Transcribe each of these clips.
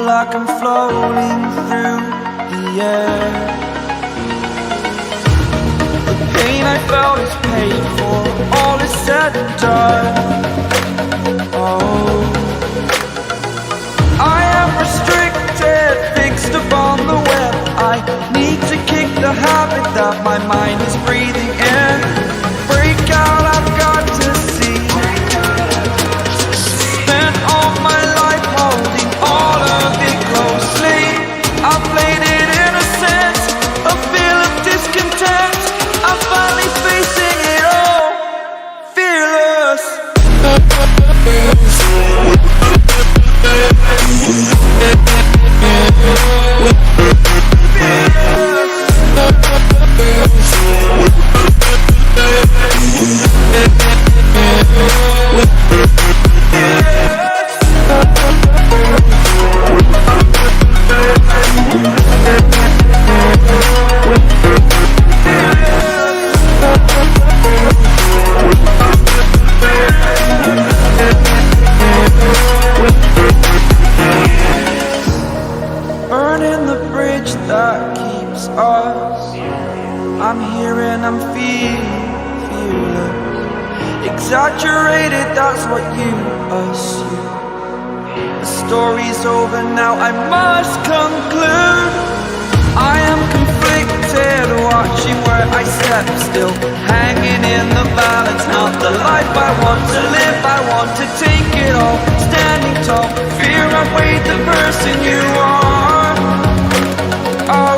like I'm floating through the air. The pain I felt is paid for, all is said and done. Oh, I am restricted, fixed upon the web. I need to kick the habit that my mind is breathing in. Break out, I've got to see. Spent all my life holding all of it closely. I played it innocent, a feel of discontent. I'm finally facing it all, fearless. Burning the bridge that keeps us. I'm here and I'm feeling fearless. Exaggerated, that's what you assume. The story's over now, I must conclude. I am conflicted, watching where I step still, hanging in the balance. Not the life I want to live, I want to take it all. Standing tall, fear outweighed the person you are. Oh,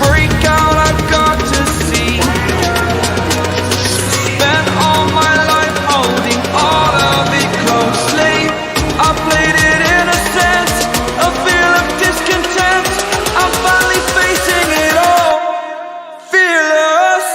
break out, I've got to see. Spent all my life holding all of it closely. I played it innocent, a feel of discontent. I'm finally facing it all, fearless.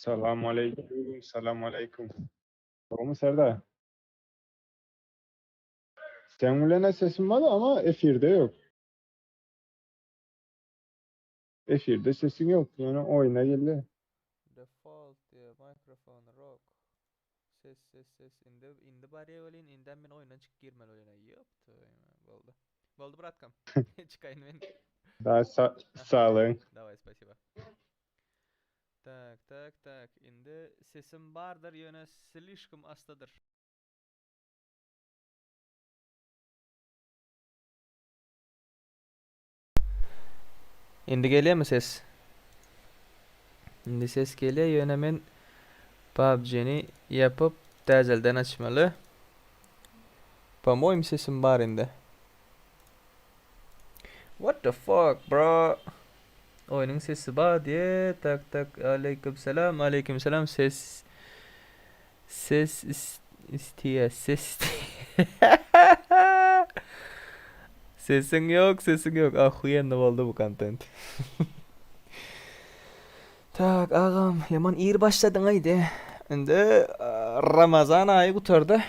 Salam aleýkum, salam aleýkum. Gowmy Serdar? Seň bilen-ä sesim bar ama efirde ýok. Efirde sesiň ýok, ýöne oýna geldi. Default diýýär, mikrofon rock. Ses ses ses indi indi barýa welin indem men oýundan çykyp girmeli bolýan. Ýok, boldy. Boldy bratkam. Çykaýyn men. Da saglyň. Daway spasiba. Tak tak tak indi sesim bardyr ýöne slişkom asdadyr. Indi gelýärmi ses? Indi ses gelýär ýöne men PUBG-ni ýapyp täzelden açmaly. Po-moýym sesim bar indi. What the fuck bro? Oýnuň sesi bar diýe. Tak tak aleýkum salam aleýkum salam ses ses istiýe ses Sesiň ýok sesiň ýok ahuýenno boldy bu kontent. Tak agam ýaman ir başladyň aýdy. Indi Ramazan aýy gutardy.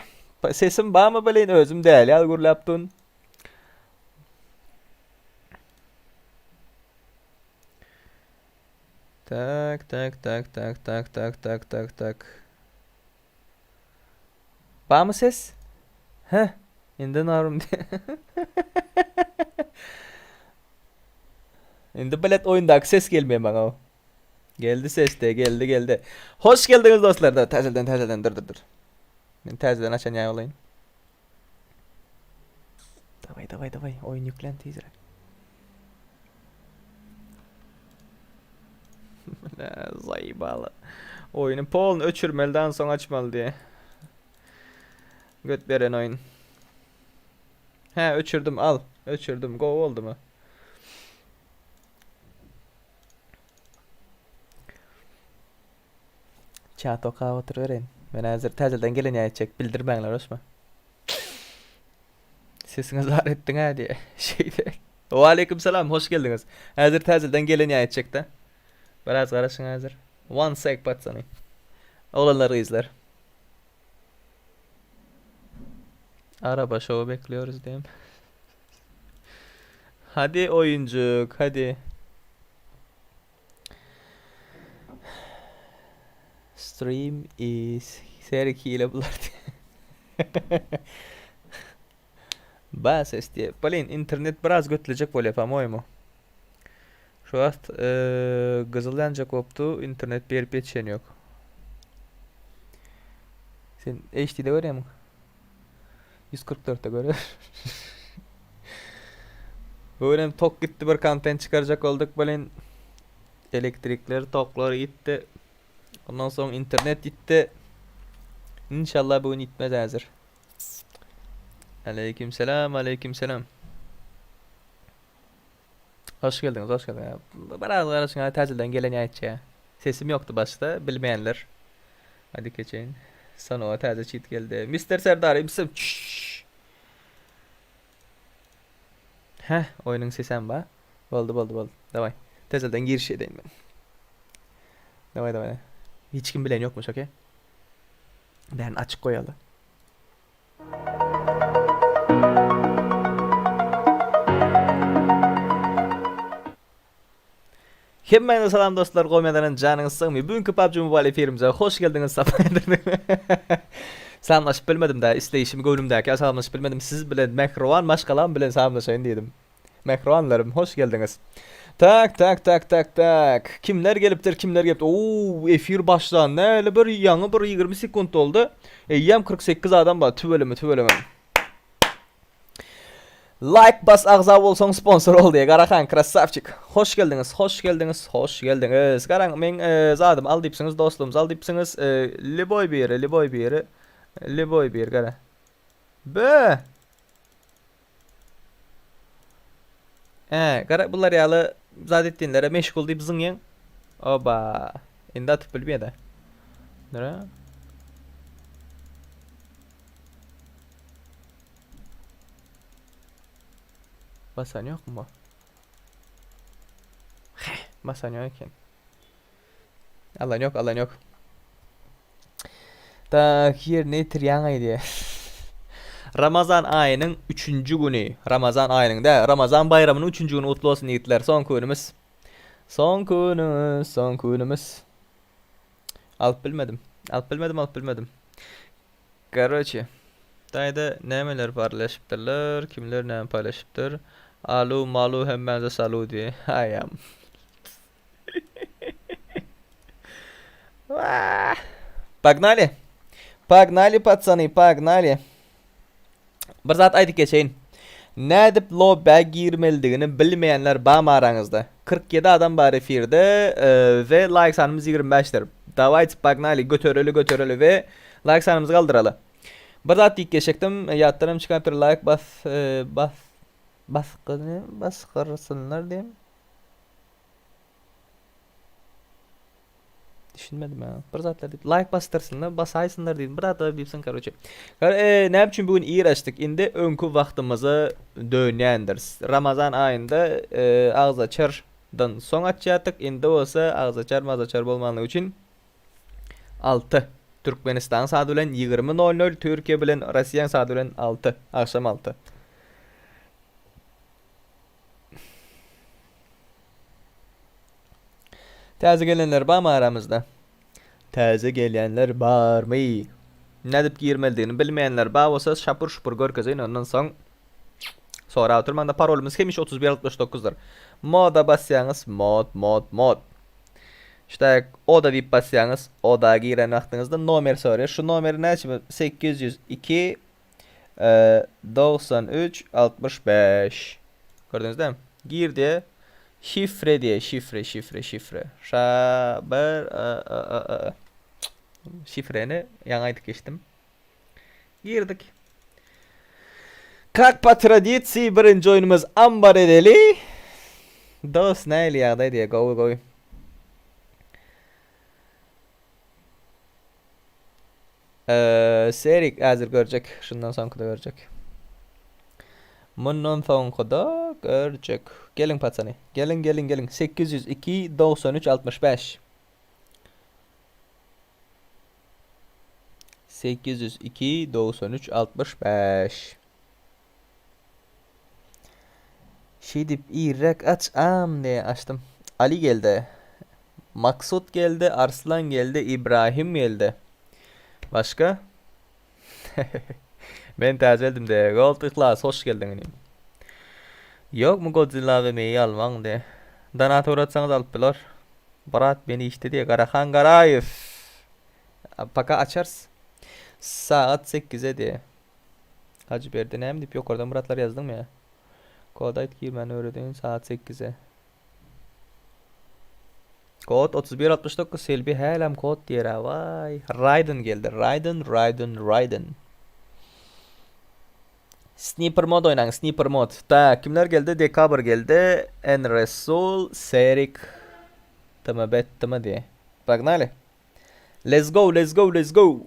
Sesim barmy bileýin özüm däli ýaly gürläp dun. Tak tak tak tak tak tak tak tak tak. Barmy ses? Heh. Indi narym. Indi bilet oýundaky ses gelmeýär maňa. Geldi ses de, geldi, geldi. Hoş geldiňiz dostlar. Da, täzeden, täzeden, dur, dur, dur. Men täzeden açan ýaý bolaýyn. Daway, daway, daway. Oýun ýüklen tizräk. Zaýbaly. Oýuny polny öçürmeli soň açmaly diýe. Göt beren oýun. He, öçürdim al. Öçürdim. Gowy boldumy? Chat okap oturybereýin. Men häzir täzeden gelen ýa etjek bildirmäňler hoşmy? Sesiňe zar etdiň hä diýe. Şeýle. Waleýkim salam, hoş geldiňiz. Häzir täzeden gelen ýa etjekde. Biraz garaşyň häzir. One sec patsany. Oglanlar gyzlar. Araba şowy bekliyoruz diýem. Hadi oýunjyk, hadi. Stream is serik hile bular Ba ses diye. Blin internet biraz götlejek bolýar po-moýemu. Şu wagt e, gyzyl ýanjak bolupdy, internet berip ýetişen ýok. Sen HD-de görýärmiň? 144-de görýär. Bu gün hem tok gitdi bir kontent çykarjak olduk blin. Elektrikler, toklar gitdi. Ondan soň internet gitdi. İnşallah bu gün gitmez häzir. Aleyküm selam, aleyküm selam. Hoş geldiňiz, hoş geldiňiz. Biraz garaşyň, täzeden gelen ýaýçy. Sesim ýokdy başda, bilmeýänler. Hadi keçeýin. Sanowa täze çit geldi. Mister Serdar, imsim. Heh, oýnuň sesem bar. Boldy, boldy, boldy. Daway. Täzeden giriş edeýin men. Daway, daway. Hiç kim bilen ýokmuş, okey? Bärini açyk goýaly. Hemmäňize salam dostlar, goýmadan janyňyz sagmy? Bugünkü PUBG Mobile efirimize hoş geldiňiz, sapa getirdiňiz. Salamlaşyp bilmedim da, isleýşim göwnümdäki salamlaşyp bilmedim. Siz bilen mähriban maşgalam bilen salamlaşaýyn diýdim. Mähribanlarym, hoş geldiňiz. Tak, tak, tak, tak, tak. Kimler gelipdir, kimler gelipdir? Oo, efir başlan. Näle bir ýaňy bir 20 sekunt boldy. Eýýäm 48 adam bar. Tüweleme, tüweleme. Like bas agza bolsaň sponsor ol diýe Garahan krasavçik. Hoş geldiňiz, hoş geldiňiz, hoş geldiňiz. Garaň men e, zadym al diýipsiňiz, dostlugymyzy al diýipsiňiz. E, liboý biri, liboý biri. Liboý bir gara. Be. He, gara bular ýaly zat etdiňlere meşgul diýip zyňýaň. Oba. Indi atyp bilmeýär-de. Nere? Basan ýokmy bu? Heh, basan ýok eken. Alan ýok, alan ýok. Tak, ýerine ýetirýäň aýdýa. Ramazan aýynyň 3-nji güni. Ramazan aýynyň dä, Ramazan baýramynyň 3-nji güni gutly bolsun ýigitler. Soňky günümiz. Soňky günümiz, soňky günümiz. Alyp bilmedim. Alyp bilmedim, alyp bilmedim. Karoçe. Daýda nämeler parlaşypdyrlar, kimler näme paýlaşypdyr. Alu malu hemmäňize salu diý. Aýam. Pagnali. Pagnali patsany, pagnali. Bir zat aýdyp geçeýin. Nädip lobbä girmelidigini bilmeýänler bamy araňyzda? 47 adam bar efirde we laýk sanymyz 25 dir. Dawayt pagnali götereli götereli we laýk sanymyzy galdyraly. Bir zat diýip geçjekdim, ýatdan hem çykypdyr laýk bas bas basgyny basgyrsynlar diýen. Düşünmedim ha. Bir zatlar diýip laýk basdyrsynlar, basaýsynlar diýdim. Bir zatlar diýipsiň karoçe. E, näme üçin bu gün ir açdyk? Indi öňki wagtymyza dönýändiris. Ramazan aýynda e, agzaçardan soň açýardyk. Indi bolsa agzaçar mazaçar bolmanlygy üçin 6. Türkmenistanyň saady bilen 20.00, Türkiýe bilen Russiýanyň saady bilen 6, agşam 6. Täze gelenler barmy aramyzda? Täze gelýänler barmy? Nädip girmelidigini bilmeýänler bar bolsa şapur şupur görkezeýin ondan soň sorap oturmaňda parolymyz hemişe 3169dyr. Moda basýaňyz mod mod mod. Şuda oda diýip basýaňyz oda giren wagtyňyzda nomer soraýar. Şu nomeri näçe 802 93 65 Gördüňiz dämi? Gir diýe şifre diýe şifre şifre şifre. Şa bir a a a a. Şifreni ýaňy aýdyp geçdim. Girdik. Kak po tradisiýa birinji oýnumyz ambar edeli. Dos nähili ýagdaý diýe gowy gowy. Serik häzir görjek. Şundan soňkyda görjek. Mundan soňkyda görjek. Geliň patsany. Geliň, geliň, geliň. 802 93 65. 802 93 65. Şeýdip irräk aç am diýe açdym. Ali geldi. Maksut geldi, Arslan geldi, Ibrahim geldi. Başga? Men täze geldim diýe. Gold Yhlas hoş geldiň inim. Ýokmy Godzilla we meýi almaň diýe. Donat ugratsaňyz alyp biler. Brat meni işde diýe. Garahan Garaýew. Paka açarys. Sagat 8-e diýe. Hajyberdi näme diýip ýokardan bir zatlar ýazdyňmy ýa? Kod aýt girmäni öwredeýin sagat 8-e. Kod 3169 Selbi hälem kod diýer-ä waý. Raýden geldi. Raýden, Raýden, Raýden. Sniper mod oýnaň, sniper mod. Tak, kimler geldi? Dekabr geldi. Enresul, Serik, TMB, TM diýe. Pagnali. Let's go, let's go, let's go.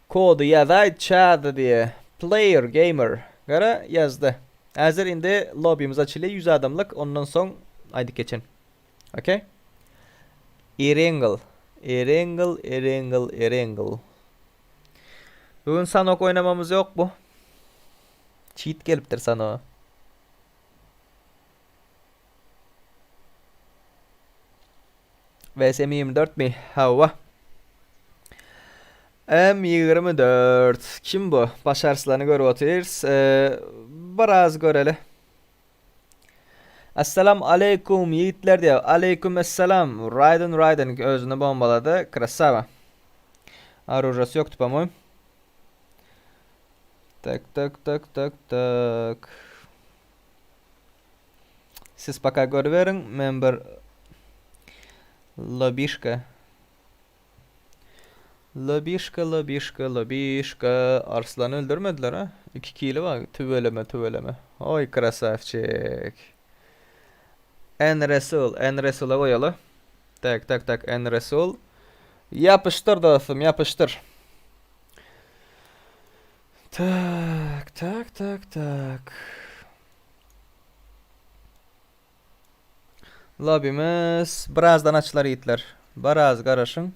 Kody ýazaý çady diýe. Player gamer. Gara ýazdy. Häzir indi lobbymiz açylýar 100 adamlyk ondan soň aýdyp geçen. Okey. Erengel. Erengel, Erengel, Erengel. Bugün Sanok oýnamamyz ýok bu. Cheat gelipdir Sanoga. VS M24 mi? Hawa. M24. Kim bu? Baş arslany görüp otyrys. Ee, biraz göreli. Assalam aleykum ýigitler diýýär. Aleýkum esselam. Raiden Raiden özüni bombalady. Krasava. Orужасы ýokdy, по-моему. Tak, tak, tak, tak, tak. Siz paka görüberiň, men bir lobişka. Lobişka, lobişka, lobişka. Arslany öldürmediler ha. 2 kili bar. Tüweleme, tüweleme. Oý, krasavçik. En Resul, En Resula goýaly. Tak, tak, tak, En Resul. Ýapyşdyr dostum, ýapyşdyr. Tak, tak, tak, tak. Lobbymiz birazdan açylar ýigitler. Biraz garaşyň.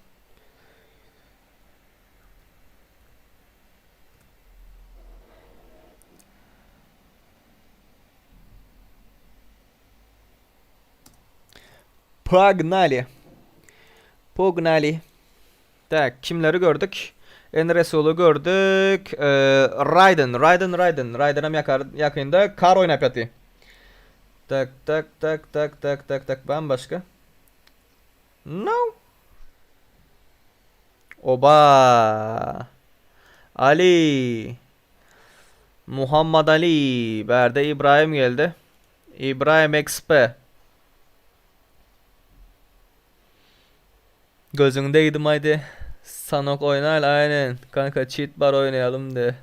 Pognali. Pognali. Tak, kimleri gördük? Enresuly gördük. Raýden, Raýden, Raýden. Raýdenem ýakar, ýakynda kar oýnap ýaty. Tak, tak, tak, tak, tak, tak, tak. Bam başga? No. Oba. Ali. Muhammad Ali. Bärde İbrahim geldi. İbrahim XP. Gözüň degdim aýdy. Sanok oýnaýly aýnen. Kanka çit bar oýnaýalym de.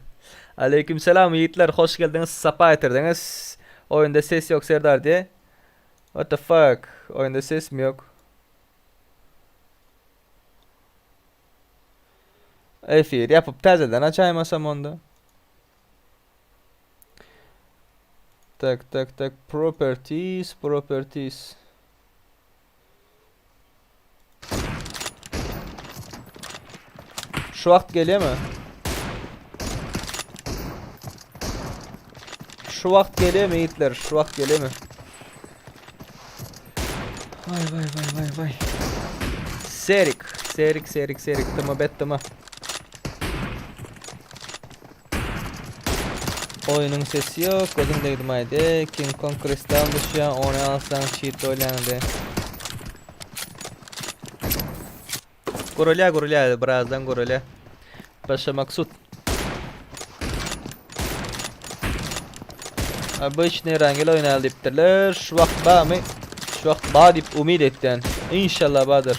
Aleyküm selam ýigitler hoş geldiňiz sapa getirdiňiz. Oýunda ses ýok Serdar diýe. What the fuck? Oýunda ses mi ýok? Efir ýapyp täzeden açaýmasam onda. Tak tak tak properties properties. Şu wagt gelýärmi? Şu wagt gelýärmi ýigitler? Şu wagt gelýärmi? Vay vay vay vay vay. Serik, serik, serik, serik. Tıma bet tıma. Oýnuň sesi ýok, gözüň degdim aýdy. King Kong kristal düşýär, ony alsaň çit bolýandy. Gurulýar, gurulýar, birazdan gurulýar. Paşa Maksut. Обычный rangel oýnaly diýipdirler. Şu wagt barmy? Şu wagt bar diýip umyt etýän. Inşallah bardyr.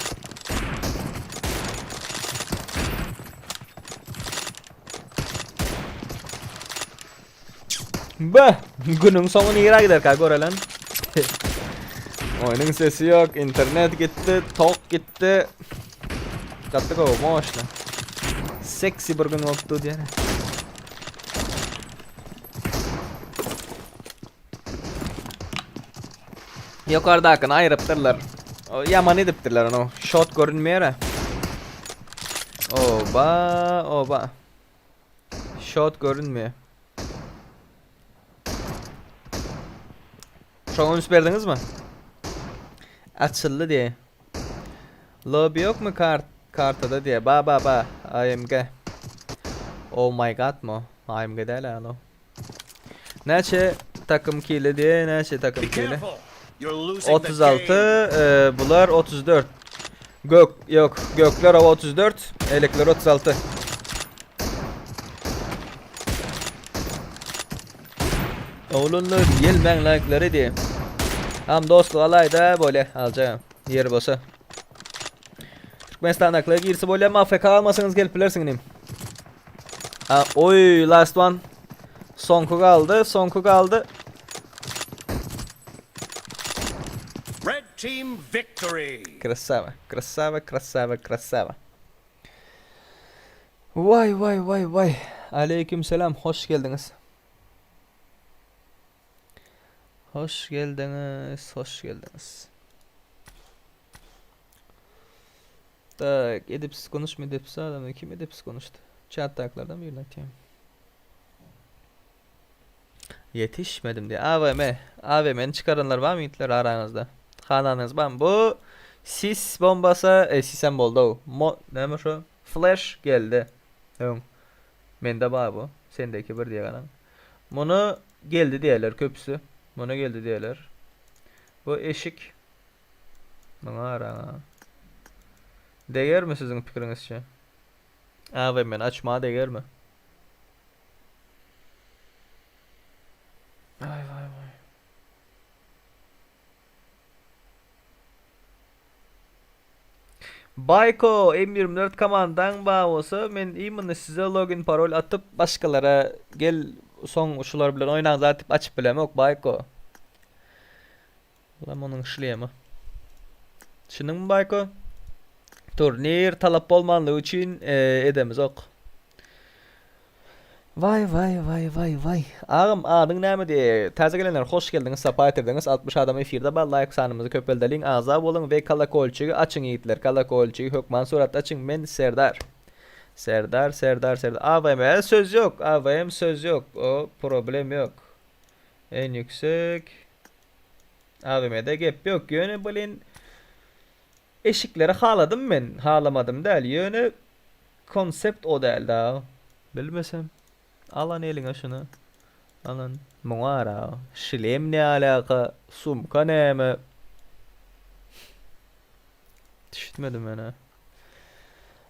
Be, günüň soňy nirä giderkä görelen. Oýnuň sesi ýok, internet gitdi, tok gitdi. Gaty gowy, moşna. Seksi bir gün bolupdy diýene. Ýokardakyny aýrypdyrlar. O ýaman edipdirler onu. Şot görünmeýär. Oba, oba. Şot görünmeýär. Şoňa üns berdiňizmi? Açyldy diýe. Lobby ýokmy kart kartada diýe. Ba ba ba. AMG. Oh my god mo. AMG däl alo. Näçe takym kili diýe, näçe takym kili? 36, e, bular 34. Gök, yok, gökler o 34, elekler 36. Oğlunlar ýelmäň like'lary diýe. Am dostluk alaýda bolýa aljagam. Ýer bolsa. Türkmenistandakylar girse bolýa, AFK almasaňyz gelip bilersiň inim. Ha, oy last one. Soňky galdy, soňky galdy. Red team victory. Krasava, krasava, krasava, krasava. Vay vay vay vay. Aleyküm selam, hoş geldiňiz. Hoş geldiňiz, hoş geldiňiz. Tak, edepsiz konuşma, edepsiz adam. Kim edepsiz konuştu? Chatdakylardan birini atayım. Ýetişmedim diýýär. AWM. AWM-ni çykaranlar barmy ýigitler araňyzda? Halanyňyz barmy? Bu sis bombasy, e, sisem boldy-ow. Mo, näme şo? Flash geldi. Öň. Mende bar bu. Sendeki bir diýe garaň. Muny geldi diýerler köpüsi. Muny geldi diýerler. Bu eşik. Muňa garaň. Degermi siziň pikiriňizçe? AWM-ni açmaga degermi? Ay vay vay. Bayko M24 komandaň bar bolsa men imенно size login parol atyp başgalara gel soň şular bilen oýnaň zat diýip açyp bilemok Bayko. Lam onuň şlemi. Çynyňmy Baýko? Turnir talap bolmanlygy üçin e, edemizok. Waý waý waý waý waý. Agam adyň näme diýe. Täze gelenler hoş geldiňiz, sapa getirdiňiz. 60 adam efirde bar. Laýk sanymyzy köpeldeliň. Agza boluň we kolokolçigi açyň ýigitler. Kolokolçigi hökman suratda açyň. Men Serdar. Serdar, Serdar, Serdar. AWM söz ýok. AWM söz ýok. O problem ýok. En ýüksek. AWM-de gep ýok. Ýöne blin eşikleri haladym men. Halamadym däl. Ýöne Konsept o däl da. Bilmesem. Alan eliňe şuny. Alan. Muňa ara. Şlem ne alaka? Sumka näme? Düşünmedim men ha.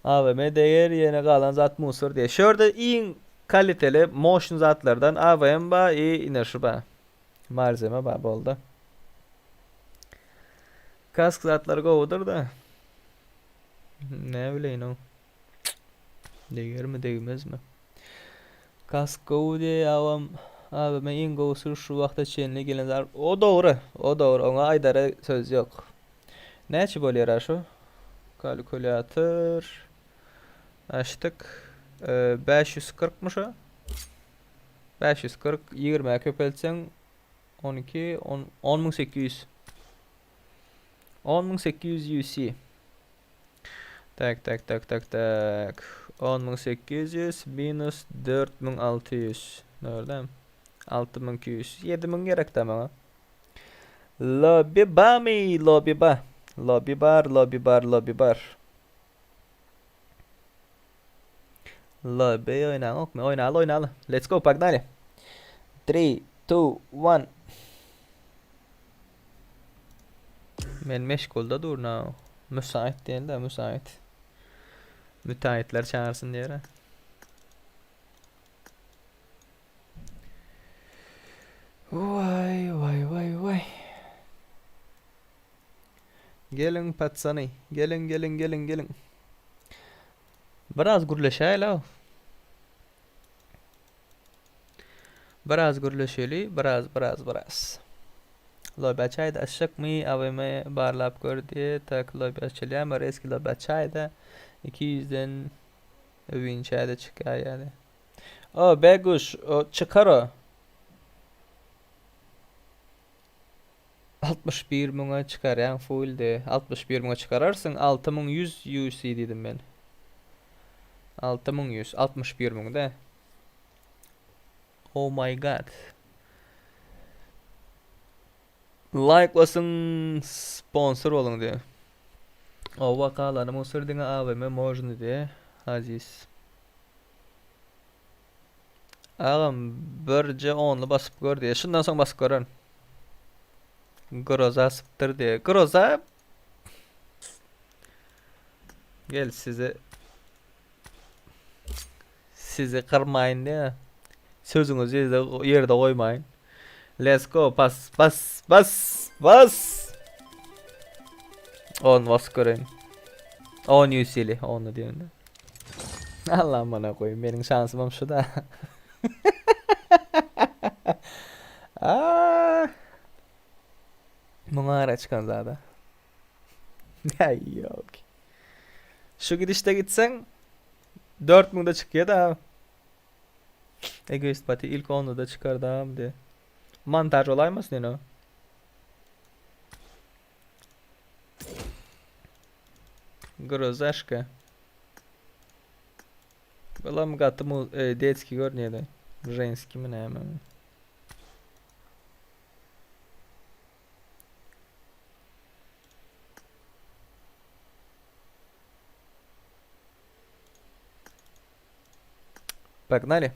AWM deger ýene galan zat musor diýe. Şu ýerde iň kaliteli motion zatlardan AWM ba i ine şu ba. Malzeme ba boldy. Kask zatlary gowudyr da. Ne bileýin o. Degermi degmezmi? Kask gowy diýe awam AWM iň gowusy şu wagta çenli gelen zat. O dogry. O dogry. Oňa aýdara söz ýok. Näçe bolýar şu? Kalkulýator açdyk. 540 my şu? 540 20-ä köpeltseň 12 10 10800. 10800 UC. Tak tak tak tak tak. 10800 minus 4600. Dogry 6200. 7000 gerek da maňa. Lobby bamy? Lobby ba. Lobby bar, lobby bar, lobby bar. Lobby oýnaňokmy? Oýnaly, oýnaly. Let's go, pognaly. 3, 2, 1. Men meşgulda dur now. Müsait diýen-de, müsait. Müteahhitler çagyrsyn diýer. Waý, waý, waý, waý. Geliň patsany. Geliň, geliň, geliň, geliň. Biraz gürleşäýeli. Biraz gürleşeli, biraz, biraz, biraz. Lobby açaýda açjakmy? AWM barlap gör diýe. Tak, lobby açylýarmy? Reski lobby açaýda. 200-den öwinçä-de çykaýýar. O, Beguş, o çykar o. 61 müňe çykarýaň full de. 61 müňe çykararsyň. 6100 UC diýdim men. 6100, 61 müň de. Oh my god. Like basyň, sponsor boluň diýe. Owa galany musur diňe AWM možny diýe. Aziz. Agam birje only basyp gör diýe. Şundan soň basyp görerin. Groza sypdyr diýe. Groza Gel sizi Sizi kyrmaýyn diýe. Sözüňizi ýerde, ýerde goýmaýyn. Let's go bas bas bas bas. On bas göreýin. On ýüz onu diýende. Allah mana goýun meniň şansymam şu da. Aa. Muňa ara çykan zada. Ýok. Şu gidişde gitseň 4000-de çykýar da. Egoist Pati ilk onda da çykar da diye. Montaj olaýmasyn ýene. Grozaşka. Bulam gaty mu e, detski görünýär. Ženski mi näme? Погнали.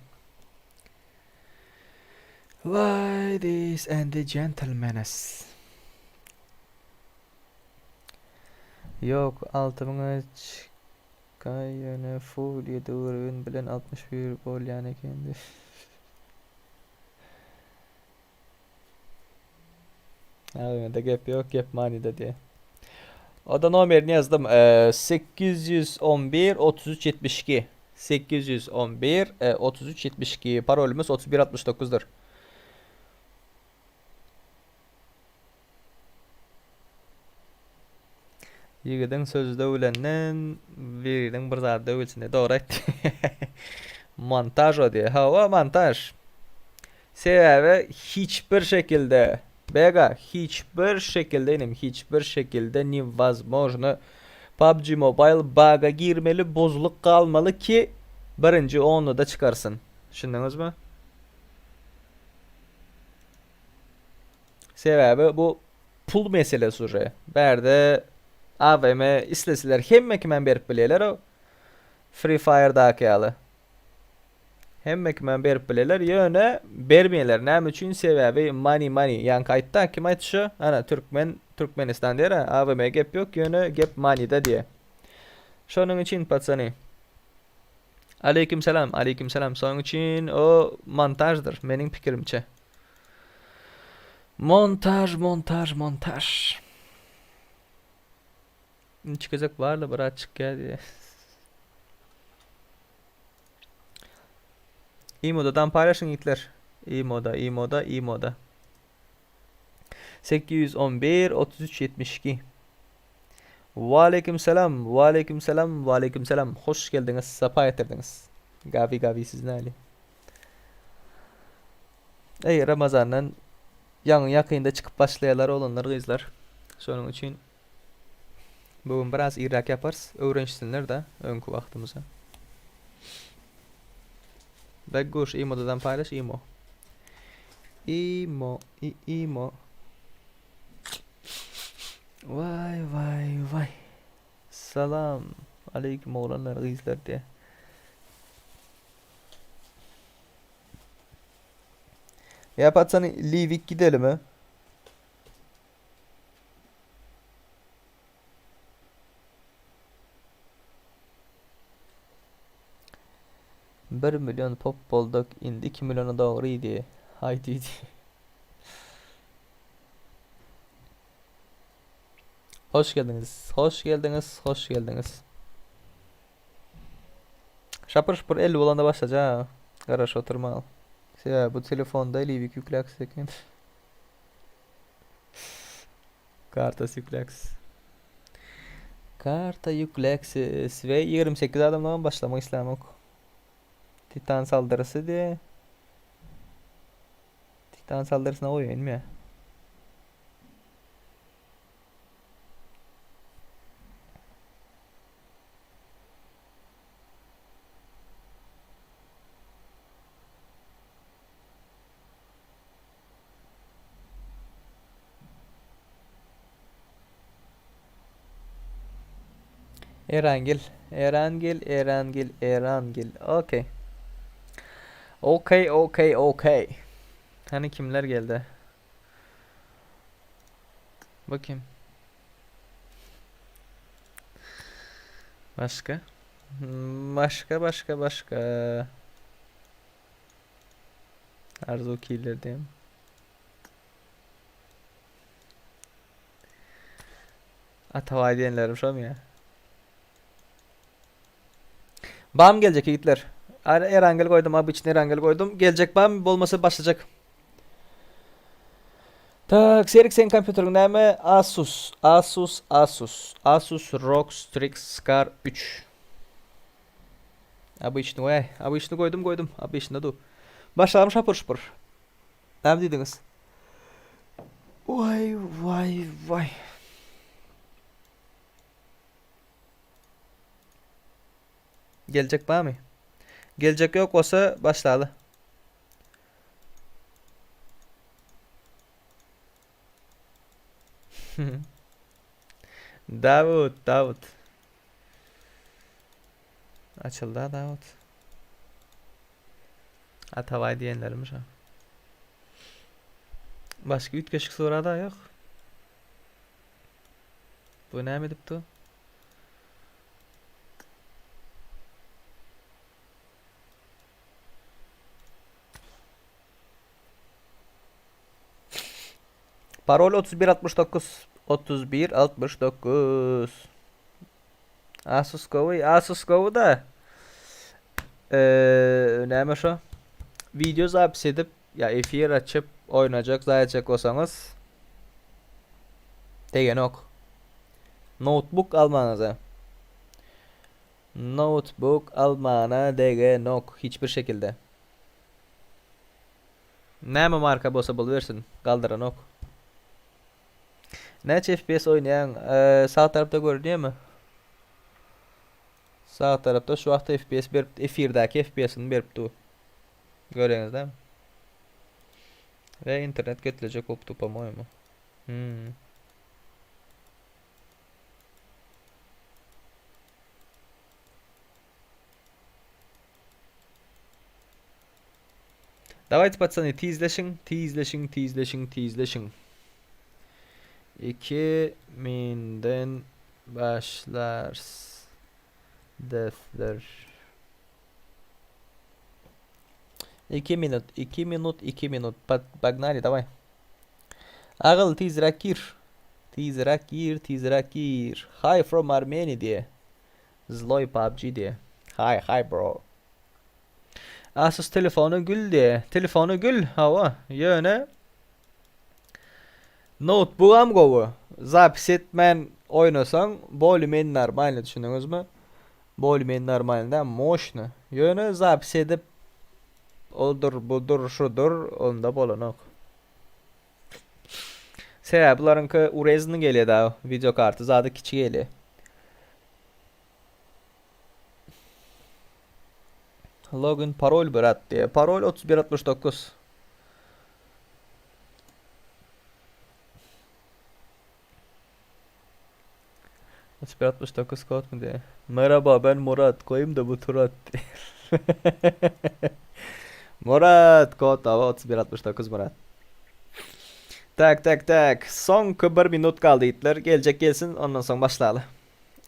Ladies and the gentlemen. Ýok, 6000 çykaý ýöne full 7 urovin bilen 61 bolýan eken. Agymda gep ýok, gep manyda diýe. O da nomerini ýazdym. 811 33 72. 811 33 72. Parolymyz 31 69-dyr. Ýigidiň sözi döwülenden biriniň bir zady döwülsin diýe. Dogry aýtdy. Montaž o diýe. Hawa, montaž. Sebäbi hiç bir şekilde Bega hiç bir şekilde inim hiç bir şekilde newozmojno PUBG Mobile baga girmeli bozulyk galmaly ki birinji onluda çykarsyn. Düşündiňizmi? Sebäbi bu pul meselesi uje. Bärde AWM isleseler hemme kimem berip bilýärler. Free Fire'daky ýaly. Hemme kimem berip bilerler, ýöne bermeýärler. Näme üçin? Sebäbi money money. Ýaňky aýtda, kim aýtdy şo? Ana, türkmen, Türkmenistan diýer, AWM gep ýok, ýöne gep moneyda diýer. Şonuň üçin patsany. Aleýkim salam, aleýkim salam. Şonuň üçin o montaždyr, meniň pikirimçe. Montaž, montaž, montaž. Çykacak barla brat çykýar diýe. Imodadan paýlaşyň ýigitler. Imoda, imoda, imoda. 811 33 72. Waleýkim salam, waleýkim salam, waleýkim salam. Hoş geldiňiz, sapa getirdiňiz. Gabi gabi siz näli? Ey Ramazandan ýaňy ýakynda çykyp başlaýarlar oglanlar gyzlar. Şonuň üçin Bu gün biraz irräk yaparys. Öwrenişsinler-de öňki wagtymyza. Begguş imodadan paýlaş imo. Imo, i imo. Vay vay vay. Salam aleyküm oglanlar gyzlar diye. Ya patsany Livik gidelim mi? Bir million pop bolduk indi 2 milliona dogry diýdi. Haý diýdi. Hoş geldiňiz. Hoş geldiňiz. Hoş geldiňiz. Şapır şupur 50 bolanda başlaja. Garaş oturma. Sebäbi bu telefonda Livik ýükläksiz eken. Karta ýükläksiz. Karta ýükläksiz we 28 adamdan başlamak islämok. Titan saldyrysy diye. Titan saldyrysyna goýaýyn men. Erangel, Erangel, Erangel, Erangel. Okey. Okey, okey, okey. Hani kimler geldi? Bakayım. Başka? Başka, başka, başka. Arzu killer diýen. Atabaý diýenlerim şomy ýa? Bam geljek ýigitler. Erangel goýdum, obyçny Erangel goýdum. Geljek bam bolmasa başlajak. Tak, Serik seň kompýuteriň näme? Asus, Asus, Asus. Asus ROG Strix Scar 3. Obyçny goýaý. Obyçny goýdum, goýdum. Obyçny du. Başlaýarmy şapur şupur. Näme diýdiňiz? Waý, waý, waý. Geljek barmy? Geljek ýok bolsa başlaly. Dawut, Dawut. Açyldy ha Dawut. Atabaý diýenlerimiş ha. Başga üýtgeşik sura-da ýok. Bu näme edipdi? Parol 3169 3169 Asus gowy, Asus gowy da. Eee, näme şo? Video zapis edip ýa efir açyp oýnajak zaýajak bolsaňyz degenok. Notebook almaňyza. Notebook almana degenok hiç bir şekilde. Näme marka bolsa bolubersin, galdyranok. Näçe FPS oýnaýaň? Sag tarapda görünýärmi? Sag tarapda şu wagtda FPS berip, efirdäki FPS-ini berip dur. Görýäňiz dämi? We internet götlejek bolupdy, po-moýemu. Hmm. Dawayte patsany tizleşiň, tizleşiň, tizleşiň, tizleşiň. 2 minden başlars. Defter. 2 minut, 2 minut, 2 minut. Pognaly, daway. Agyl tizräk gir. Tizräk gir, tizräk gir. Hi from Armenia diýe. Zloy PUBG diýe. Hi, hi bro. Asus telefony gül diýe. Telefony gül, hawa. Ýöne Noutbugam gowy. Zapis etmän oýnasaň bolý-men normalny düşündiňizmi? Bolý-men normalny däl, moşny. Ýöne zapis edip odur, budur, şudur onda bolanok. Sebäbi bularyňky urezny gelýär da, wideo karty zady kiçi gelýär. Login parol brat diýýär. Parol 3169. 3169 kod mu diýýär. Merhaba ben Murat koýum da bu turat diýýär. Murat kod awa 3169 Murat. Tak tak tak. Soňky bir minut galdy ýigitler. Geljek gelsin ondan soň başlaly.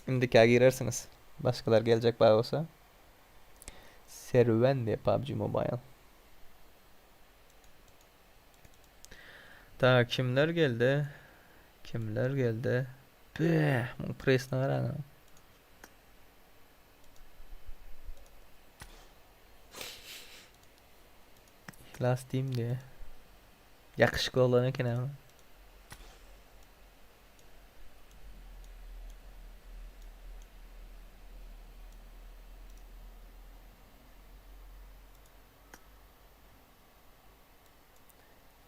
Indikä girersiňiz. Başgalar geljek bar bolsa. Serwen diýip PUBG Mobile. Tak kimler geldi? Kimler geldi? Be, muň presine garaň. Ihlas diýim diýe. Ýakyşykly oglan eken ama.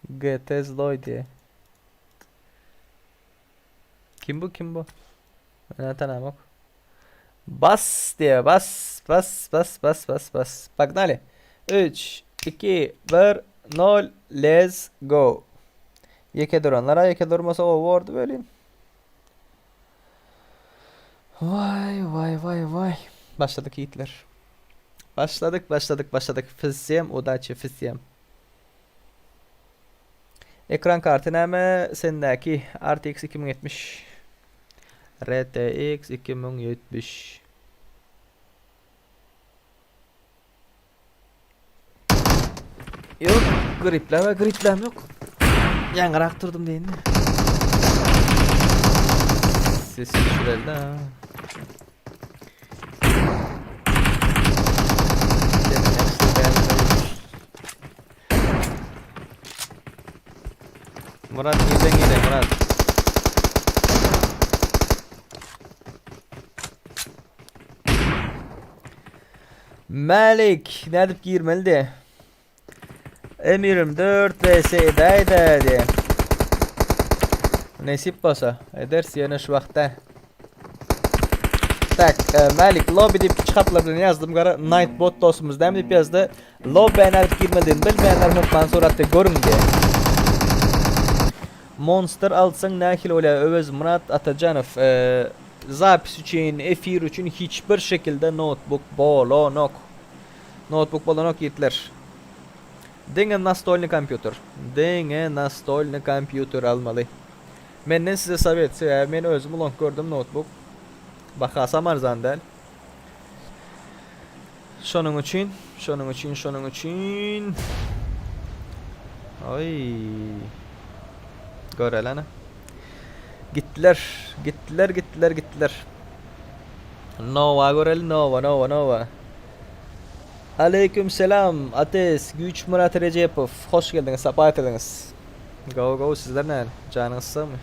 GT Zloy diýe. Kim bu kim bu? Men tanamok. Bas diýe bas bas bas bas bas bas. Pognaly. 3 2 1 0 Let's go. Ýeke duranlara ýeke durmasa gowy bordy welin. Waý waý waý waý. Başladyk ýigitler. Başladyk başladyk başladyk. Wsem udaçi wsem. Ekran karty näme sendäki RTX 2070. RTX 2070. Yok, gripleme griplem yok. Ýaňyrak durdum diýin. Ses düşüreli ha. Murat nirden geliyor Murat? Malik nädip girmelidi? M24 vs edäýdä diýe. Nesip bolsa ederis ýöne şu wagtda. Tak, e, Malik lobby diýip kiçi hatlar bilen ýazdym gara Nightbot dostumyz näme diýip ýazdy? Lobby'e nädip girmelidigini bilmeýänler hökman suratda görüň diýe. Monster alsaň nähili bolýar Öwezmyrat Atajanow e, zapis üçin, efir üçin hiç bir şekilde notebook bolanok. Notebook bolanok ýigitler. Diňe nastolny kompýuter. Diňe nastolny kompýuter almaly. Menden size sowet, sebäbi men özüm ulanyp gördüm notebook. Bahasam arzan däl. Şonuň üçin, şonuň üçin, şonuň üçin. Oý. Göreli ana. Gitdiler, gitdiler, gitdiler, gitdiler. Nova göreli, Nova, Nova, Nova. Aleyküm selam, Ates, Güýçmyrat Rejepow. Hoş geldiňiz, sapa getirdiňiz. Gowy, gowy, sizler näl? Janyňyz sagmy?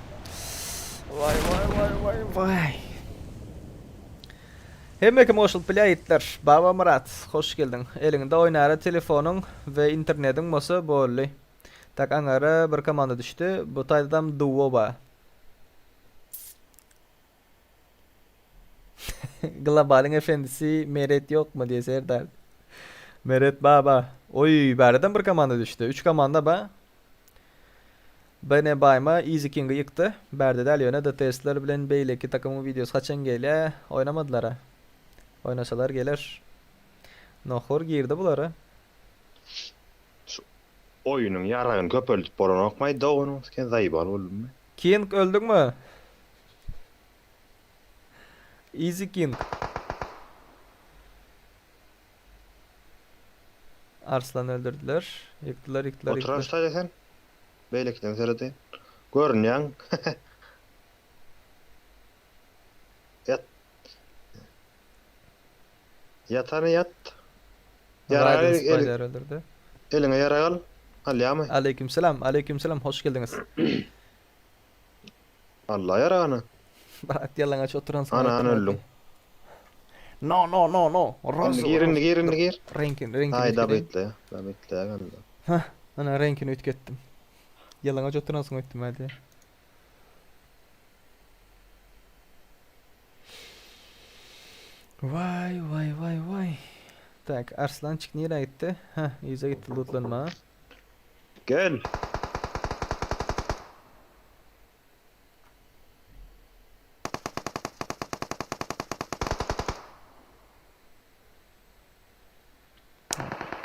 Waý, waý, waý, waý, waý. Hemme kim goşulyp bilýär ýigitler. Babamyrat, hoş geldiň. Eliňde oýnara telefonyň we internediň bolsa boldy. Tak aňara bir komanda düşdi. Bu taýdadam duo bar. Globalyň efendisi Meret ýokmy diýe Serdar. Meret baba. Oý, bäridem bir komanda düşdi. 3 komanda ba. Bene Baýma Easy Kingi ýykdy. Bärde däl ýöne DTS-ler bilen beýleki takymyň wideosy haçan gelýä? Oýnamadylar-a. Oýnasalar geler. Nohur girdi bulara. Oýunyň ýaragyny köpeldip bolanokmaý doganyň siken zaýbal boldummy. King öldüňmi? Easy King. Arslan öldürdüler. Ýykdylar, ýykdylar, Oturan ýykdylar. şu taýda sen. Beýlekiden seredeýin. Görünýäň. Ýat. Ýatany ýat. Ýarag Raiden el, el, Spider öldürdü. eliňe ýarag al. Alýamy? Aleykümselam, aleykümselam, hoş geldiňiz. Alla ýaragany. Brat ýalaňaç oturansyň Ana, ana aýtdym öldüň. No, no, no, no. Indi Rozu, gir, indi rozu. gir, indi gir. Reňkini, reňkini Aý, üýtgedeýin. dabitle, dabitle geldi. Hah, ana reňkini üýtgetdim. Ýalaňaç oturansyň öýtdüm hadi. Waý, waý, waý, waý. Tak, Arslançyk nirä gitdi? Hah, yza gitdi lootlanmaga. Gel.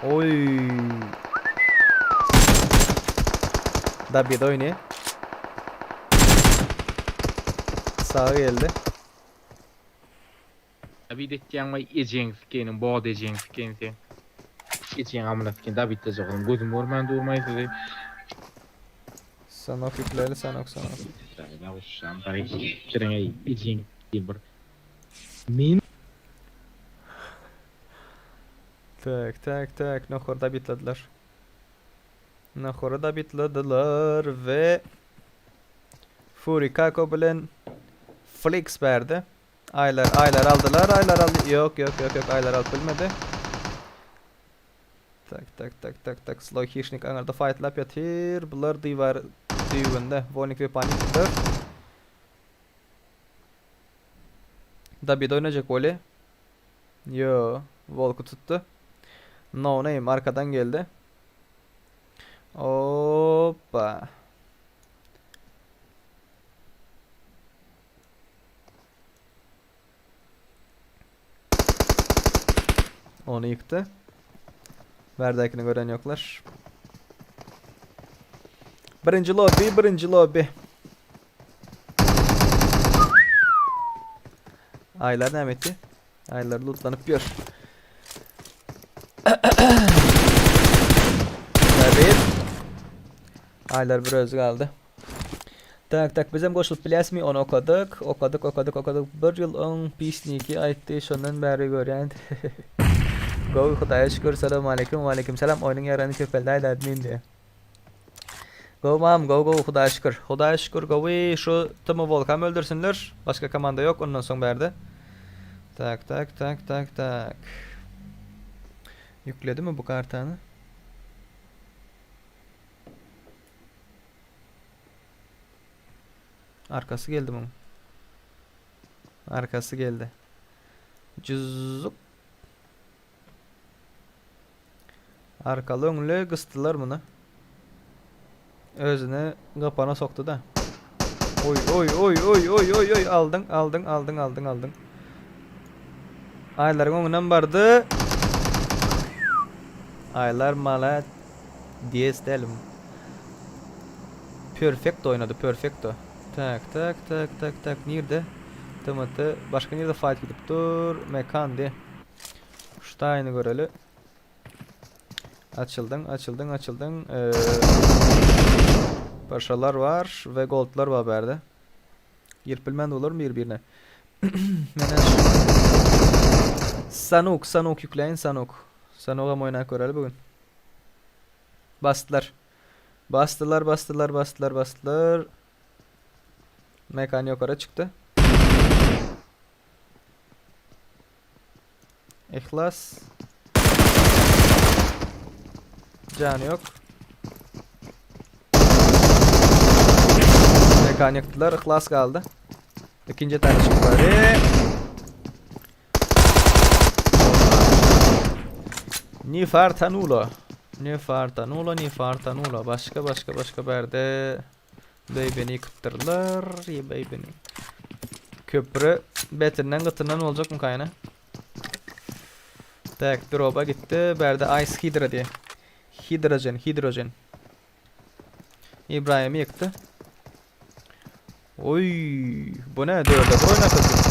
Oý. Dabid oýny. Saga geldi. Dabid etýäň waý ejeň sikeniň bod ejeň sikeni seň. Ejeň amyna siken Dabid dejek oglum gözüm görmän durmaý sizi. Sanok ýükläli sanok sanok. Ejeň bir Men Tak tak tak nohur dabitlediler. Nohury dabitlediler we Fury Kako bilen Flix berdi. Aýlar aýlar aldylar aýlar aldy. Ýok ýok ýok ýok aýlar alyp bilmedi. Tak tak tak tak tak Slow Hişnik aňyrda fightlap ýatyr. Bular diwar düýbünde. Wolnik we Panik. Dabid oýnajak weli. Ýo, Wolky tutdy. No name arkadan geldi. Hoppa. Ony ýykdy. Bärdäkini gören ýoklar. Birinji lobby, birinji lobby. Aýlar näme etdi? Aýlar lootlanyp ýör. Bir. Aýlar bir özi galdy. Tak tak bizem goşulyp bilýäsmi ony okadyk okadyk okadyk okadyk bir ýyl öň pisniki aýtdy şondan bäri görýän Gowy hudaýa şükür salam aleýkum waleýkim salam oýnuň ýarany köpeldi aýda admin diýe. Gowy mam gowy gowy hudaýa şükür hudaýa şükür gowy şu Timo Wolkam öldürsinler başga komanda ýok ondan soň bärde Tak tak tak tak tak Ýükledimi bu kartany? Arkasy geldi muň. Arkasy geldi. Cüzzuk. Arkaly öňli gysdylar muny. Özüni gapana sokdy da. Oý oý oý oý oý oý oý aldyň aldyň aldyň aldyň aldyň. Aýlaryň öňünden bardy. Aýlar mala diýes dälim. Perfekto oýnady, perfekto. Tak, tak, tak, tak, tak, nirde? TMT, başga nirde fight gidip dur? Mekan diýe. Şu taýyny göreli. Açyldyň, açyldyň, açyldyň. Ee, paşalar var ve goldlar var berde. Girip bilmän bolarmy bir-birine? Menen Sanuk, Sanuk ýükläýin Sanuk. Sanugam oýnap göreli bu gün. Basdylar. Basdylar, basdylar, basdylar, basdylar. Mekan ýokara çykdy. Ihlas. Jany ýok. Mekan ýykdylar, Ihlas galdy. Ikinji etara çykyp bardy. Nifartanula. Nifartanula, Nifartanula. Başga, başga, başga bärde Beýbeni ýykypdyrlar. Beýbeni. Köprü betinden gytyndan boljakmy kaýna? Tak, droba gitdi. Bärde Ice Hydra diýe. Hidrogen, hidrogen. İbrahim'i ýykdy. Oy, bu ne? Dörde bir oynatıldı.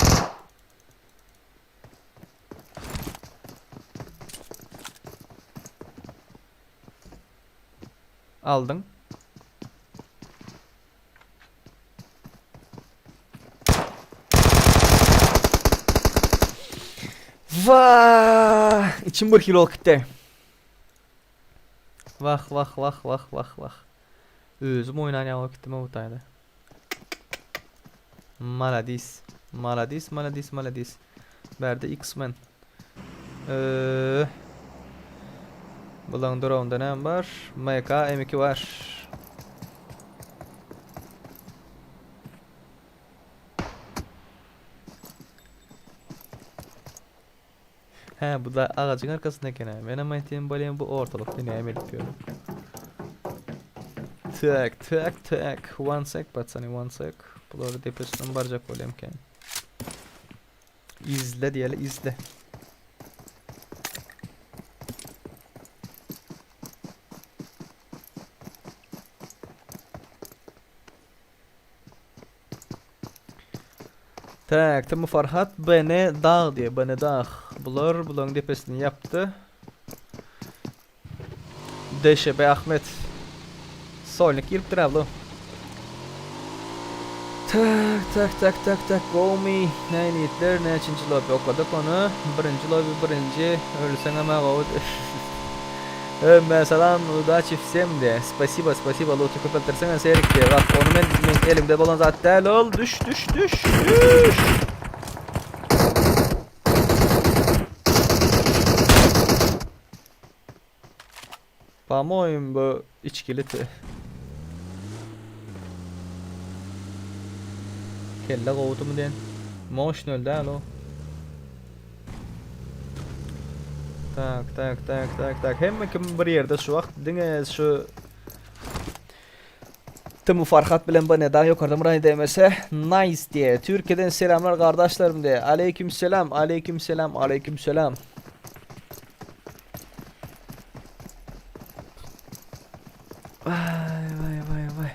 Aldyň. Vah! İçim bir kilo gitdi. Vah vah vah vah vah vah. Özüm oýnan ýaly bolup gitdim bu taýda. Maladis. Maladis, maladis, maladis. Bärde X-Men. Ee, Bulaň duragynda näme bar? MK M2 bar. He bu da agajyň arkasynda eken ha. Menem aýtýan bolýan bu ortalykda näme edip ýör. Tak tak tak. One sec patsany one sec. Bulary depesinden barjak bolýan eken. Izle diýeli izle. Tak, Timi Farhat BN Dag diýe, BN Dag. Bular bularyň depesini ýapdy. DŞB Ahmet. Solnik giripdir abla. Tak, tak, tak, tak, tak. Go me. Näinitler, näçinji lobby okadyk ony. Birinji lobby, birinji. Ölseňem gowy. Hemmä salam, udaçi wsem diýe. Spasiba, spasiba, luty köpeltdirseňe Serik diýe. Bak, ony men men elimde bolan zat däl ol. Düş, düş, düş, düş. Pamoýum bu içgili te. Kelle gowudymy diýen. Moşnöl däl o. Tak, tak, tak, tak, tak. Hemme kim bir ýerde şu wagt diňe şu Temu Farhat bilen bu neden ýokarda murany demese nice diye. Türkiye'den selamlar kardeşlerim diye. Aleyküm selam, aleyküm selam, aleyküm selam. Vay vay vay vay.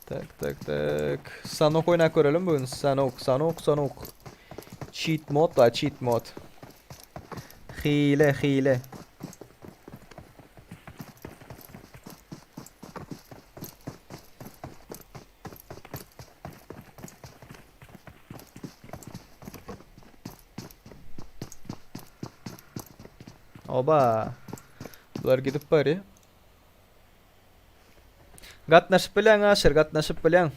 Tak tak tak. Sanok oýnap görelim bugün. Sanok, Sanok, Sanok. Cheat mod da cheat mod. Hile, hile. Oba. Bular gidip barýar. Gatnaşyp bilýäň Aşyr, gatnaşyp bilýäň.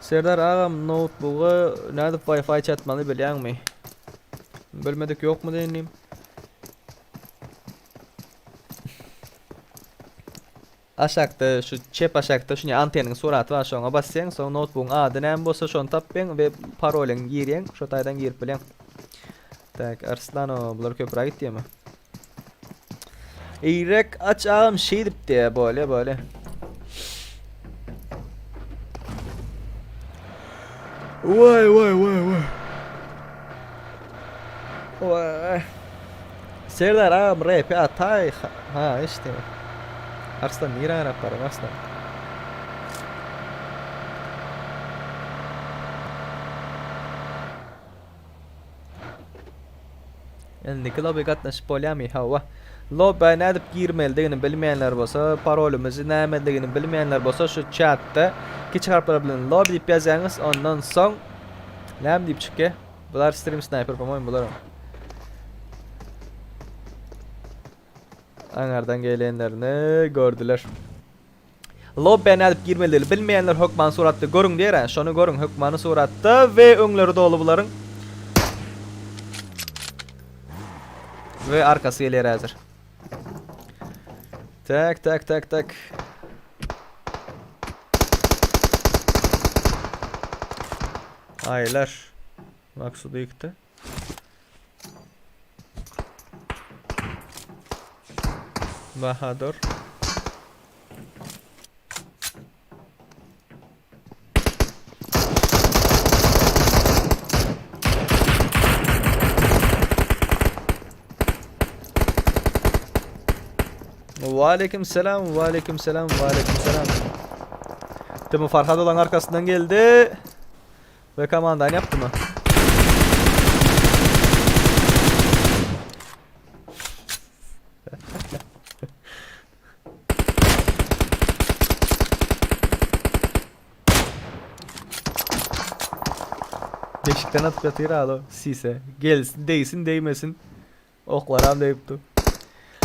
Serdar agam noutbuga nädip Wi-Fi çatmaly bilýäňmi? Bilmedik ýokmy diýenim. Aşakda şu çep aşakda şuny anteniň suraty bar şoňa basýaň soň noutbugyň ady näme bolsa şony tapýaň we parolyň girýäň şo taýdan girip bilýäň. Tak Arslano bular köpräk gitýärmi? Eýrek aç agam şeýdip diýä bolýa bolýa. Waý waý waý waý. Waý. Serdar agam repi ataý ha işte. Arslan nirä garap barýaň Arslan? Indiki lobby gatnaşyp bolýamy? Hawa. Lobbä nädip girmelidigini bilmeýänler bolsa, parolymyzy nämedigini bilmeýänler bolsa şu chatda kiçi harplar bilen lobby diýip ýazýaňyz, ondan soň näme diýip çykýar? Bular stream sniper po-moýmu bularam. Aňardan gelenlerini gördüler. Lobbä nädip girmelidigini bilmeýänler hökman suratda görüň diýer-ä. Şony görüň hökmany suratda we öňleri doly bularyň. We arkasy gelýär häzir. Tak tak tak tak. Aýlar. Maksudy ýykdy. Bahadur. Waleýkim selam, waleýkim selam, waleýkim selam. Timi Farhad olan arkasyndan geldi. Ve komandany yaptı mı? Beşikten atyp ýatyr alo sise. Gelsin, degsin, degmesin. Oklaram degipdi.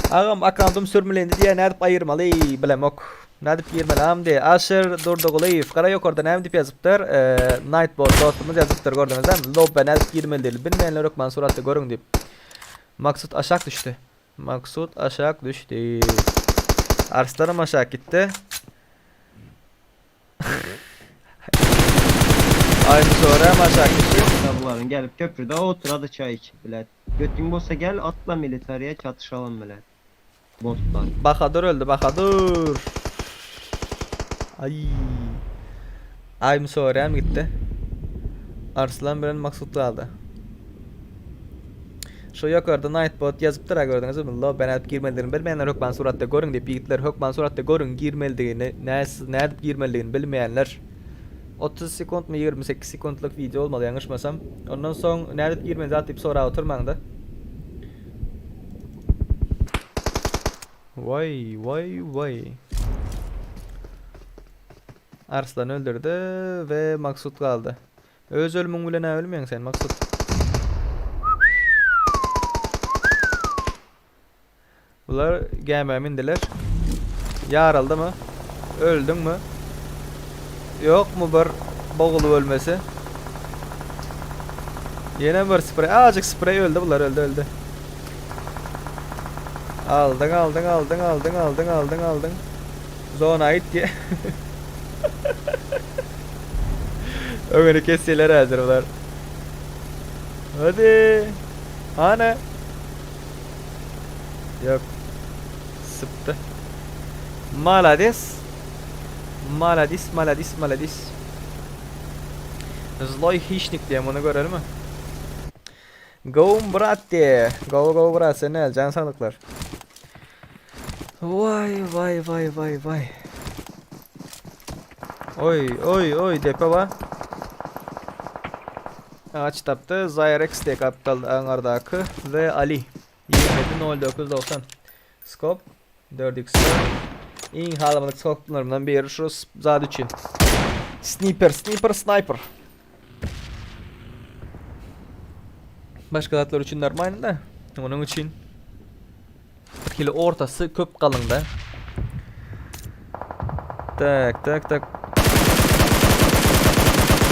Agam akkauntym sürmülendi diýýär nädip aýyrmaly bilemok. Nädip girmeli agam diýýär. Aşyr Durdygulyýew gara ýokarda näme diýip ýazypdyr? Nightbot dostumyz ýazypdyr gördüňiz dämi? Lobba nädip girmelidigini bilmeýänler hökman suratda görüň diýip. Maksut aşak düşdi. Maksut aşak düşdi. Arslanam aşak gitdi. Aýmy soraýam aşak düşdi. Bularyň gelip köprüde oturady çay içip bilet. Götüň bolsa gel atla militariýa çatyşalym bilet. Botlar. Bahadur öldü Bahadur. Ay. I'm sorry am gitdi. Arslan bilen Maksut galdy. Şu ýokarda Nightbot ýazypdyr ha gördüňizmi? Lo ben nädip girmelidigini bilmeýänler hökman suratda görüň diýip ýigitler hökman suratda görüň girmelidigini nädip girmelidigini bilmeýänler. 30 sekuntmy 28 sekuntlyk wideo bolmaly ýalňyşmasam. Ondan soň nädip girmeli zat diýip sorap oturmaňda. Waý waý waý. Arslan öldürdi we Maksut galdy. Öz ölümiň bilen-ä ölmeýäň sen, Maksut. Bular gämä mindiler. Ýaryldymy? Öldüňmi? Ýokmy bir bogulyp ölmesi? Ýene bir spreý, azajyk spreý öldi bular, öldi, öldi. Aldyň, aldyň, aldyň, aldyň, aldyň, aldyň, aldyň. Zona git diýe. Öňüni kesýärler häzir bular. Hadi. Hany. Ýok. Sypdy. Malades. Maladis, maladis, maladis. Zloý hişnik diýen muny görelmi? Go brat diýe. Go go brat sen näl jan saglyklar. Vay vay vay vay vay. Oy oy oy depe bar. Ağaç tapdy. Zyrex diye kaptal aňardaky ve Ali. 27.0990. Skop 4x. Iň halamadyk skoplarymdan biri şu zat üçin. Sniper, sniper, sniper. Başga zatlar üçin normalny da. Onuň üçin bir hili ortasy köp galyňda. Tak, tak, tak.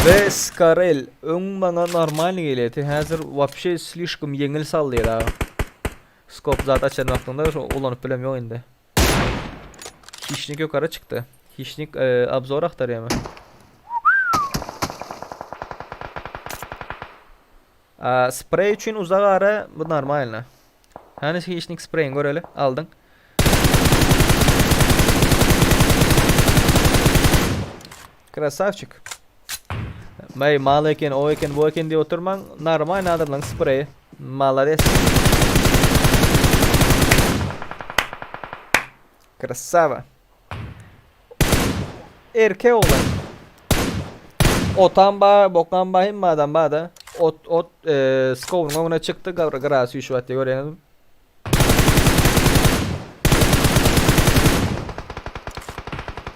Ve Skarel öň maňa normalny gelýärdi. Häzir wapşe slişkom ýeňil salýar aga. Skop zat açan wagtyňda şo ulanyp bilem ýok indi. Hişnik ýokary çykdy. Hişnik e, obzor aktarýarmy? Spreý üçin uzak ara bu normalny. Hany hişnik spreýini göreli. Aldyň. Krasavçik. May mal eken, o eken, bu eken diýip oturmaň. Normalny adamlaryň spreýi. Malades. Krasava. Erkek oglan. Otam ba, bokam ba, hemme adam ba da. Ot, ot, e, skowuň öňüne çykdy, gabra gyra süýşüp atdy görýäňizmi?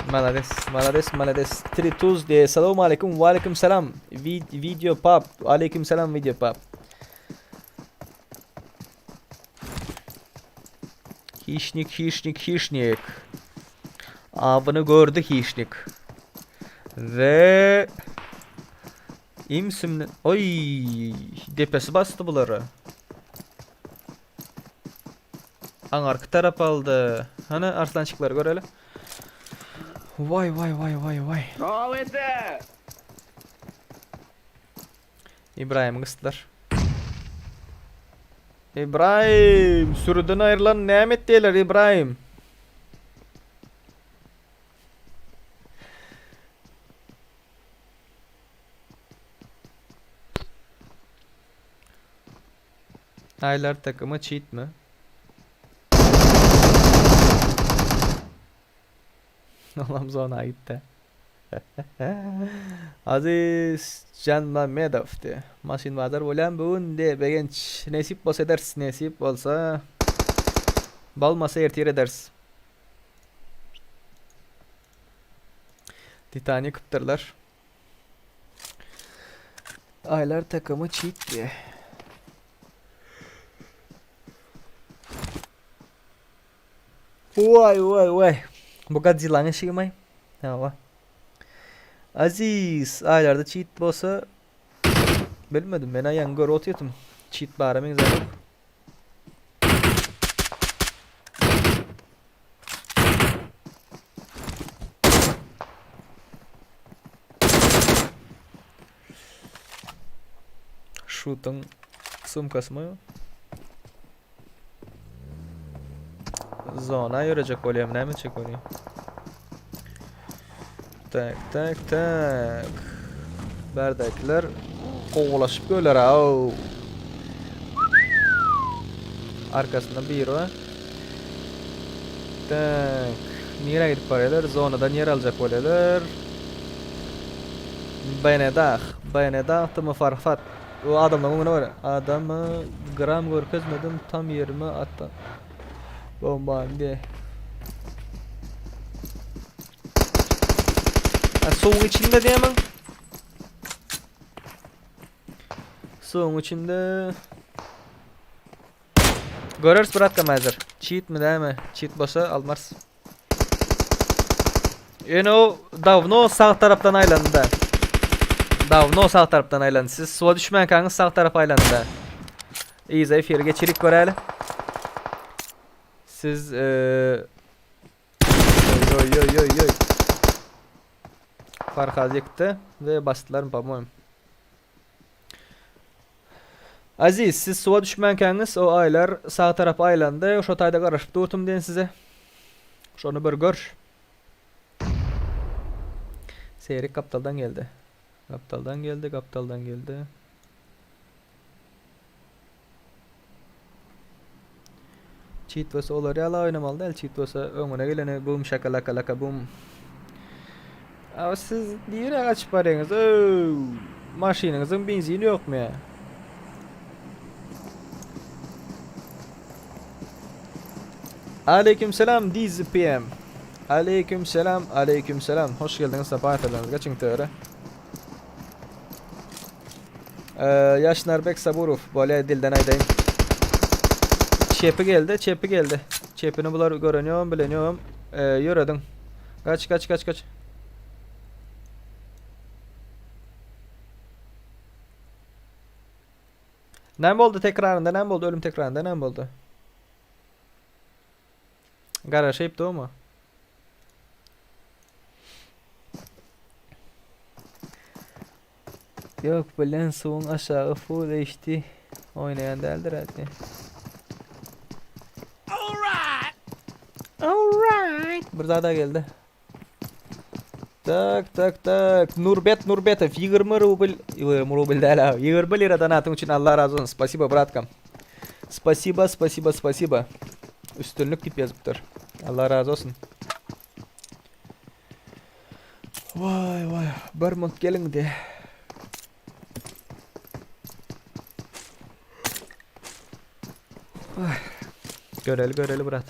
Malades, malades, malades. Trituz diye. Selamun aleyküm, ve aleyküm selam. Video pap, aleyküm selam video pap. Hişnik, hişnik, hişnik. Awyny gördü hişnik. Ve imsimli Oy, depesi basdy bulary. Aňarky tarap aldy. Hany arslançyklary göreli. Vay vay vay vay vay. İbrahim gysdylar. İbrahim sürüden aýrylan näme etdiler İbrahim? Aylar takımı cheat mi? Olam zona gitdi. Aziz Janmamedow diýe. Maşyn bazar bolýan bu gün diýe Begenç. Nesip bolsa ederis, nesip bolsa. Bolmasa ertir ederis. Titany ýykypdyrlar. Aýlar takamy cheat diýe. Waý waý waý. Bu Godzillanyň eşigimi? Hawa. Aziz, aýlarda cheat bolsa bilmedim. Men aýaňy görüp otyrdym. Cheat bara meňzänok. Şutuň sumkasymy? Zona ýörejek bolýam, näme etjek bolýam? Tak, tak, tak. Bärdäkiler gowulaşyp göler au. Arkasynda biri bar. Tak. Nirä gidip barýarlar? Zonadan ýer aljak bolýarlar. Benedah, Benedah tymy Farhat. O adamlaryň öňüne bar. Adamy gram görkezmedim, tam ýerime atdy. Bombany diye. Ha, suwuň içinde diýemiň? Suwuň içinde. Göreris bratka häzir. Cheat mi dämi? Cheat bolsa almarys. Ýöne o dawno sag tarapdan aýlandy. Dawno sag tarapdan aýlandy. Siz suwa düşmänkäňiz sag tarapa aýlandy. Yza efiri geçirik göräli. Siz eee Oý oý oý oý oý. Farhaz ýykdy we basdylar po-moýem. Aziz, siz suwa düşmänkäňiz o aýlar sag tarapa aýlandy, şo taýda garaşyp durdum diýen size. Şony bir gör. Serik gapdaldan geldi. Gapdaldan geldi, gapdaldan geldi. Çit bolsa olar ýaly oýnamaly däl, çit bolsa öňüne geleni bum şakalaka laka bum. Aw siz nirä gaçyp barýaňyz? Öw! Maşynyňyzyň benzini ýokmy ýa? Aleyküm selam DZPM. Aleyküm selam, aleyküm selam. Hoş geldiňiz, sapa getirdiňiz. Geçiň töre. Ee, Yaşnarbek Saburow, bolýa dilden aýdaýyn. Çepi geldi, çepi geldi. Çepini bular görenýom, bilenýom. Ee, ýörediň. Gaç, gaç, gaç, gaç. Näme boldy tekrarynda, näme boldy ölüm tekrarynda, näme boldy? Garaşyp durma. Ýok bilen suwuň aşagy full HD oýnaýan däldir hadi. Alright. Bir zada geldi. Tak tak tak. Nurbet Nurbetow 20 rubl, 20 rubl däl abi. 20 lira donatyň üçin Allah razı olsun. Spasibo bratkam. Spasibo, spasibo, spasibo. Üstünlik diýip ýazypdyr. Allah razı olsun. Waý waý, bir munt geliň de. Göreli göreli brat.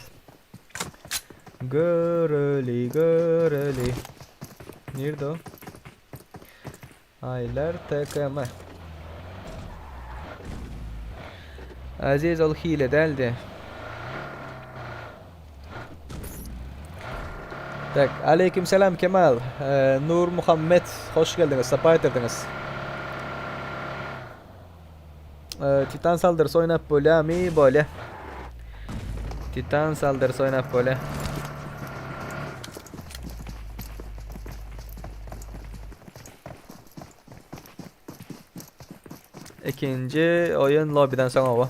Göreli göreli. Nirde o? Aýlar TKM. Aziz ol hile däldi. Tak, aleyküm selam Kemal. Ee, Nur Muhammed, hoş geldiňiz, sapa getirdiňiz. Ee, Titan saldyrysy oýnap bolýamy? Bolýa. Titan saldyrysy oýnap bolýa. Ikinji oýun lobbyden soň owa.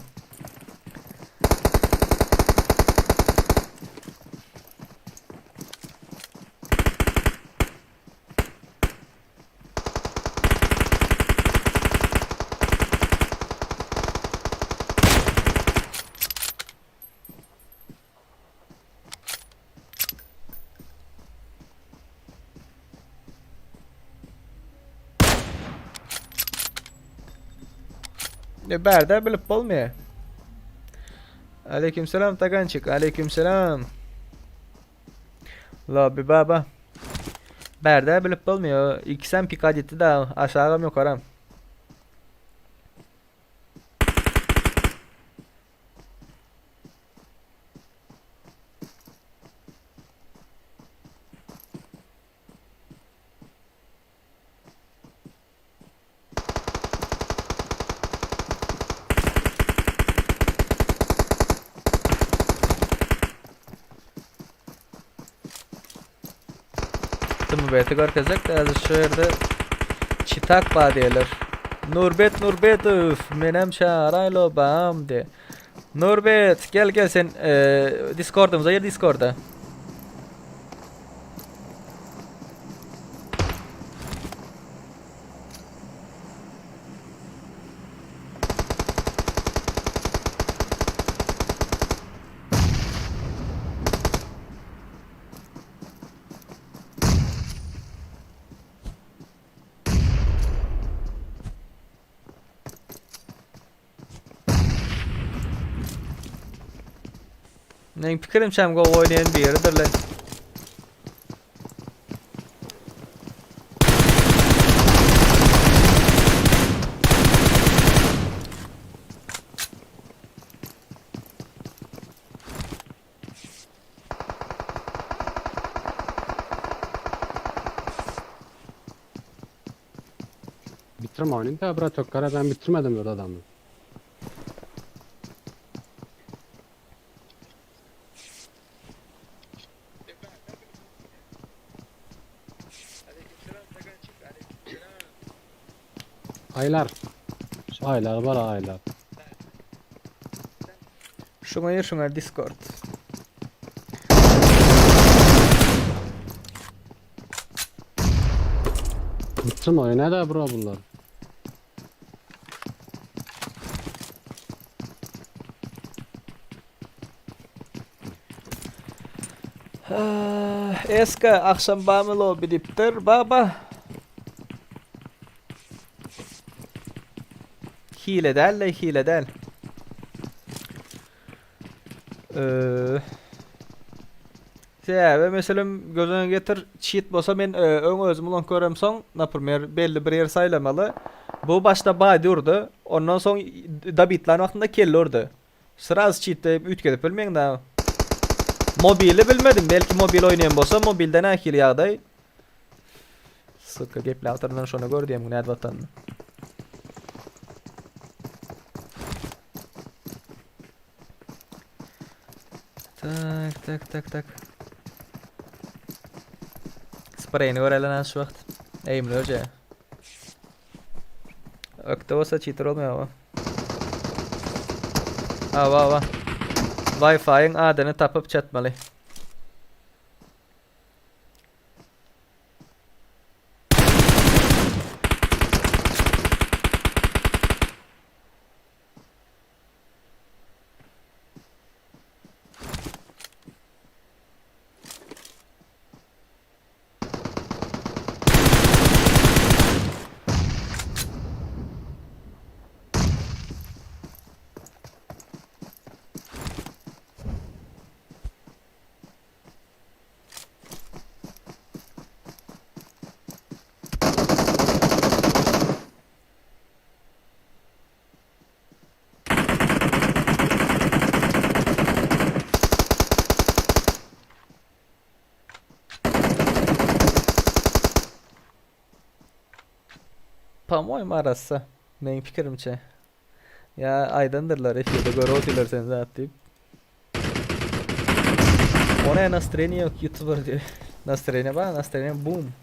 Ne bärde bilip bolmaýar. Aleyküm selam Tagançik. Aleyküm selam. Lobby baba. Bärde bilip bolmaýar. Ikisem pika etdi da aşagam ýokaram. Tümübeti görkezjek de häzir şu ýerde çitak bar diýerler. Nurbet Nurbetow menem çagyraylo bam de. Nurbet gel gel sen e, Discord'umyza gel Discord'a. Meň pikirimçem gowy oýnaýan biridir lan. Bitirme oyunu da bura Tökkara ben bitirmedim öyle adamı. Aylar. Şu aylar var aylar. Şuňa ýer şuňa Discord. Bitirme oyunu da bro bunlar. Ah, Eska akşam bamy lobby diýipdir. Baba. Hile däl le hile däl. Ee, Sebäbi meselem göz öňüne getir cheat bolsa men e, öň özüm ulan göremsoň naprimer belli bir ýer saýlamaly. Bu başda bady urdy. Ondan soň dabitlan wagtynda kelle urdy. Sraz cheat diýip üýtgedip bilmeň da. Mobili bilmedim. Belki mobil oýnaýan bolsa mobilde nähili ýagdaý. Suka gepläp oturandan şony gör diýem nädip atanyny. Tak tak tak tak. Sprayini göreli şu wagt. Eýimli öje. Ökde bolsa cheater olmaýar o. Awa awa. Wi-Fi-iň adyny tapyp çatmaly. Pamoýum arassa. Meň pikirimçe. Ýa aýdandyrlar efirde görüp otyrlar sen zat diýip. Ona nastreniýe ýok youtuber diýip. Nastreniýe bar, nastreniýe boom.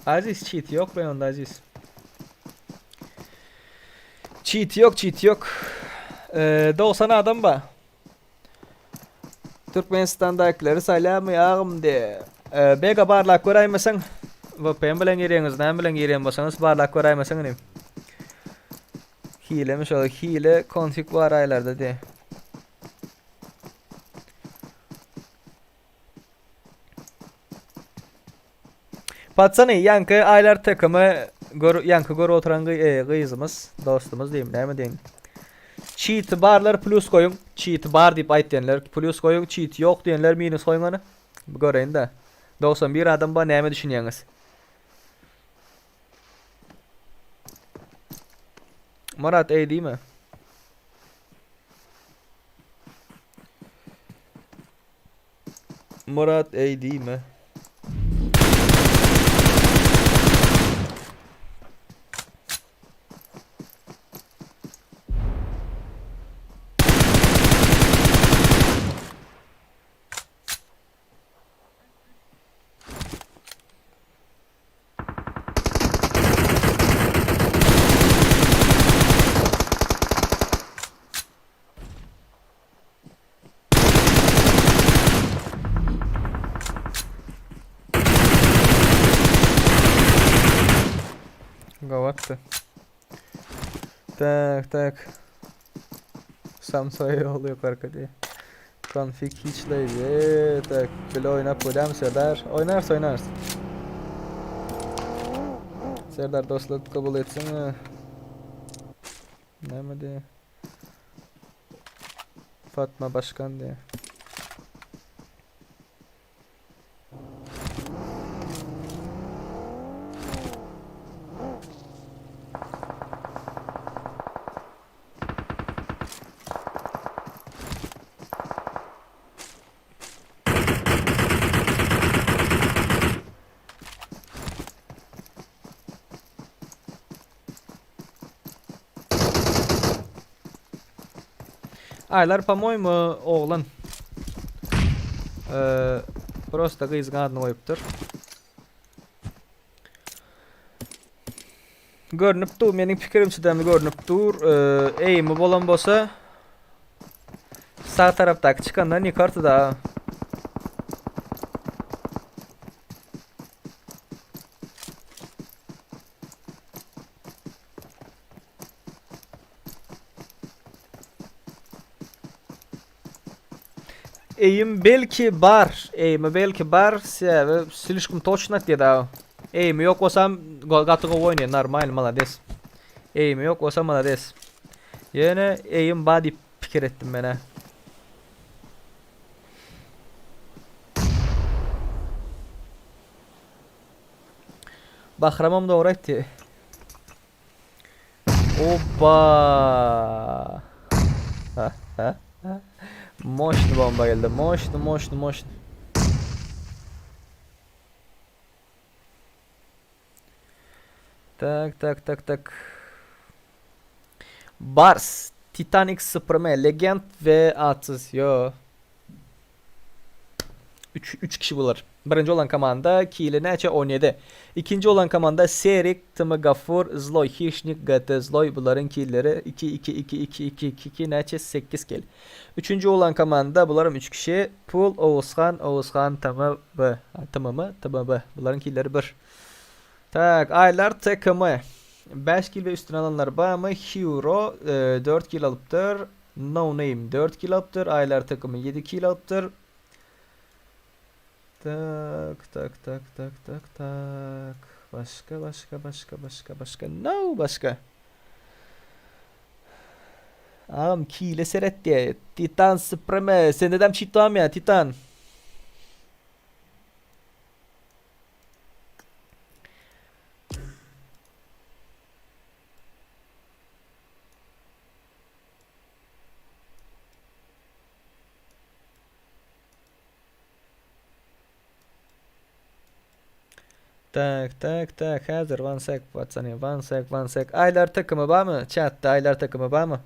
Aziz cheat yok be onda Aziz. Cheat yok cheat yok. Ee, 90 adam ba. Türkmenistandakyleri saýlamy agam de. Ee, Bega barlap göräýmeseň VPN bilen girýäňiz, näme bilen girýän bolsaňyz barlap göräýmeseň inim. Hilemi şol hile konfig bar aýlarda de. Patsany, ýaňky Aýlar TKM gör, ýaňky görüp oturan gy, e, gyzymyz, dostumyz diýeyim, näme diýeyim. Cheat barlar plus goýuň. Cheat bar diýip aýtýanlar plus goýuň, cheat ýok diýenler minus goýuň ony. Göreýin-de. 91 adam bar, näme düşünýäňiz? Murat eý diýme. Murat eý diýme. Gavatdy. Tak, tak. Samsoýa ýol ýok arkada. Konfig hiç leýdi. Tak, bile oýnap bolýarmy Serdar? Oýnarys, oýnarys. Serdar dostluk kabul etsin. Näme diýýär? Fatma Başkan diýýär. Aylar po-moýmu oglan. Ee, prosta gyzyň adyny goýupdyr. Görnüp dur, meniň pikirimçe görnüp dur. Ee, eýimi bolan bolsa sag tarapdaky çykandan ýykardy da. Eýim belki bar. Eýimi belki bar. Sebäbi slişkom toçno atýar da. Eýimi ýok bolsam gaty gowy oýnaýar. Normal, malades. Eýimi ýok bolsa malades. Ýöne eýim bar diýip pikir etdim men-ä. Bahramam dogry aýtdy. Oba! Moşny bomba geldi. Moşny, moşny, moşny. Tak, tak, tak, tak. Bars, Titanic 0M, Legend ve Atsyz. Yo. 3 3 kişi bular. Birinji olan komanda kili näçe 17. Ikinji olan komanda Serik, Tm Gafur, Zloy Hişnik, GT Zloy bularyň killeri 2 2 2 2 2 2 2 näçe 8 kil. Üçünji olan komanda bularam 3 kişi Pul, Oguzhan, Oguzhan, Tm B. Tmm, TMB. Bularyň killeri 1. Tak, Aýlar TKM. 5 kil we üstüne alanlar barmy? Hero 4 kil alypdyr. No Name 4 kil alypdyr. Aýlar takymy 7 kil alypdyr. Tak, tak, tak, tak, tak, tak. Başga, başga, başga, başga, başga. No, başga. Agam kile seret diýe. Titan Supreme. Sende dem cheat barmy ýa Titan? Tak, tak, tak. Häzir one sec, patsany. One sec, one sec. Aýlar takymy barmy? Chatda Aýlar takymy barmy?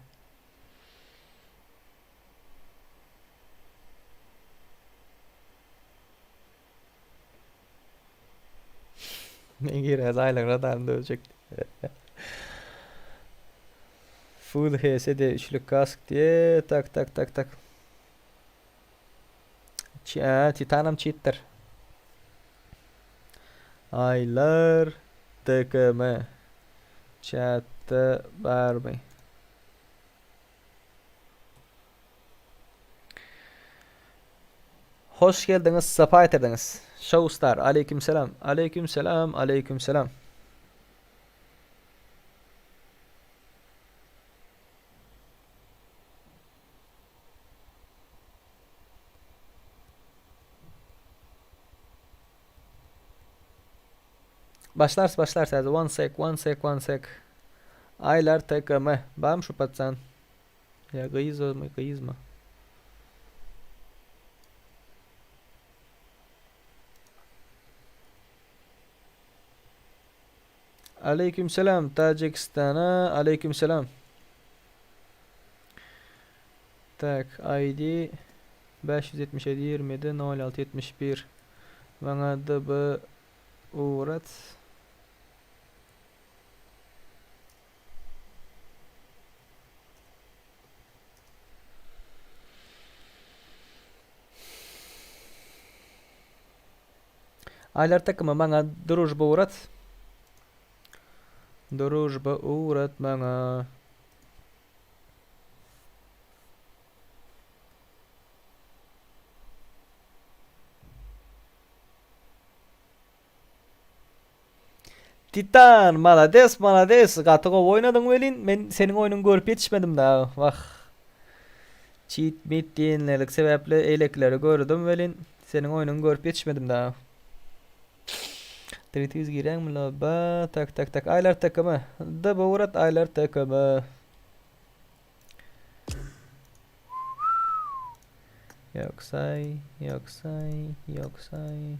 Men girez aýlyk radarynda öljek. Full HS de üçlük kask diye tak tak tak tak. Ç Titanam cheatdir. Aýlar TKM chatda barmy? Hoş geldiňiz, sapa getirdiňiz. Showstar aleýkim salam aleýkim salam aleýkim salam. Başlarys başlarys häzir one sek one sek one sek. Aýlar TKM barmy şu patsan? Ýa gyzmy gyzmy? Aleyküm selam Tacikistana aleyküm selam. Tak ID 577 27 06 71 Maňa DB ugrat. Aýlar takymy maňa družba ugrat. Družba ugrat maňa. Titan malades malades gaty gowy oýnadyň welin men seniň oýnuňy görüp ýetişmedim dagy wah çit mit diýenlerlik sebäpli eýlekileri gördüm welin seniň oýnuňy görüp ýetişmedim dagy Tritüz giräňmi loba tak tak tak aýlar TKM DB ugrat aýlar TKM Ýok saý ýok saý ýok saý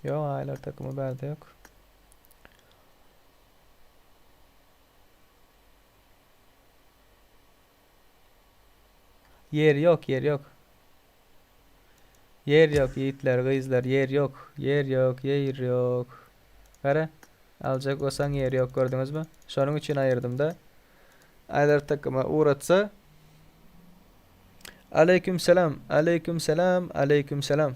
Ýok, aýlar takymy bärde ýok. Ýer ýok, ýer ýok. Ýer ýok, ýigitler, gyzlar, ýer ýok. Ýer ýok, ýer ýok. Gara, aljak bolsaň ýer ýok, gördüňizmi? Şonuň üçin aýyrdym-da. Aýlar takyma ugratsa. Aleyküm selam, aleyküm selam, aleyküm selam.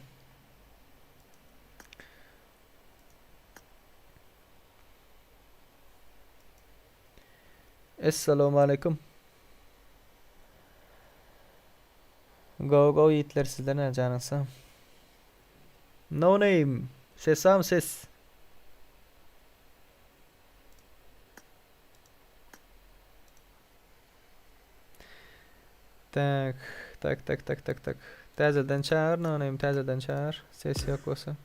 Essalamualeýkum. Gowy gowy ýigitler sizde näme janyňyz sag. No name. Sesam ses. Tak, tak, tak, tak, tak, tak. Täzeden çagyr, no name, täzeden çagyr. Ses ýok bolsa.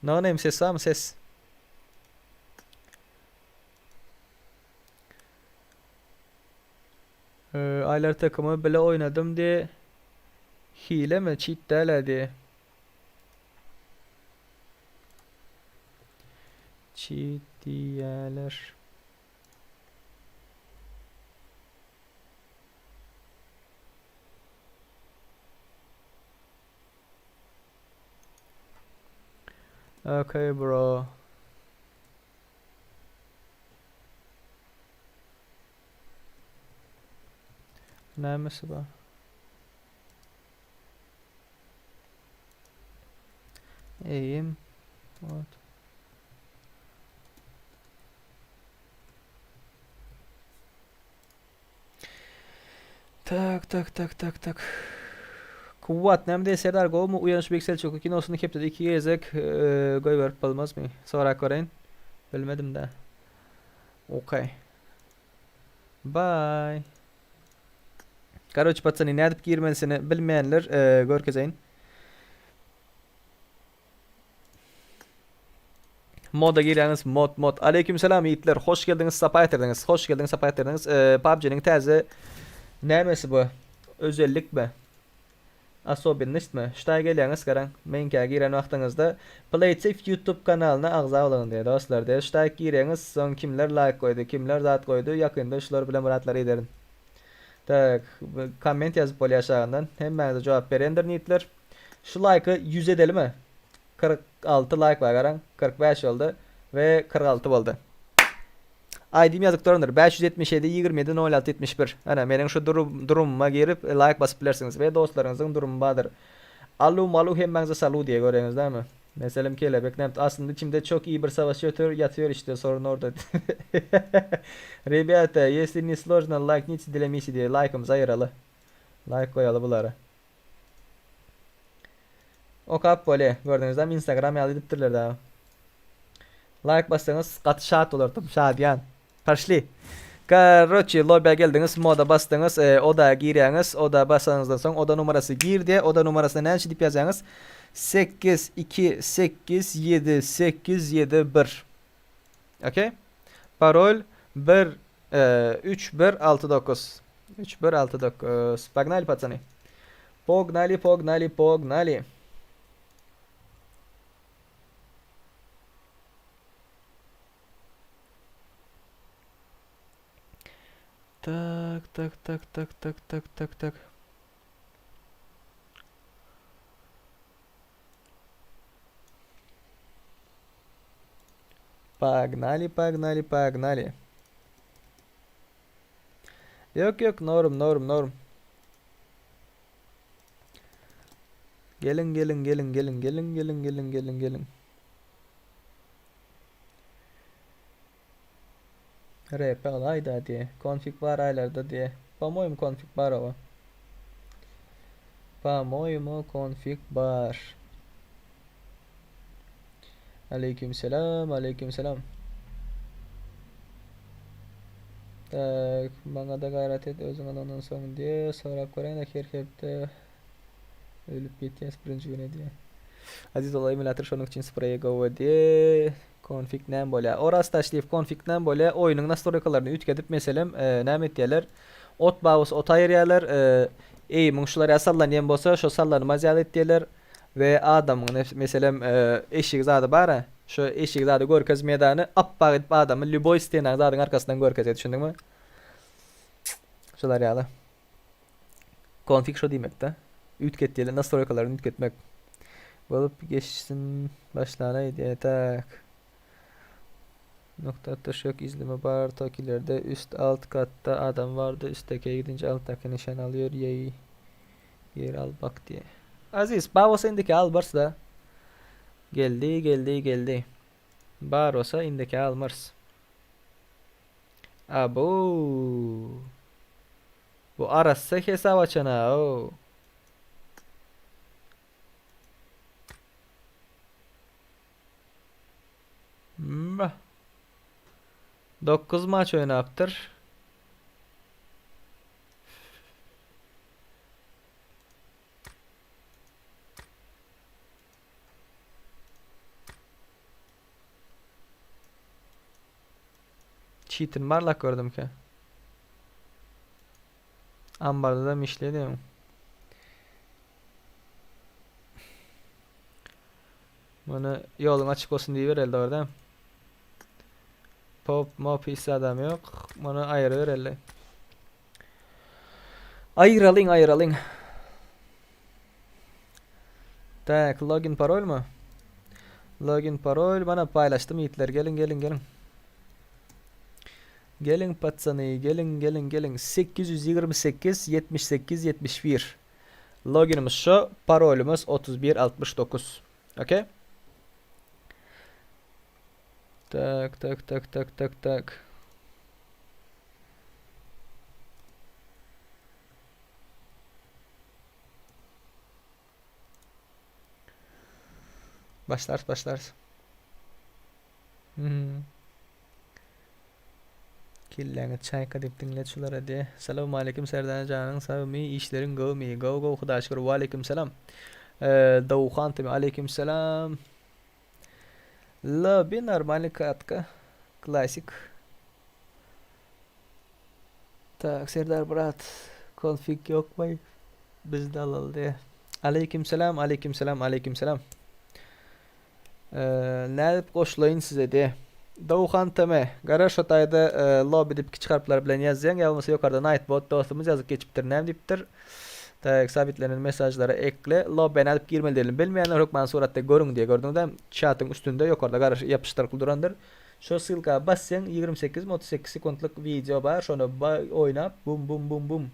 No name ses barmy ses? Aýlar takymy bile oýnadym diye hile mi cheat däl-ä diye. Cheat diýýäler. Okay bro. Nämesi bar? Eýim. What? Tak tak tak tak tak. Kuwwat näme diýýär Serdar gowumy Uýanyş Beýik Selçukly kinosyny hepdede 2 gezek goýberip bolmazmy? Sorap göreýin. Bilmedim-dä. Okay. Bye. Karoç patsany nädip girmelisini bilmeýänler görkezeýin. Moda girýäňiz mod mod. Aleyküm selam ýigitler hoş geldiňiz sapa getirdiňiz. Hoş geldiňiz sapa getirdiňiz. PUBG-niň täze nämesi bu? Özellikmi? Asobennostmy? Şutaý gelýäňiz garaň. Meňkä giren wagtyňyzda PlaySafe YouTube kanalyna agza boluň diýýär dostlar diýýär. Şutaý girýäňiz soň kimler laýk goýdy, kimler zat goýdy ýakynda şular bilen myratlar ederin. Tak, komment ýazyp bolýar aşagyndan. Hemmäňize jogap berendirin ýigitler. Şu laýky 100 edelimi? 46 laýk bar garaň. 45 boldy we 46 boldy. ID-m ýazyp durandyr. 577 27 06 71. Ana meniň şu durumyma girip laýk basyp bilersiňiz we dostlaryňyzyň durumy bardyr. Alu malu hemmäňize salu diýe göreňiz dämi? Meselem kelebek nämt aslynda içimde çok iyi bir savaş ýötür ýatýor işte sorun orda. Rebýata ýesli ne složno laýknite dla misi diýe laýkymyzy aýyraly. Laýk goýaly bulara. Okap bolýa. Gördüňiz dämi Instagram ýaly edipdirler dagy. Laýk bassaňyz gaty şat bolardym. Şadyýan. Poşli. Karoçi lobby'a geldiňiz, moda basdyňyz, e, oda girýäňiz, oda basanyňyzdan soň oda numarasy gir diýe, oda numarasyna näçe diýip ýazýaňyz? 8 2 8 7 8 7 1. Okey? Parol 1 3 1 6 9. 3 1 6 9. Погнали, пацаны. Погнали, погнали, погнали. Tak, tak, tak, tak, tak, tak, tak, tak. Погнали, погнали, погнали. Yok yok norm norm norm. Gelin gelin gelin gelin gelin gelin gelin gelin gelin. RP alayda diye. Konfig var aylarda diye. По-моему konfig bar oba. По-моему konfig bar. Aleyküm selam, aleyküm selam. Tak, maňa da gaýrat et özüň alandan soň diye sorap göräýin her hepde ölüp ýetýäs birinji güne diye. Aziz ola emulator şonuň üçin spreýe gowy diye. Konfig näme bolýar? Oraz Taşlyýew konfig näme bolýar? Oýnuň nastroýkalaryny üýtgedip meselem näme etýärler? Ot babasy ot aýyrýarlar. Eýmiň şular ýaly sallanýan bolsa şo sallanmaz ýaly etýärler. We adamyň meselem eşigi zady bar-a, şo eşigi zady görkezmeýädany apbak edip adamy lýuboý stenaň zadyň arkasyndan görkezýär düşündiňmi? Şular ýaly. Konfig şo diýmekde. Üýtget diýeli nastroýkalaryny üýtgetmek. Bolup geçsin başlana diýe tak. Nokta atyş yok izleme bar tokilerde üst alt katda adam vardı üsttekiye gidince alttaki nişan alıyor yey yer al bak diye. Aziz bar bolsa indiki almars da. Geldi geldi geldi. Bar bolsa indiki almars. Abo. Bu arassa hesap açana o. Mbah. 9 maç oýnapdyr. Çitin barlak gördüm ki. Ambarda da mişledim. Muny ýoluň açyk bolsun diýibereli dogry Pop mop hiç adam ýok. Muny aýyrybereli. Aýyralyň aýyralyň. Tak, login parolmy? Login parol bana paýlaşdym ýigitler. Geliň geliň geliň. Geliň patsany, geliň geliň geliň. 828 78 71. Loginimiz şu, parolymyz 31 69. Okey? Tak, tak, tak, tak, tak, tak. Başlarys, başlarys. Hmm. Kelläňi çaýka diýip diňlet şulara diýe. Salowmaleýkim Serdar janyň sagmy işleriň gowmy gowy gowy hudaýa şükür waleýkim salam. Dawuhan tm aleýkim salam. Lobby normalny katka klasik. Tak Serdar brat konfig ýokmy bizde alaly diýe. Aleýkim salam aleýkim salam aleýkim salam. Nädip goşulaýyn size diýe. Dawuhan TM, Gara şo taýda lobby diýip kiçi harplar bilen ýazýaň ýa bolmasa ýokarda Nightbot dostumyz ýazyp geçipdir näme diýipdir. Tak sabitlenen mesajlara ekle. Lobbä nädip girmelidigini bilmeýänler hökman suratda görüň diýe gördüňizä çatyň üstünde ýokarda gara ýapyşdyrykly durandyr. Şo ssylka bassaň 28 mi 38 sekuntlyk wideo bar şony oýnap bum bum bum bum.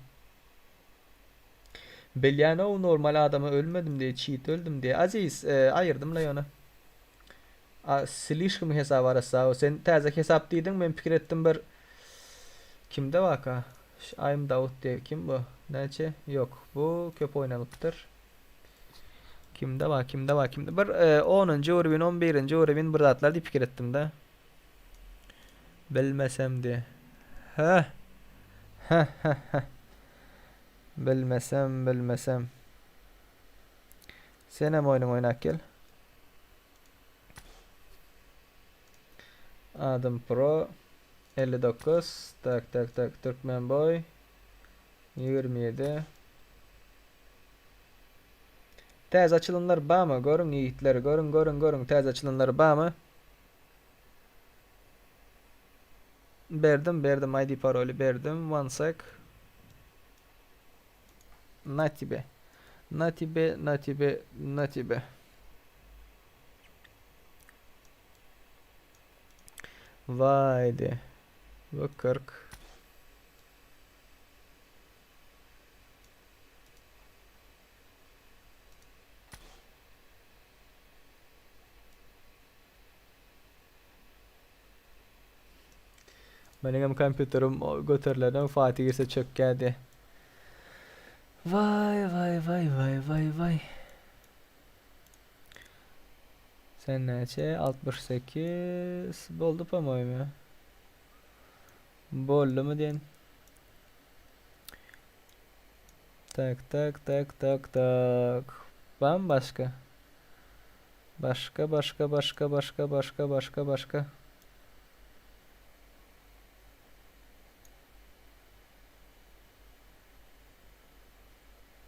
Bilýänow normal adama ölmedim diýe çit öldüm diýe Aziz aýyrdym la ýöne. A slişkim hesap arassa sen täze hesap diýdiň men pikir etdim bir kimde baka I'm Dawut diýe kim bu näçe ýok bu köp oýnalypdyr. Kimde bar kimde bar kimde bir onunjy urwin on birinji urwin bir zatlar diýip pikir etdim de. Bilmesem diýe. Heh. Heh heh heh. Bilmesem bilmesem. Senem oýnuň oýnap gel. Adam Pro 59 tak tak tak Türkmen boy 27 Täze açylanlar bamy? Görüň ýigitler, görüň, görüň, görüň, täze açylanlar bamy? Berdim, berdim, ID paroly berdim. One sec. Na tebe. Na tebe, na tebe, na tebe. Vaydi. Bu 40. Meniňem kompýuterim göterilerden Fatih girse çökýärdi. Waý waý waý waý waý waý. Sen näçe? 68 boldy po-moýmy. Boldumy diýen. Tak tak tak tak tak. Bam başga. Başga başga başga başga başga başga başga.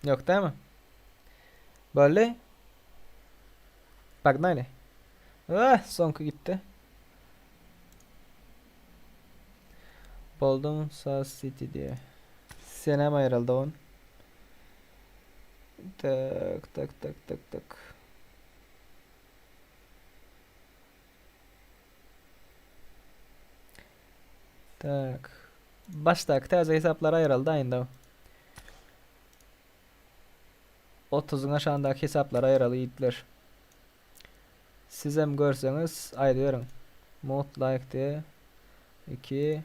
Yok değil mi? Böyle. Погнали. Ah, soňky gitdi. Boldum Saz City diye. Senem aýryldy on. Tak tak tak tak tak. Tak. Başdaky täze hesaplar aýryldy aýynda. 30-yň aşagyndaky hesaplar aýraly ýigitler. Sizem görseňiz aýdyberiň. Mut like diye. 2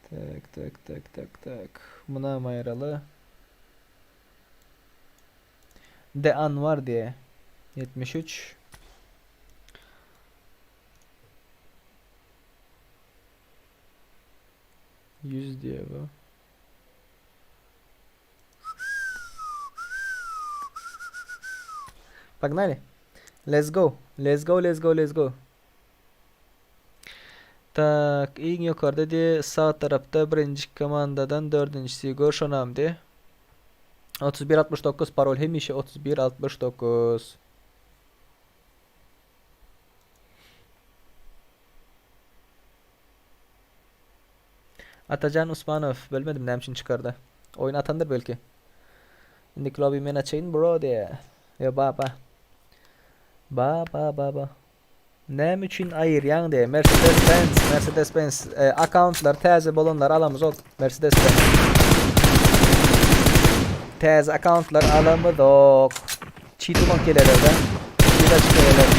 Tak tak tak tak tak. Munam aýraly. De Anwar diye. 73 100 diye bu. Погнали. Let's go. Let's go, let's go, let's go. Tak, iň ýokarda diýe sag tarapda birinji komandadan dördünjisi gör şonam diýe. 3169 parol hemişe 3169. Atajan Usmanow bilmedim näme üçin çykardy. Oýun atandyr belki. Indiki lobby men açaýyn bro diýe. Ýo ba ba. Ba ba ba ba. Näme üçin aýyrýaň diýe. Mercedes Benz, Mercedes Benz e, akkauntlar täze bolanlar alamyzok. Mercedes Benz. Täze akkauntlar alamyzok. Cheat ulan gelerler. Cheat açyk gelerler.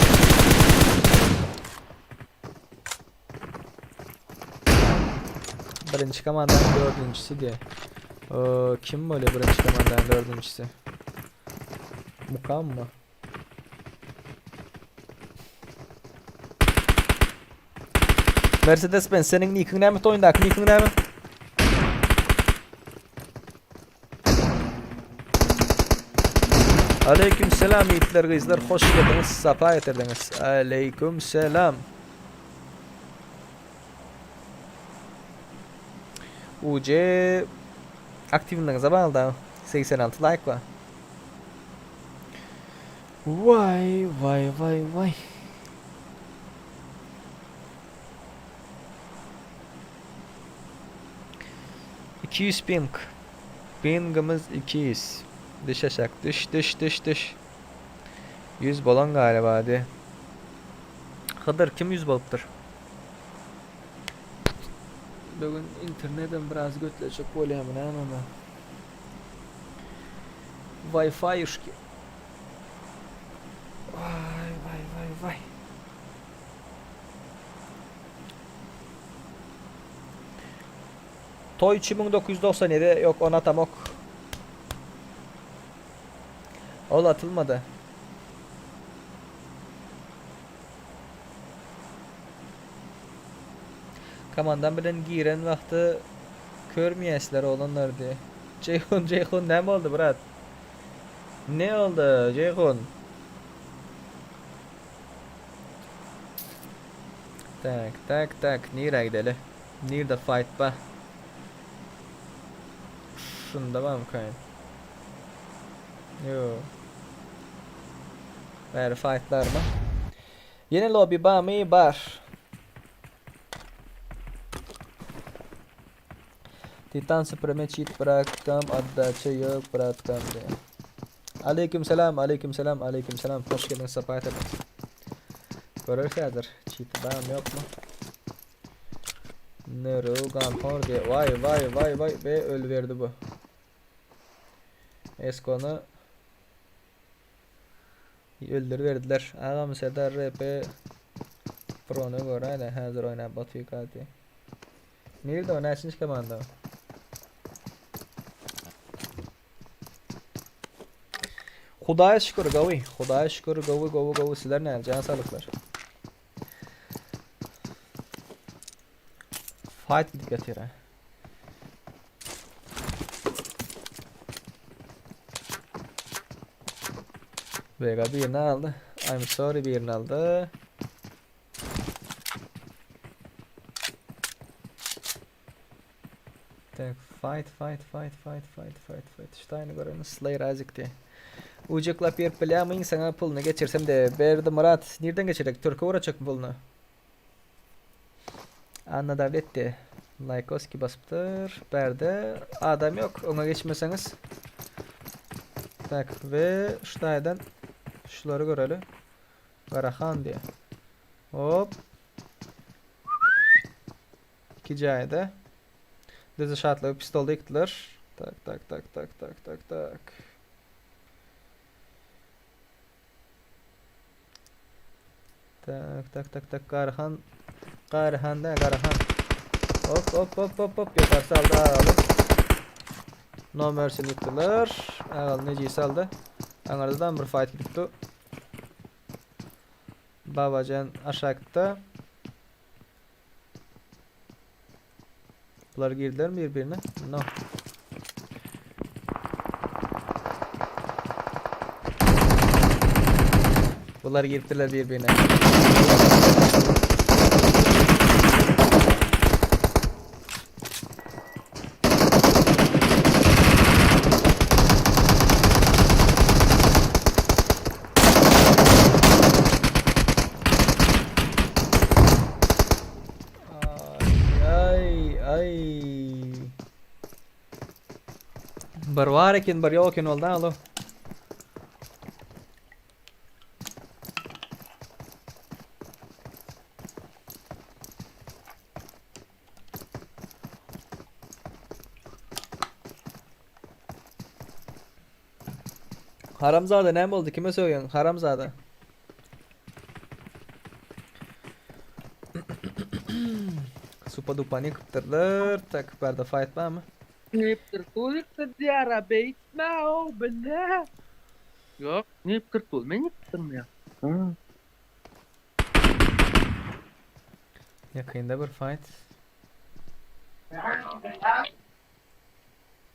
Birinji komandanyň dördünjisi diýe. Kim bolýar birinji komandanyň dördünjisi? Mukam mı? Mercedes Benz seniň nikiň näme toýundaky nikiň näme? Aleyküm selam ýigitler gyzlar hoş geldiňiz sapa getirdiňiz. Aleyküm selam. UC aktiwligiňize bagly da 86 like bar. Waý waý waý waý. 200 ping. Pingimiz 200. Düş aşak düş düş düş düş. 100 bolan galiba diye. Hydyr kim 100 bolupdyr? Bugün internetim biraz götleşik bolýarmy nämemi? Wi-Fi-uşki. Vay vay vay vay. Toy 3997 yok ona tamok. Ol atylmady. Komandam bilen giren wagty körmeýäsler oglanlar diýe. Jeýhun Jeýhun näme boldy brat? Ne boldy Jeýhun? Tak tak tak nirä gideli? Nirde fight ba? Şunda barmykaýyn? Ýok. Bäri fightlarmy? Ýene lobby barmy? Bar. Titan Supreme cheat bıraktım addaça yok bıraktım diye. Aleyküm selam, aleyküm selam, aleyküm selam. Hoş geldin sapa getirdin. Görürüz häzir. Cheat barmy yok mu? Nero Gunhor diye. Vay vay vay vay ve ölüverdi bu. Eskony öldüriberdiler. Agam Serdar RP Prony göräýle häzir oýnap otyka diý. Nirde o näçinji komanda? Hudaýa şükür gowy. Hudaýa şükür gowy gowy gowy sizler näl jan saglyklar. Fight gidip ýatyr ha. Vega birini aldy. I'm sorry birini aldy. Tak fight fight fight fight fight fight fight. Ştaýny görelim Slayer Isaac diye. Ucuklap berip bilýärmiň saňa puluny geçirsem de Berdi Myrat nirden geçirek Türke uğraçak puluny. Anna Davletti Likeoski basypdyr. Bärde adam yok. Oňa geçmeseňiz. Tak we şu taýdan şulary göreli. Garahan diýe. Hop. İki jaýda. Düzü şatlygy pistolda ýykdylar. Tak tak tak tak tak tak tak. Tak tak tak tak Garhan Garhan da Garhan. Hop hop hop hop hop ýokarsa aldy agaly. No Mercy ýykdylar. Agaly nejisi aldy. Aňardan bir fight gidipdi. Babajan aşakda. Bular girdiler mi birbirine? No. Bular giripdirler birbirine. Ay ay. Bir bar eken bir ýok eken boldy alo. Haramzada näme boldy kime sögýäň haramzada. Supa dupa ýykypdyrlar. Tak bärde fight barmy? Niptir ýykdyr diýara beýtme o bile. Ýok, niptir tul men ýykdym ýa. Ýakynda bir fight.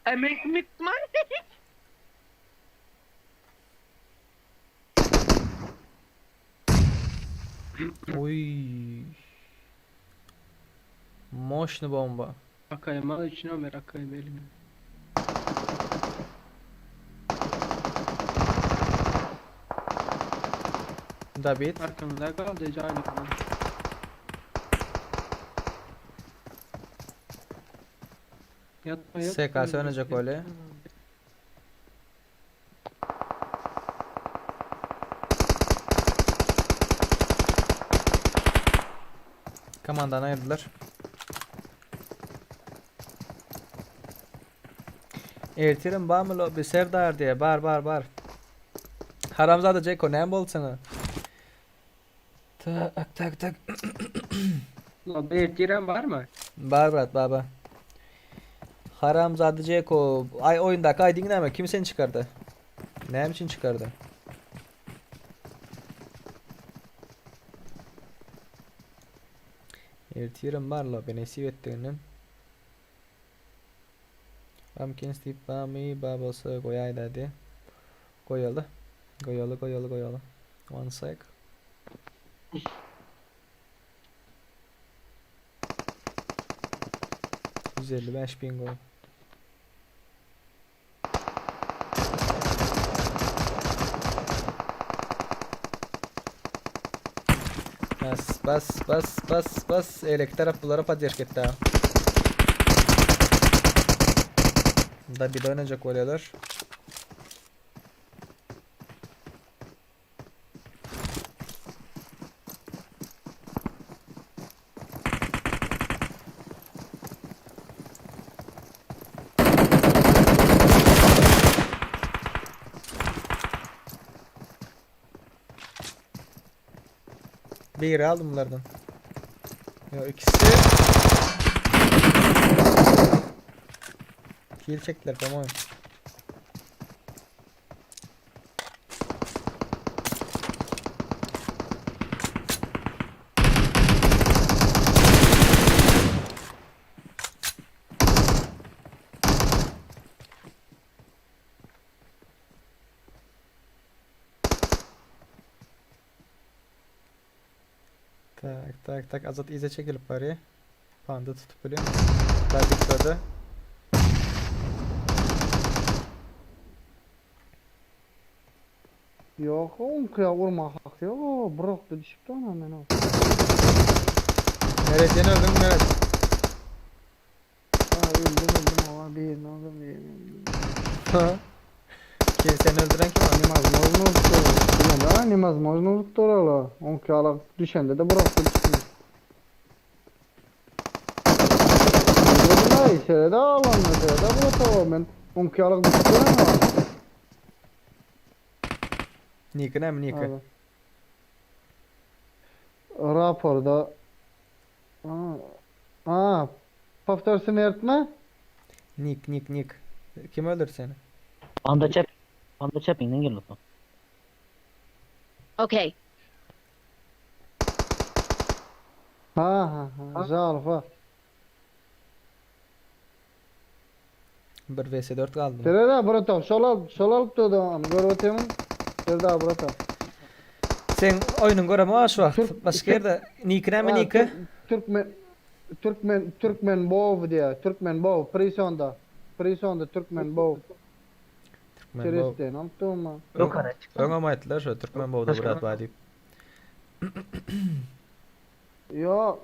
Ay men kim ýykdym ay? Oý. Moşny bomba. AKM al içine Ömer AKM eline. David. Arkamda kaldı canım. Yatma yatma. SKS oynayacak öyle. Komandany aýyrdylar. Ertirem barmy lobby Serdar diýe bar bar bar. Haramzada Jeko näme boldy saňa? Tak tak tak. Lobby ertirem barmy? Bar brat baba. Haramzada Jeko ay oyundaki ID'in näme? Kim seni çykardy? Näme üçin çykardy? Ertirem bar lobby nesip etdiginden. Pumpkin Steve Bami bar bolsa goýaý dädi. Goýaly. Goýaly, goýaly, goýaly. One sec. 155 bin gol. Bas bas bas bas bas eýleki tarap bulara poddežka etdi. Da bir oynayacak bolýarlar. Biri aldım bunlardan. Yo ikisi. Kill çektiler tamam. Tak tak tak Azat ize çekilip bari. Panda tutup biliyor. Tabii Ýok, oňkyýa urma haky ýok, o brokda düşüpdi ona men o. Meret ýene öldüň Meret. Ha öldüm öldüm owa birini öldüm birini öldüm. Kim seni öldüren kim? Nevazmojno Bilen ha nevazmojno urupdyr ola. Oňkyýalyk düşende-de brokda düşdüm. Öldüm aý, serede alanda serede brok men oňkyýalyk düşüpdi ona. Niki näme Niki? Abi. Raporda Aa, aa, Повтор смерть Nik nik nik. Kim öldürdü seni? Panda çep. Panda çepinden gel lütfen. Okay. Ha ha ha. Zalfa. 1 vs 4 galdy. Sereda brata, şol al, şol alyp durdy am, görüp otyrmyň? Sereda brata. Sen oýnuň göremok şu wagt. Başga ýerde Niki näme Niki? Türkmen Türkmen Türkmen bow diýär. Türkmen bow prisonda. Prisonda Türkmen bow. Türkmen bow. Seretden alyp durma. Öňem aýtdylar şo Türkmen bowda brat bar diýip. Ýok.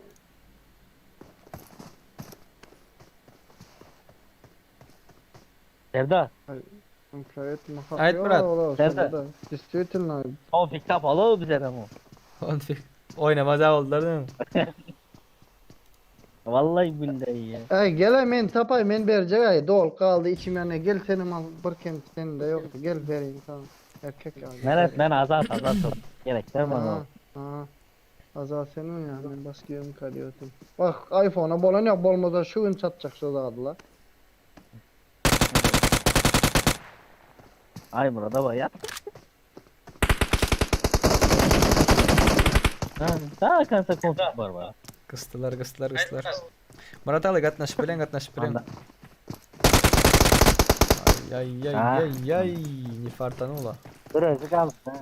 Serdar. Aýt Myrat. Serdar. Действительно. Konfig tapaly bize de bu. Konfig. Oýnamaz boldular değil mi? Vallahi billahi ya. Ay gel men tapay men berjek ay dol galdy içim ýana gel senem al bir kem sende ýokdy gel bereyim sana. Erkek ya. Meret men azat azat ol. Gerek değil mi Ha, ha. Azat senin ya men başga ýerim kalýotym. Bak iPhone'a bolan ýok bolmasa şu gün çatjak şu zadylar. Ay burada bak ya. Ha, daha kansa konfig var bak. Gysdylar gysdylar gysdylar. Myrat aly gatnaşyp bilen gatnaşyp bilen. Ay ay ay ay ay ne fartanula. Birazcık al. Ha.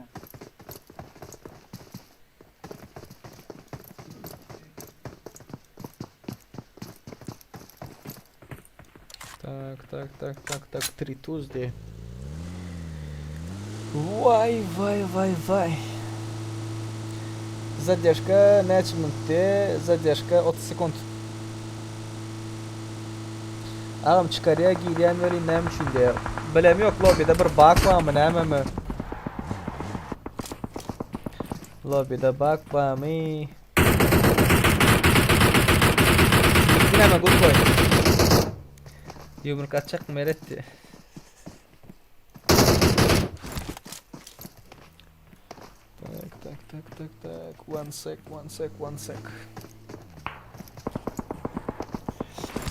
Tak tak tak tak tak 3 Tuesday. Vay vay vay vay. Zadержka näçe minutdy? Zadержka 30 sekund. Agam çykarýa girýän welin näme üçin diýýär. Bilem ýok lobbyda bir bug barmy nämemi? Lobbyda bug barmy? Näme good boy. Ýumruk atjak Meretdi. Tak, tak, tak, tak, tak. One sec, one sec, one sec.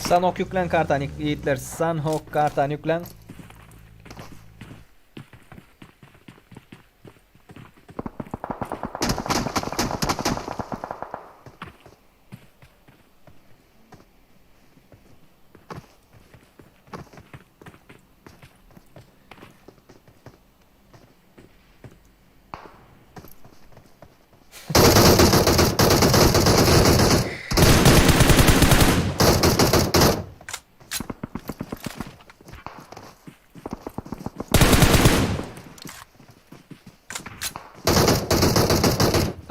Sanok ýüklen kartany ýigitler. Sanhok kartany ýüklen.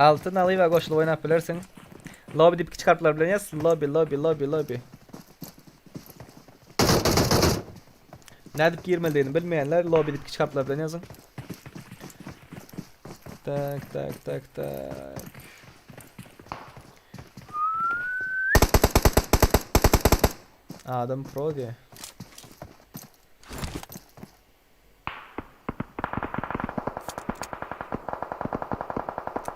Altyn alyba goşulyp oýnap bilersiň. Lobby diýip kiçi harplar bilen ýaz. Lobby, lobby, lobby, lobby. Nädip girmelidigini bilmeýänler lobby diýip kiçi harplar bilen ýazyň. Tak, tak, tak, tak. Adam pro diýe.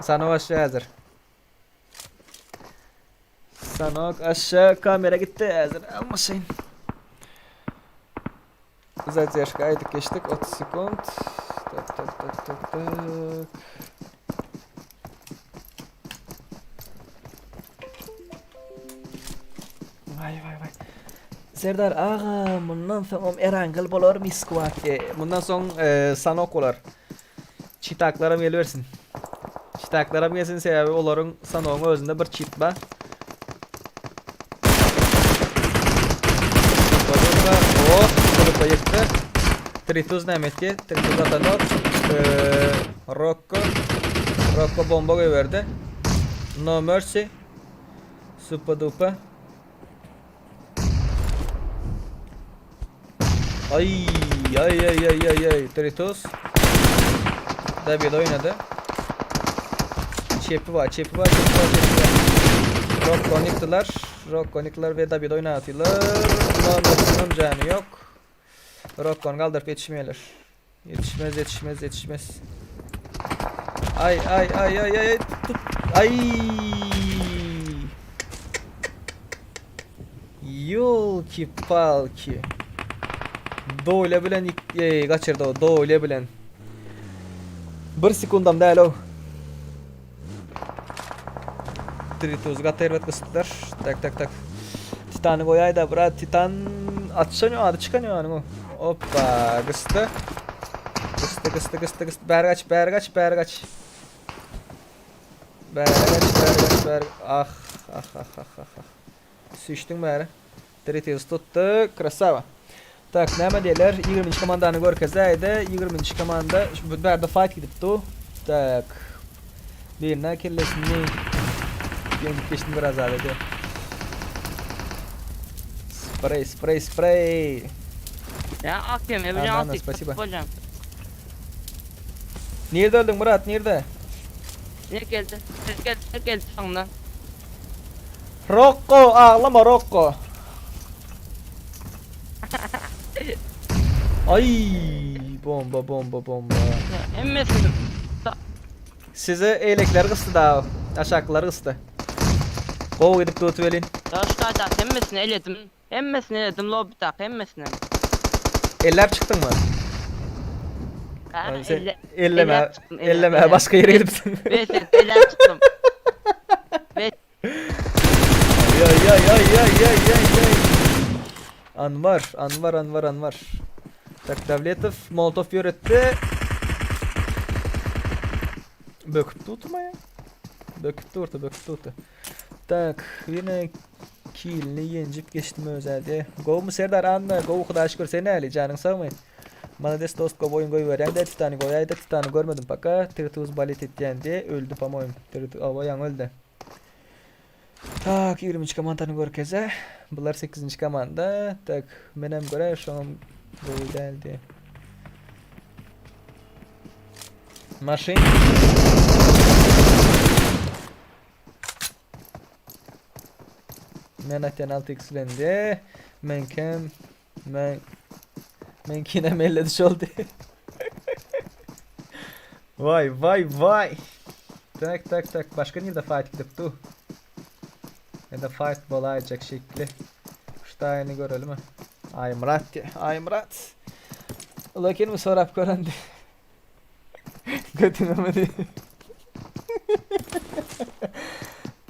Sanok aşağı hazır. Sanok aşağı kamera gitti hazır. Almasayın. Zadержка aýdyp geçdik 30 sekund. Tak tak tak tak tak. Vay vay vay. Serdar aga mundan soňam Erangel bolarmy squad? E, mundan soň e, Sanok bolar. Çitaklaram gelibersin. Çitaklaram gelsin sebäbi olaryň Sanogyň özünde bir çit bar. Oh, Filipa ýykdy. Trituz näme etdi? Trituz atanok. Rokko. Rokko bomba goýberdi. No mercy. Super duper. Ay ay ay ay ay ay Tritos. David oynady. Çepi var, çepi var, çepi var, çepi var. Rocko ýykdylar. Rocko ýykdylar we David oýnatylar. No mercy'niň jany ýok. Rokkony galdyryp ýetişmeýärler. Ýetişmez, ýetişmez, ýetişmez. Ay ay ay ay ay tut. Ay. Ýolki palki. Doýla bilen ýeý gaçyrdy o doýla bilen. Bir sekundam däl o. Trituz gaty erbet gysdylar. Tak tak tak. Titany goýaýda brat Titan atşan ýok ady çykan ýok anyň. Hoppa gysdy. Gysdy gysdy gysdy gysdy. Bäri gaç bäri gaç bäri gaç. Bäri gaç bäri gaç bäri. Ah ah ah ah ah. ah. Süýşdüň bäri. Trituz tutdy. Krasava. Tak näme diýerler? 20-nji komandany görkezäýdi. 20-nji komanda şu bärde fight gidip du. Tak. Birine kellesini ýeňip geçdim biraz adady. Sprey, sprey, sprey. Ya akyım evine Anana, attık. spasibo. Hocam. Nirde öldün Murat? Nirde? Ne geldi? Ne geldi? Ne geldi sana? Rokko ağlama Rokko. Ay bomba bomba bomba. Emmesi. Size eýlekler gysdy da aşaklar gysdy. Gowy gidip tutup welin. Daşkayda hemmesini eledim. Hemmesini eledim lobby'da hemmesini. Elläp çykdyňmy? Ha, Ay, sen elle, elleme, ellep çıktım, elle- elleme elle. başga ýere gidipsiň. Beş elep çıktım. Beş. Ay ay ay ay ay ay ay. Anvar, Anvar, Anvar, Anvar. Tak Davletov Molotov ýöretdi. Böküp tutma ya. Böküp durdy, böküp durdy. Tak, ýene kilini ýenjip geçdim özelde. Gowmy Serdar Anna, gowy Hudaýa şükür sen näli, janyň sagmy? Malades dost gowy oýun goýberýäň-de Titany goýaýda Titany görmedim paka. Tirtuz balet etýändi, öldi po-moýem. Tirtuz awa ýaňy öldi. Tak, 23 komandany görkeze. Bular 8-nji komanda. Tak, menem göre şoňam gowy däldi. Maşyn. Men atýan 6x bilen de meňkem men meňkinem elledi şol diýip. Vay vay vay. Tak tak tak başga nirde fight gidip du? Ya da fight bolaýjak şekli. Şu taýyny görelimi? Aýmyrat diýe. Aýmyrat. Ulakenmi sorap gören diýe. Götüňe mi diýe.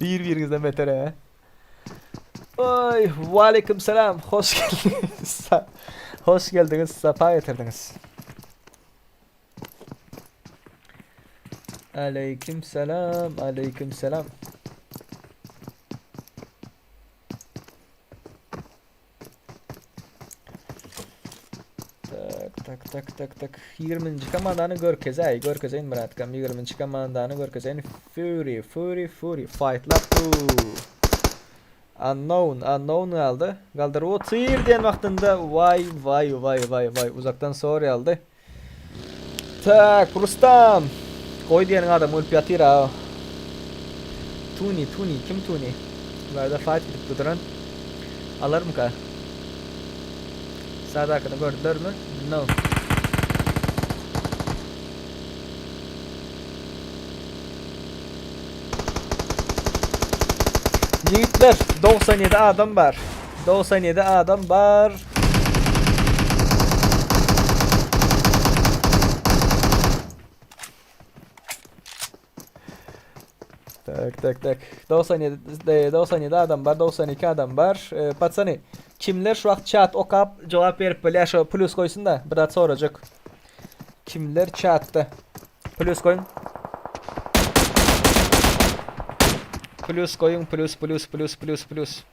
Bir biriňizden beter he. Oy, waleýkim salam. Hoş geldiňiz. Hoş geldiňiz, sapa getirdiňiz. Aleýkim salam, aleýkim salam. Tak, tak, tak, tak, tak. 20. komandany görkezäý, görkezeýin bratkam. 20. komandany görkezeýin. Fury, Fury, Fury. Fight lap bu. Unknown, unknown galdy. Galdyr otyr diýen wagtynda waý, waý, waý, waý, waý. Uzakdan sorry aldy. Tak, Rustam. Goý diýeniň adam ölüp ýatyr a. Tuni, Tuni, kim Tuni? Bularda fight gidip duran. Alarmyka? Sadakyny gördülermi? No. Ýigitler, 97 adam bar. 97 adam bar. Tak tak tak. 97 97 adam bar, 92 adam bar. E, patsany, kimler şu wagt chat okap jogap berip bilýär şu plus goýsun da, bir zat sorajak. Kimler chatda? Plus goýuň. Plus goýuň, plus plus plus plus plus.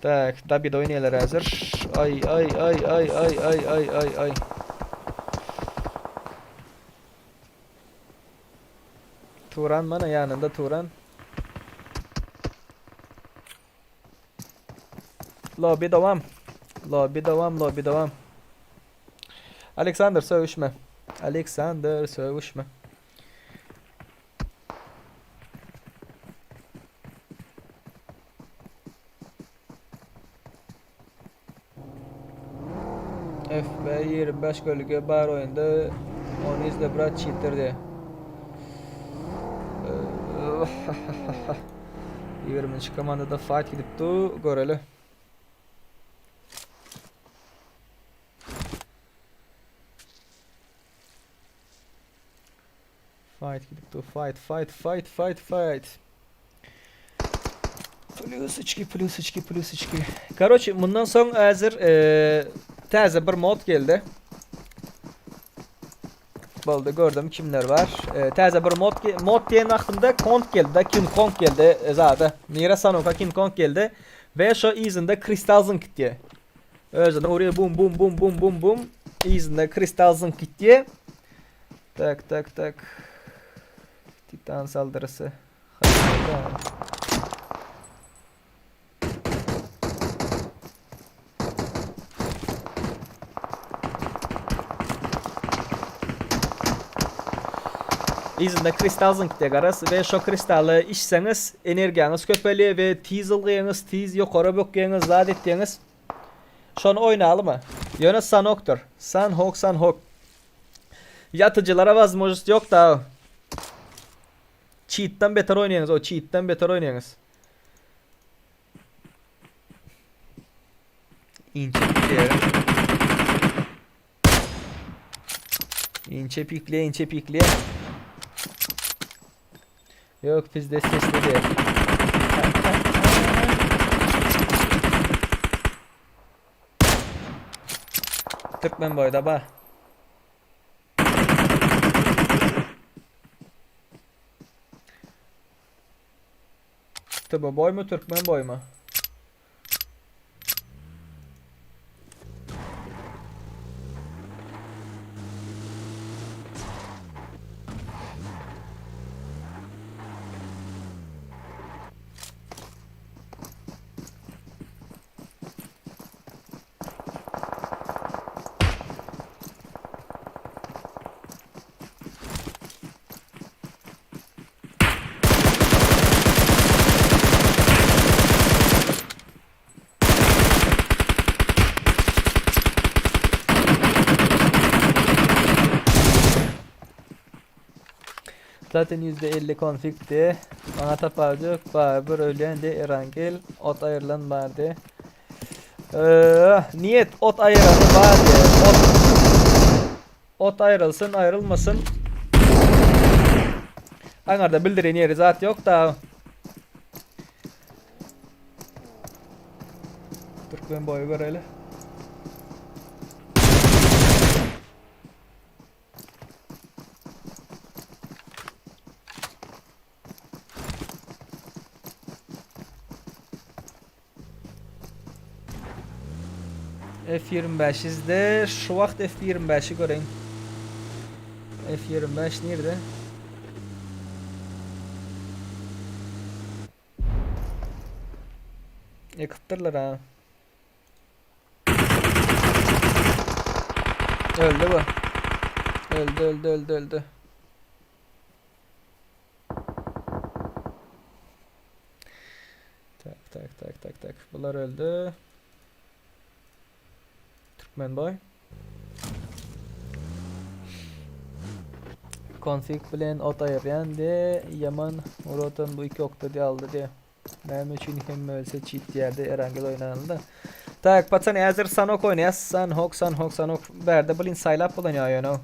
Tak, Dabid oýnaýarlar häzir. Ay ay ay ay ay ay ay ay ay. Turan mana ýanynda Turan. Lobby dowam. Lobby dowam, lobby dowam. Alexander sögüşme. Alexander sögüşme. FB 25 gölge bar oýunda ony izle brat cheater diýe. 20-nji komandada fight gidip du göreli. Fight gidip dur. Fight, fight, fight, fight, fight. Plýusçki, plýusçki, plýusçki. Karoçi, mundan soň häzir e, täze bir mod geldi. Boldy, gördüm kimler bar. E, täze bir mod mod diýen wagtymda Kong geldi, da King Kong geldi e, zada. Nire Sanoka King Kong geldi ve şo yzynda kristal zynk diýe. Özüne urýar bum bum bum bum bum bum. Yzynda kristal zynk gitýär. Tak tak tak. Titan saldyrysy. Yzynda kristal zynk diýe garaz we şo kristaly içseňiz energiýaňyz köpelýär we tiz ylgaýaňyz, tiz ýokara bökýäňiz, zat etýäňiz. Şony oýnalymy? Ýöne Sanokdyr. Sanhok, Sanhok. Ýatyjylara wazmožnost ýok da. Çitden beter oýnaýaňyz, o çitden beter oýnaýaňyz. Inçe pikleýär. Inçe pikle, inçe pikle. Yok bizde sesli değil. Türkmen boýda ba. Tıba boy mu Türkmen boy mu? Zaten %50 konfigdi. Maňa tapawudy ýok. Barybir ölýän diýe Erangel ot aýrylan bar diýe. Eee, niýet ot aýyrany bar diýe. Ot Ot aýrylsyn, aýrylmasyn. Aňarda bildiren ýeri zat ýok da. Türkmen boýy göreli. F-25 izde şu wagt F-25-i göreýin. F-25 nirde? Ýykypdyrlar ha. Öldü bu. Öldü öldü öldü öldü. Tak tak tak tak tak. Bular öldü. Türkmen boy. Konfig bilen ot aýyrýan de ýaman Murotan bu iki okda diýe aldy diýe. Näme üçin hemme ölse cheat diýerdi Erangel oýnanynda. Tak, patsany häzir Sanok oýnaýas. Sanhok, Sanhok, Sanok. Bärde blin saýlap bolanýar ýöne.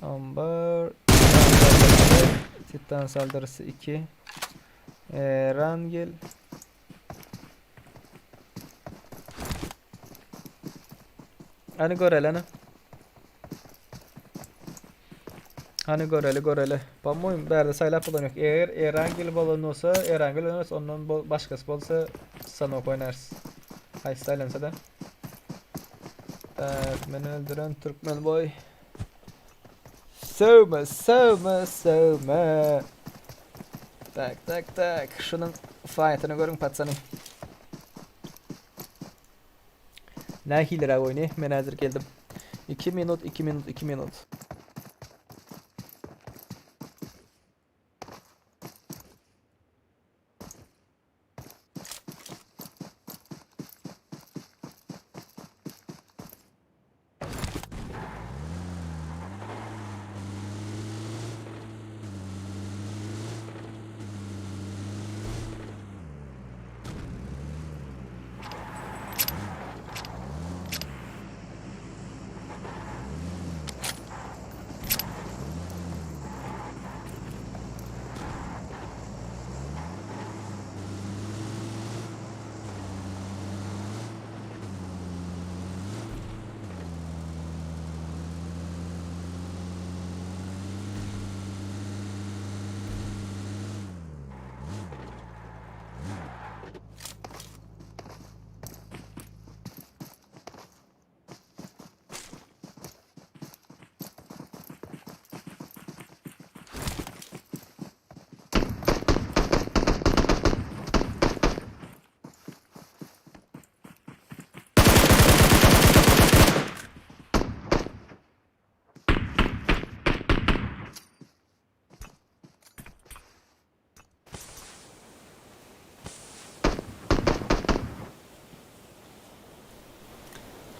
Ambar. Titan saldyrysy 2. Erangel. Hany göreli hany. Hany göreli göreli. Po-moýum bärde saýlap bolan ýok. Eger Erangel bolan bolsa Erangel oýnarys, ondan başgasy bolsa Sanok oýnarys. Haýsy saýlansa-da. Tak, meni öldüren türkmen boý. Söwme, söwme, söwme. Tak, tak, tak. Şunuň faýtyny görüň patsany. Nähiliräk oýny? Men häzir geldim. 2 minut, 2 minut, 2 minut.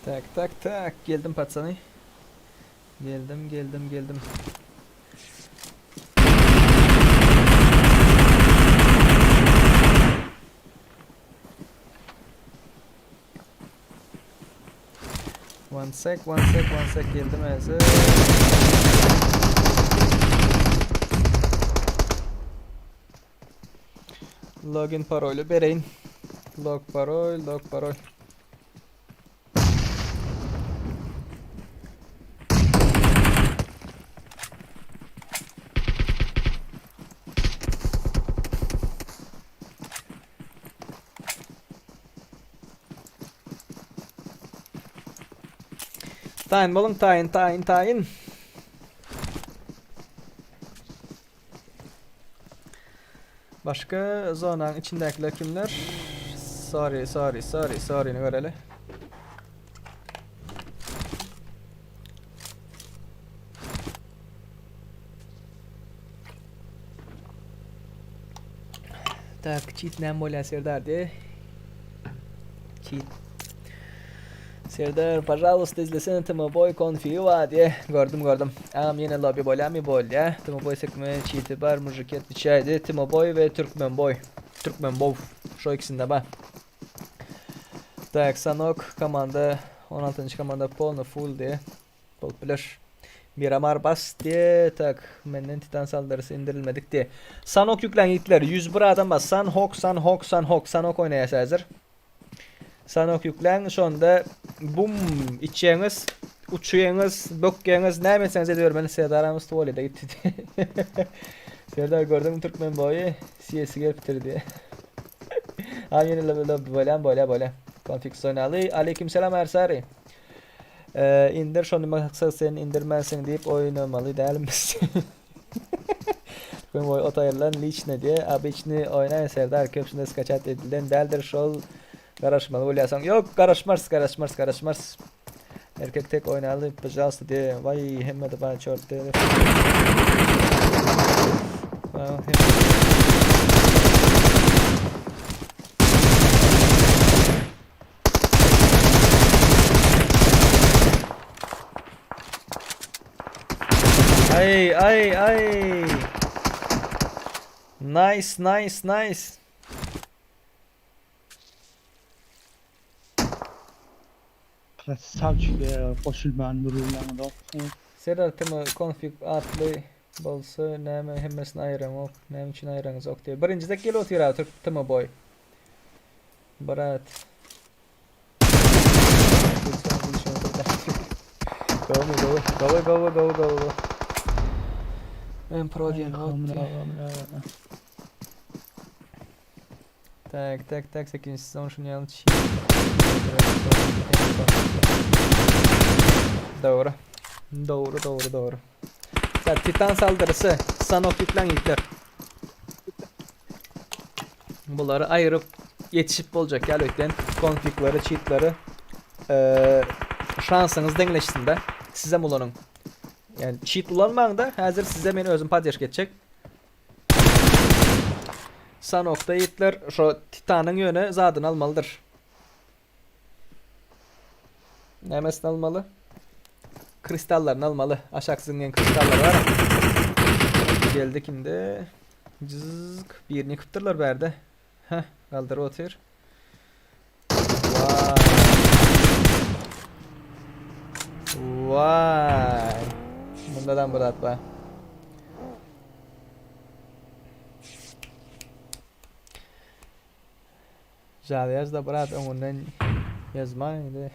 Tak tak tak geldim patsany. Geldim geldim geldim. One sec, one sec, one sec geldim häzir. Login paroly bereýin. Log parol, log parol. Taýyn boluň, taýyn, taýyn, taýyn. Başga zonanyň içindäkiler kimler? Sorry, sorry, sorry, sorry'ni göreli. Tak, cheat näme bolýar Serdar diye. Cheat. Serdar, pažalusta izlesene Timo Boy konfigi bar diye. Gördüm gördüm. Agam ýene lobby bolýamy bolýa. Timo Boy sekme çiti bar mujik etwiçaýdy. Timo Boy we Türkmen Boy. Türkmen Bow. Şo ikisinde bar. Tak, Sanok komanda 16-njy komanda polny full diye. Bolup biler. Miramar bas diye. Tak, menden Titan saldyrysy indirilmedik diye. Sanok ýükläň ýigitler. 101 adam bar. Sanhok, Sanhok, Sanhok. Sanok oýnaýas häzir. Sanok ýükläň şonda bum içýäňiz, uçýaňyz, bökýäňiz, näme etseňiz edibermeli Serdaramyz tuwalete gitdi. Serdar gördüňmi türkmen boýy siýesi gelipdir diýe. Ha ýene lobby lobby bolýan bolýa bolýa. Konfig soýnaly. Aleyküm selam Ersary. Ee, indir şony maksat sen indirmänsiň diýip oýnamaly dälmiz. Gün boýy ot aýrylan liçne diýe obyçny oýnaýyn Serdar köpsünde skaçat edilen däldir şol garaşmaly bolýasaň ýok garaşmarys garaşmarys garaşmarys erkek tek oýnaly pžalsta diýe waý hemmede bar çort diýe Ay ay ay. Nice nice nice. Krasavçik goşulman durulmaňyz Serdar tm konfig atly bolsa näme hemmesini aýyraňok näme üçin aýyraňyzok diýip. Birinjide gelip otyr abi türk tm boy. Brat. Gowy gowy gowy gowy gowy gowy. Men pro diýen Tak tak tak 8. sezon şuny ýaly Dogry. Dogry dogry dogry. Tak Titan saldyrysy. Sanok ýükläň ýigitler. Bulary aýyryp ýetişip boljak ýaly öýtýän konfigleri, çitleri eee şansyňyz deňleşsin-de. Sizem ulanyň. Ýani çit ulanmaň-da, häzir size men özüm poddeşka etjek. Sanokda ýigitler şo Titanyň ýöne zadyny almalydyr. Nämesini almaly? Kristallaryny almaly. Aşak zyňýan kristallar bar. Geldik indi. Jyzk. Birini ýykypdyrlar bärde. Heh, galdyryp otyr. Vay. Vay. Bundadan bir zat bar. Java ýazda brat öňünden ýazmaýdy.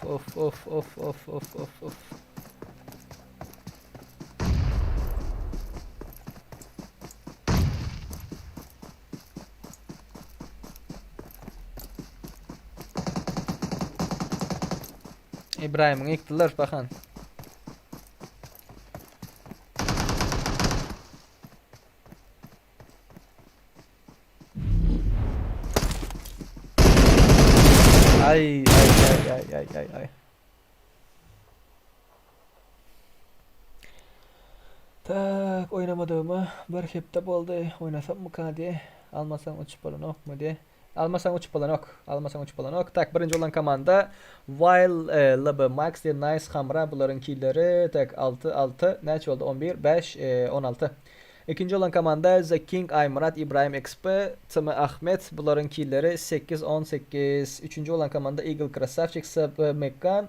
Of of of of of of of of. Ibrahim'iň ýykdylar pahan. Ay ay ay ay ay ay ay. Tak oýnamadygyma bir hepde boldy. Oýnasammyka diýe. Almasaň uçup bolanokmy diýe. Almasaň uçup bolanok. Almasaň uçup bolanok. Tak birinji bolan komanda While e, LB Max diýe Nice Hamra bularyň killeri tak 6 6 näçe boldy 11 5 e, 16. Ikinji bolan komanda The King Aýmyrat Ibrahim XP TM Ahmet bularyň killeri 8 18. Üçünji bolan komanda Eagle Krasavçik SP Mekkan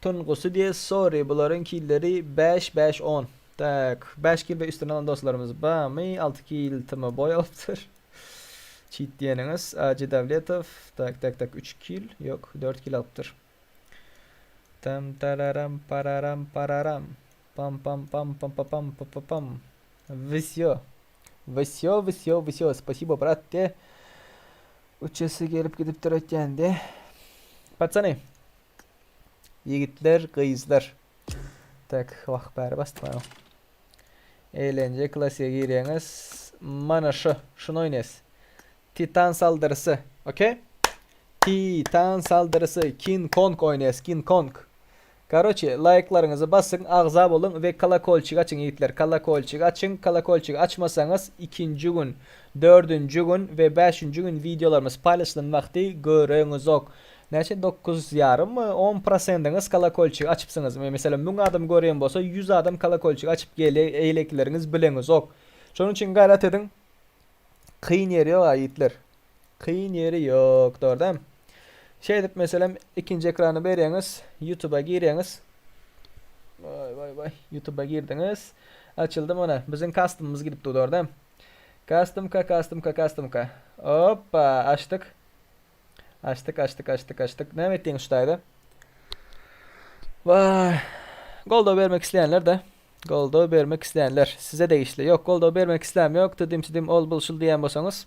Tungusy diýe sorry bularyň killeri 5 5 10. Tak 5 kil we üstüne alan dostlarymyz bamy 6 kil TM Boy alypdyr. Cheat diýeniňiz AJ Dawletow tak tak tak 3 kil ýok 4 kil alypdyr. Tam tararam pararam pararam pam pam pam pam pa pam pa pa pam Wsyo. Wsyo wsyo wsyo spasibo brat de. Uçasy gelip gidipdir öýtýän de. Patsany. Ýigitler, gyzlar. Tak, wah bäri basdym. Eýlenje klassiýa girýäňiz. Mana şu, şuny oýnaýas. Titan saldyrysy, okey? Titan saldyrysy, King Kong oýnaýas, King Kong. Karoçe laýklaryňyzy basyň agza boluň we kolokolçik açyň ýigitler kolokolçik açyň kolokolçik açmasaňyz ikinji gün dördünji gün we bäşinji gün wideolarymyz paýlaşylan wagty göreňizok näçe dokuz ýarymmy on prosendiňiz kolokolçik açypsyňyz meselem 1000 adam görýän bolsa 100 adam kolokolçik açyp gelýä eýlekileriňiz bileňizok şonuň üçin gaýrat ediň kyn ýeri ýok a ýigitler Kyn ýeri ýok dogry Şeýdip meselem ikinji ekrany berýäňiz, YouTube'a girýäňiz. Waý waý waý, YouTube'a girdiňiz. Açyldy mana biziň customymyz gidip dur dogry Customka, customka, customka. Hoppa, açdyk. Açdyk, açdyk, açdyk, açdyk. Näme etdiňiz şu taýda? Waý. Goldaw bermek isleýänler de. Goldaw bermek isleýänler size degişli. Ýok, goldaw bermek isläm ýok, tydim-sidim ol bul şul diýýän bolsaňyz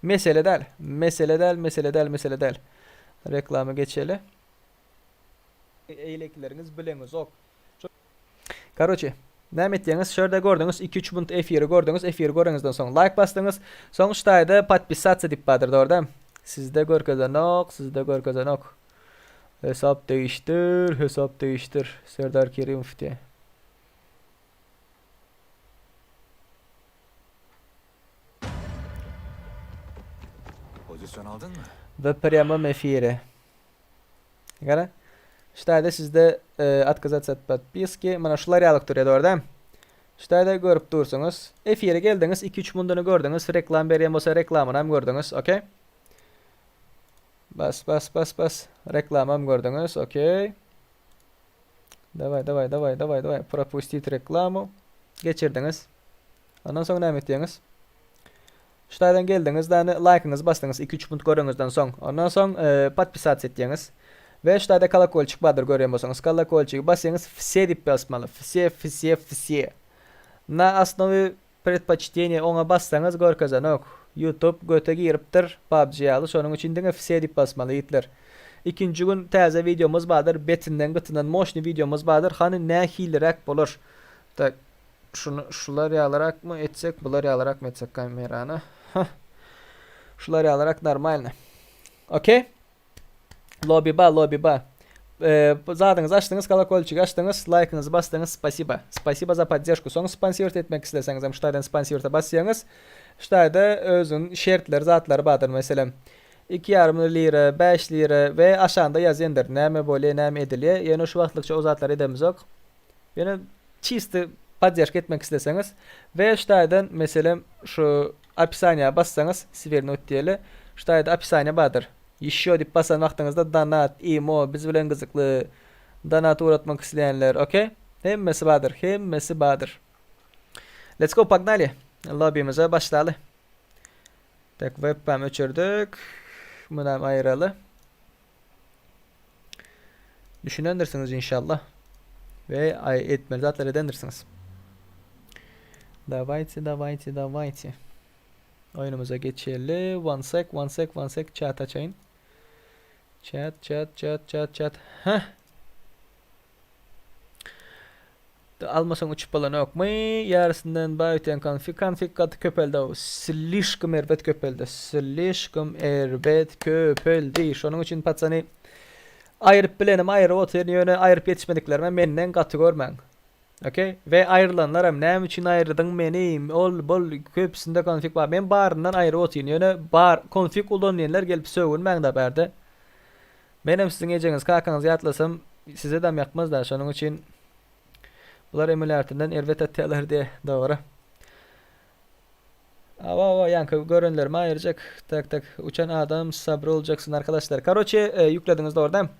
mesele däl. Mesele däl, mesele däl, mesele däl. Reklama geçeli. Eýlekileriňiz bileňizok. Karoçe, näme etýäňiz? Şu ýerde gördüňiz, 2-3 minut efiri gördüňiz, efiri göreňizden soň laýk basdyňyz. Soň şu taýda podpisatsa diýip bardyr, dogry dämi? Sizde görkezenok, sizde görkezenok. Hesap değiştir, hesap değiştir. Serdar Kerimov diye. Pozisyon aldın mı? Ve prямом эфире. Gara. Ştaýda sizde e, отказаться от подписки. Mana şular ýalyk durýar dogry Ştaýda görüp dursuňyz. Efire geldiňiz, 2-3 mundyny gördüňiz. Reklam berýän bolsa reklamyny hem gördüňiz. Okey. Bas bas bas bas. Reklamam gördüňiz. Okey. Daway daway daway daway daway. Propustit reklamu. Geçirdiňiz. Ondan soň näme etýäňiz? Şu taýdan geldiňiz, dany laýkyňyzy basdyňyz 2-3 minut göreňizden soň. Ondan soň e, podpisats etýäňiz. We şu taýda kolokolçik bardyr görýän bolsaňyz, kolokolçigi basýaňyz, все diýip basmaly. Все, все, все. Na osnowie Predpoçteniýe oňa bassaňyz görkezenok. Youtube göte giripdir PUBG ýaly şonuň üçin diňe vse diýip basmaly ýigitler. Ikinji gün täze wideomyz bardyr betinden gytyndan moşny wideomyz bardyr hany nähiliräk bolar. Tak şuny şular ýalyrakmy etsek bular ýalyrakmy etsek kamerany hah şular ýalyrak normalny okey. Lobby ba, lobby ba. Ee, zadyňyzy açdyňyz, kolokolçigi açdyňyz, laýkyňyzy basdyňyz, spasiba. Spasiba za podderžku. Soň sponsirt etmek isleseňiz hem şu taýdan sponsirte basýaňyz. Şu taýda özüň şertleri, zatlary bardyr. Meselem, 2,5 lira, 5 lira we aşagynda ýazýandyr. Näme bolýar, näme edilýär. Ýöne şu wagtlykça o zatlary edemizok. Ýöne çisti podderžka etmek isleseňiz we şu taýdan meselem şu opisaniýa bassaňyz swernut diýeli. Şu taýda opisaniýa bardyr. Ýeşşo diýip basan wagtyňyzda donat, imo, biz bilen gyzykly donat ugratmak isleýänler, ok? Hemmesi bardyr, hemmesi bardyr. Let's go, pognaly. Lobbymize başlaly. Tak, webcam öçürdik. Munam aýyraly. Düşünendirsiňiz inşallah. We ay etmeli zatlar edendirsiňiz. Dawajte, dawajte, dawajte. Oýnumyza geçeli. One sec, one sec, one sec. Chat açayyn. Chat, chat, chat, chat, chat. Heh. Almasaň uçup bolanokmy? Ýarysyndan baý öten konfig. Konfig gaty köpeldi. Slişkom erbet köpeldi. Slişkom erbet köpeldi. Şonuň üçin patsany aýryp bilenim aýryp otyryn ýöne aýryp ýetişmediklerime menden gaty görmäň. Okey. We aýrylanlaram näme üçin aýyrdyň meni? Ol bol köpüsinde konfig bar. Men baryndan aýryp otyryn. Ýöne bar konfig ulanýanlar gelip sögünmäň-de bärde. Menem siziň ejeňizi kakaňyzy ýatlasam sizedam ýakmaz-da. Şonuň üçin bular emulýatordan erbet atýarlar diýe. Dogry. Awa awa ýaňky görenlerimi aýyrjak. Tak tak uçan adam sabry boljaksyn arkadaşlar. Karoçe e, ýüklediňiz dogry dämi?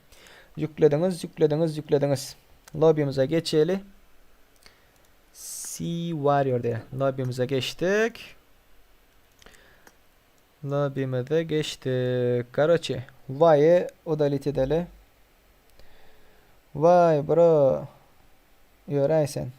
Ýüklediňiz, ýüklediňiz, ýüklediňiz. Lobbymize geçeli. Sea Warrior diýe. Lobbymize geçdik. Lobbymize geçdik. Karoçe, Vay'ı udalit edeli. Vay bro. Ýöräý sen.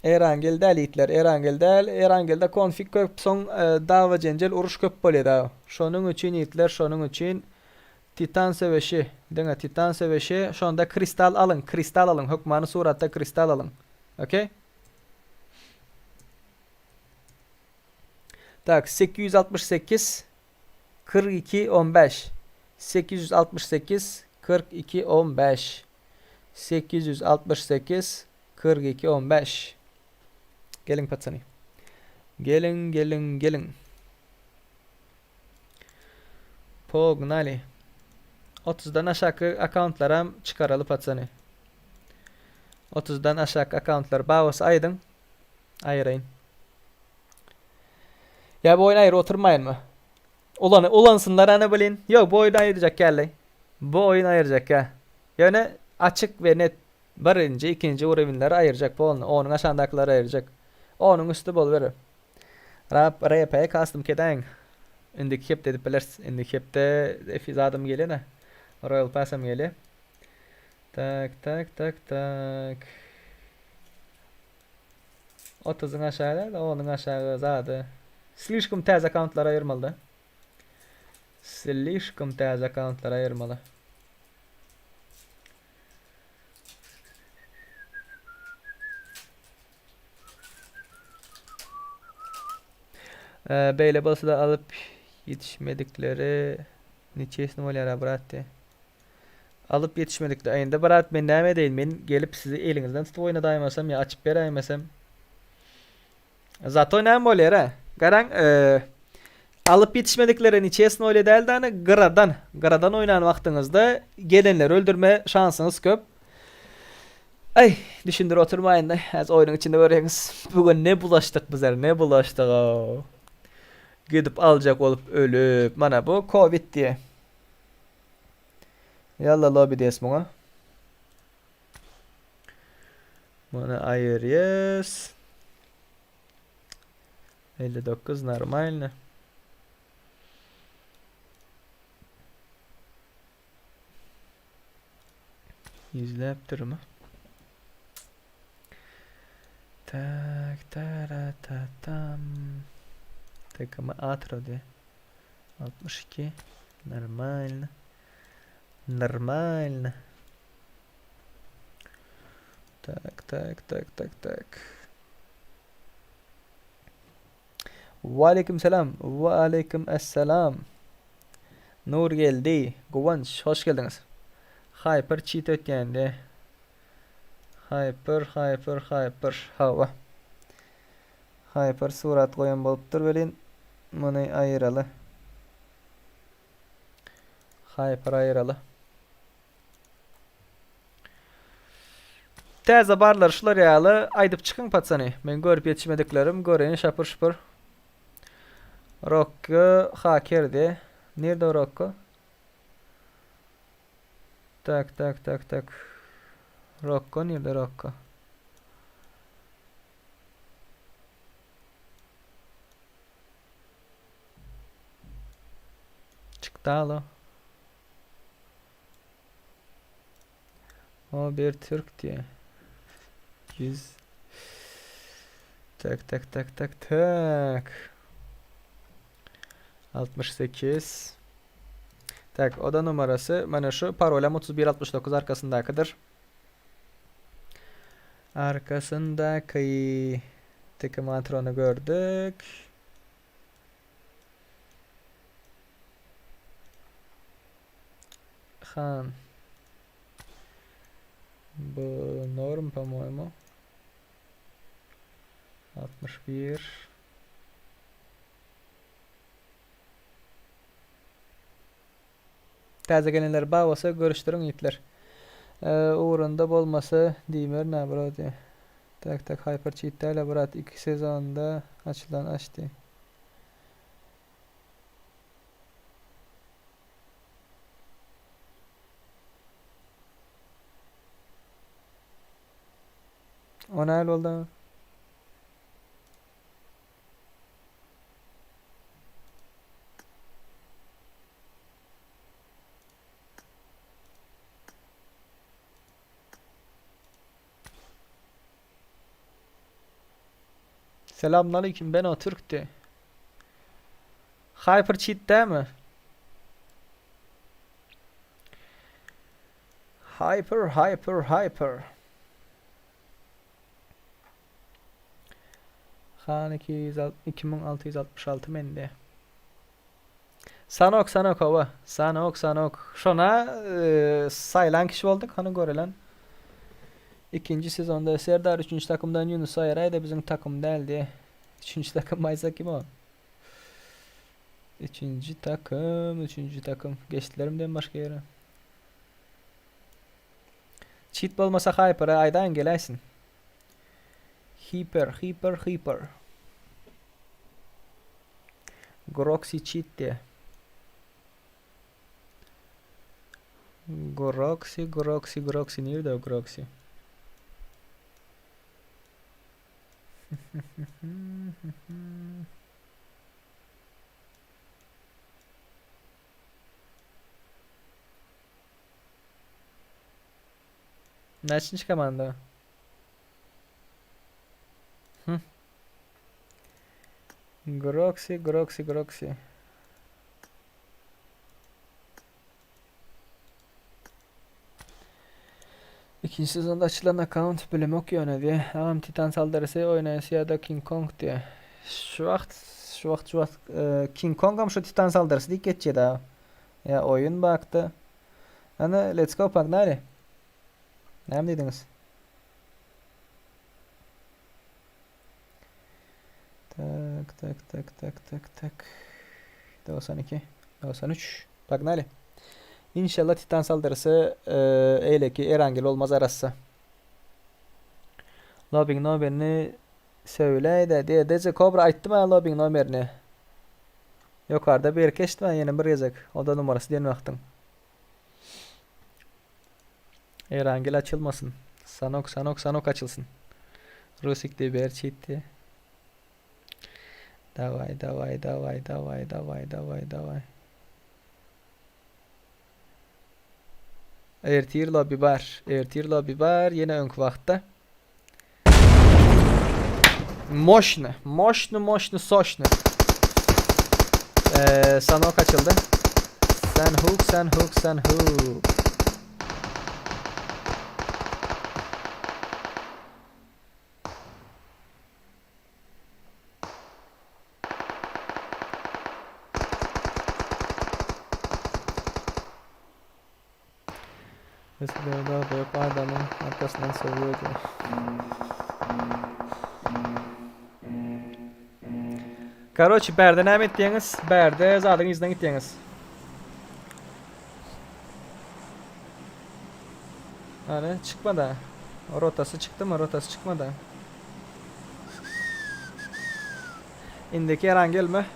Erangel däl itler, Erangel däl. Erangelde konfig köp, soň e, dawa jenjel uruş köp bolýar da. Şonuň üçin itler, şonuň üçin Titan söweşi, diňe Titan söweşi, şonda kristal alyň, kristal alyň, hökmany suratda kristal alyň. Okey? Tak, 868 42 15. 868 42 15 868 42 15 Geliň patsany. Geliň geliň geliň. Pognali. 30-dan aşaky akkauntlaram çykaraly patsany. 30-dan aşaky akkauntlar babasy aýdyň. Aýyraýyn. Ýa bu oýny aýyryp oturmaýynmy? Ulany ulansynlar ana bilin. Ýok bu oýny aýyrjak gäli. Bu oýun aýyrjak gä. Ýöne açyk we net birinji, ikinji urevinleri aýyrjak polny. Onuň aşagyndakylar aýyrjak. Onuň üsti boluberer. Rap RP custom kedäň. Indiki hepde edip bileris. Indiki hepde efizadym gelýär-de. Royal Pass-am gelýär. Tak tak tak tak. Otuzyň aşagy däl, onuň aşagy zady. Slişkom täze akkauntlar aýyrmaly-da. Slişkom täze akkauntlar aýyrmaly. Ee, beýle bolsa-da alyp ýetişmedikleri niçesini bolýar-a brat diýe. Alyp ýetişmedikler. Indi brat men näme edeýin? Men gelip sizi eliňizden tutup oýnadaýmasam ýa açyp beräýmesem. Zato näme bolýar a? Garaň, e, alyp ýetişmediklere niçesini bolýar däl däne gyradan, gyradan oýnan wagtyňyzda gelenleri öldürme şansyňyz köp. Aý, düşündirip oturmaýyn-da, häzir oýnuň içinde görýäňiz. Bu gün ne bulaşdyk bizler, ne bulaşdyk-ow. Gidip aljak bolup ölüp. Mana bu covid diýe. Ýalla lobby diýes muňa. Muny aýyrýas. 59 normalny. Izläp durma. Tak tara ta tam. Takama atro diýe. 62 normalno. Normalno. Tak, tak, tak, tak, tak. Waleýkim salam. Waleýkim assalam. Nurgeldi, Guwanç, hoş geldiňiz. Hyper çit ötýände. Hyper, hyper, hyper. Hawa. Hyper surat goýan bolupdyr welin, muny aýyraly. Hyper aýyraly. Täze barlar şular ýaly aýdyp çykyň patsany. Men görüp ýetişmediklerim göreýin şapur şupur. Rokko haker diýe. Nirde o Rokko? Tak tak tak tak. Rokko nirde Rokko? Çykdy alo. O bir Türk diýe. 100 Tak tak tak tak tak. 68 Tak, oda numarasy mana şu parolam 3169 arkasyndakydyr. Arkasyndaky Tiki Matrony gördük. Han. Bu norm po-moýemu. 61. Täze gelenler bar bolsa görüşdiriň ýigitler. Ugrunda bolmasa diýmerin a bro diýe. Tak tak hyper cheat däl a brat iki sezonda açylan açdy. O nähili boldy? Selamünaleyküm ben o Türk'ti. Hyper cheat dämi? Hyper hyper hyper. Han 2666 mende. Sanok sanok hawa. Sanok sanok. Şona saýlan kişi bolduk. Hany görelen. Ikinji sezonda Serdar üçünji takymdan Yunus aýyraýda biziň takym däldi. Üçünji takym aýsa kim o? Üçünji takym, üçünji takym. Geçdilerim den başga ýere. Çit bolmasa Hyper'e aýdaýyň geläýsin. Hiper, hiper, hiper. Groxy cheat diýe. Groxy, Groxy, Groxy nirde o Groxy? Näçinji komanda? Hı. Groxy, Groxy, Groxy. Ikinji sezonda açylan akkaunt bilemok ýöne diýe. Agam Titan saldyrysy oýnaýasy ýa-da King Kong diýe. Şu wagt, şu wagt, şu wagt e, King Kongam şu Titan saldyrysy diýip geçýär-dä. Ýa oýun bakda. Ana, let's go, pognaly. Näme diýdiňiz? Tak, tak, tak, tak, tak, tak. 92, 93. Pognaly. İnşallah Titan saldyrysy e, eýleki Erangel olmaz arassa. Lobbyň nomerini söýläý-de diýe. DC Cobra aýtdym ha lobbyň nomerini. Ýokarda bir geçdim ýene bir gezek. O da numarasy diýen wagtyň. Erangel açylmasyn. Sanok sanok sanok açylsyn. Rusik diýip ber çit diýe. Daway daway daway daway daway daway daway. Ertir lobby bar. Ertir lobby bar. Ýene öňki wagtda. Moşny. Moşny moşny soşny. Ee, Sanok açyldy. Sen hook sen hook sen hook. Mesela da adamın arkasından soruyordu. Karoçi bärde näme etdiňiz? Bärde zadyň yzyna gitdiňiz. Hany çykmady. Rotasy çykdymy? Rotasy çykmady. Indiki Erangel mi?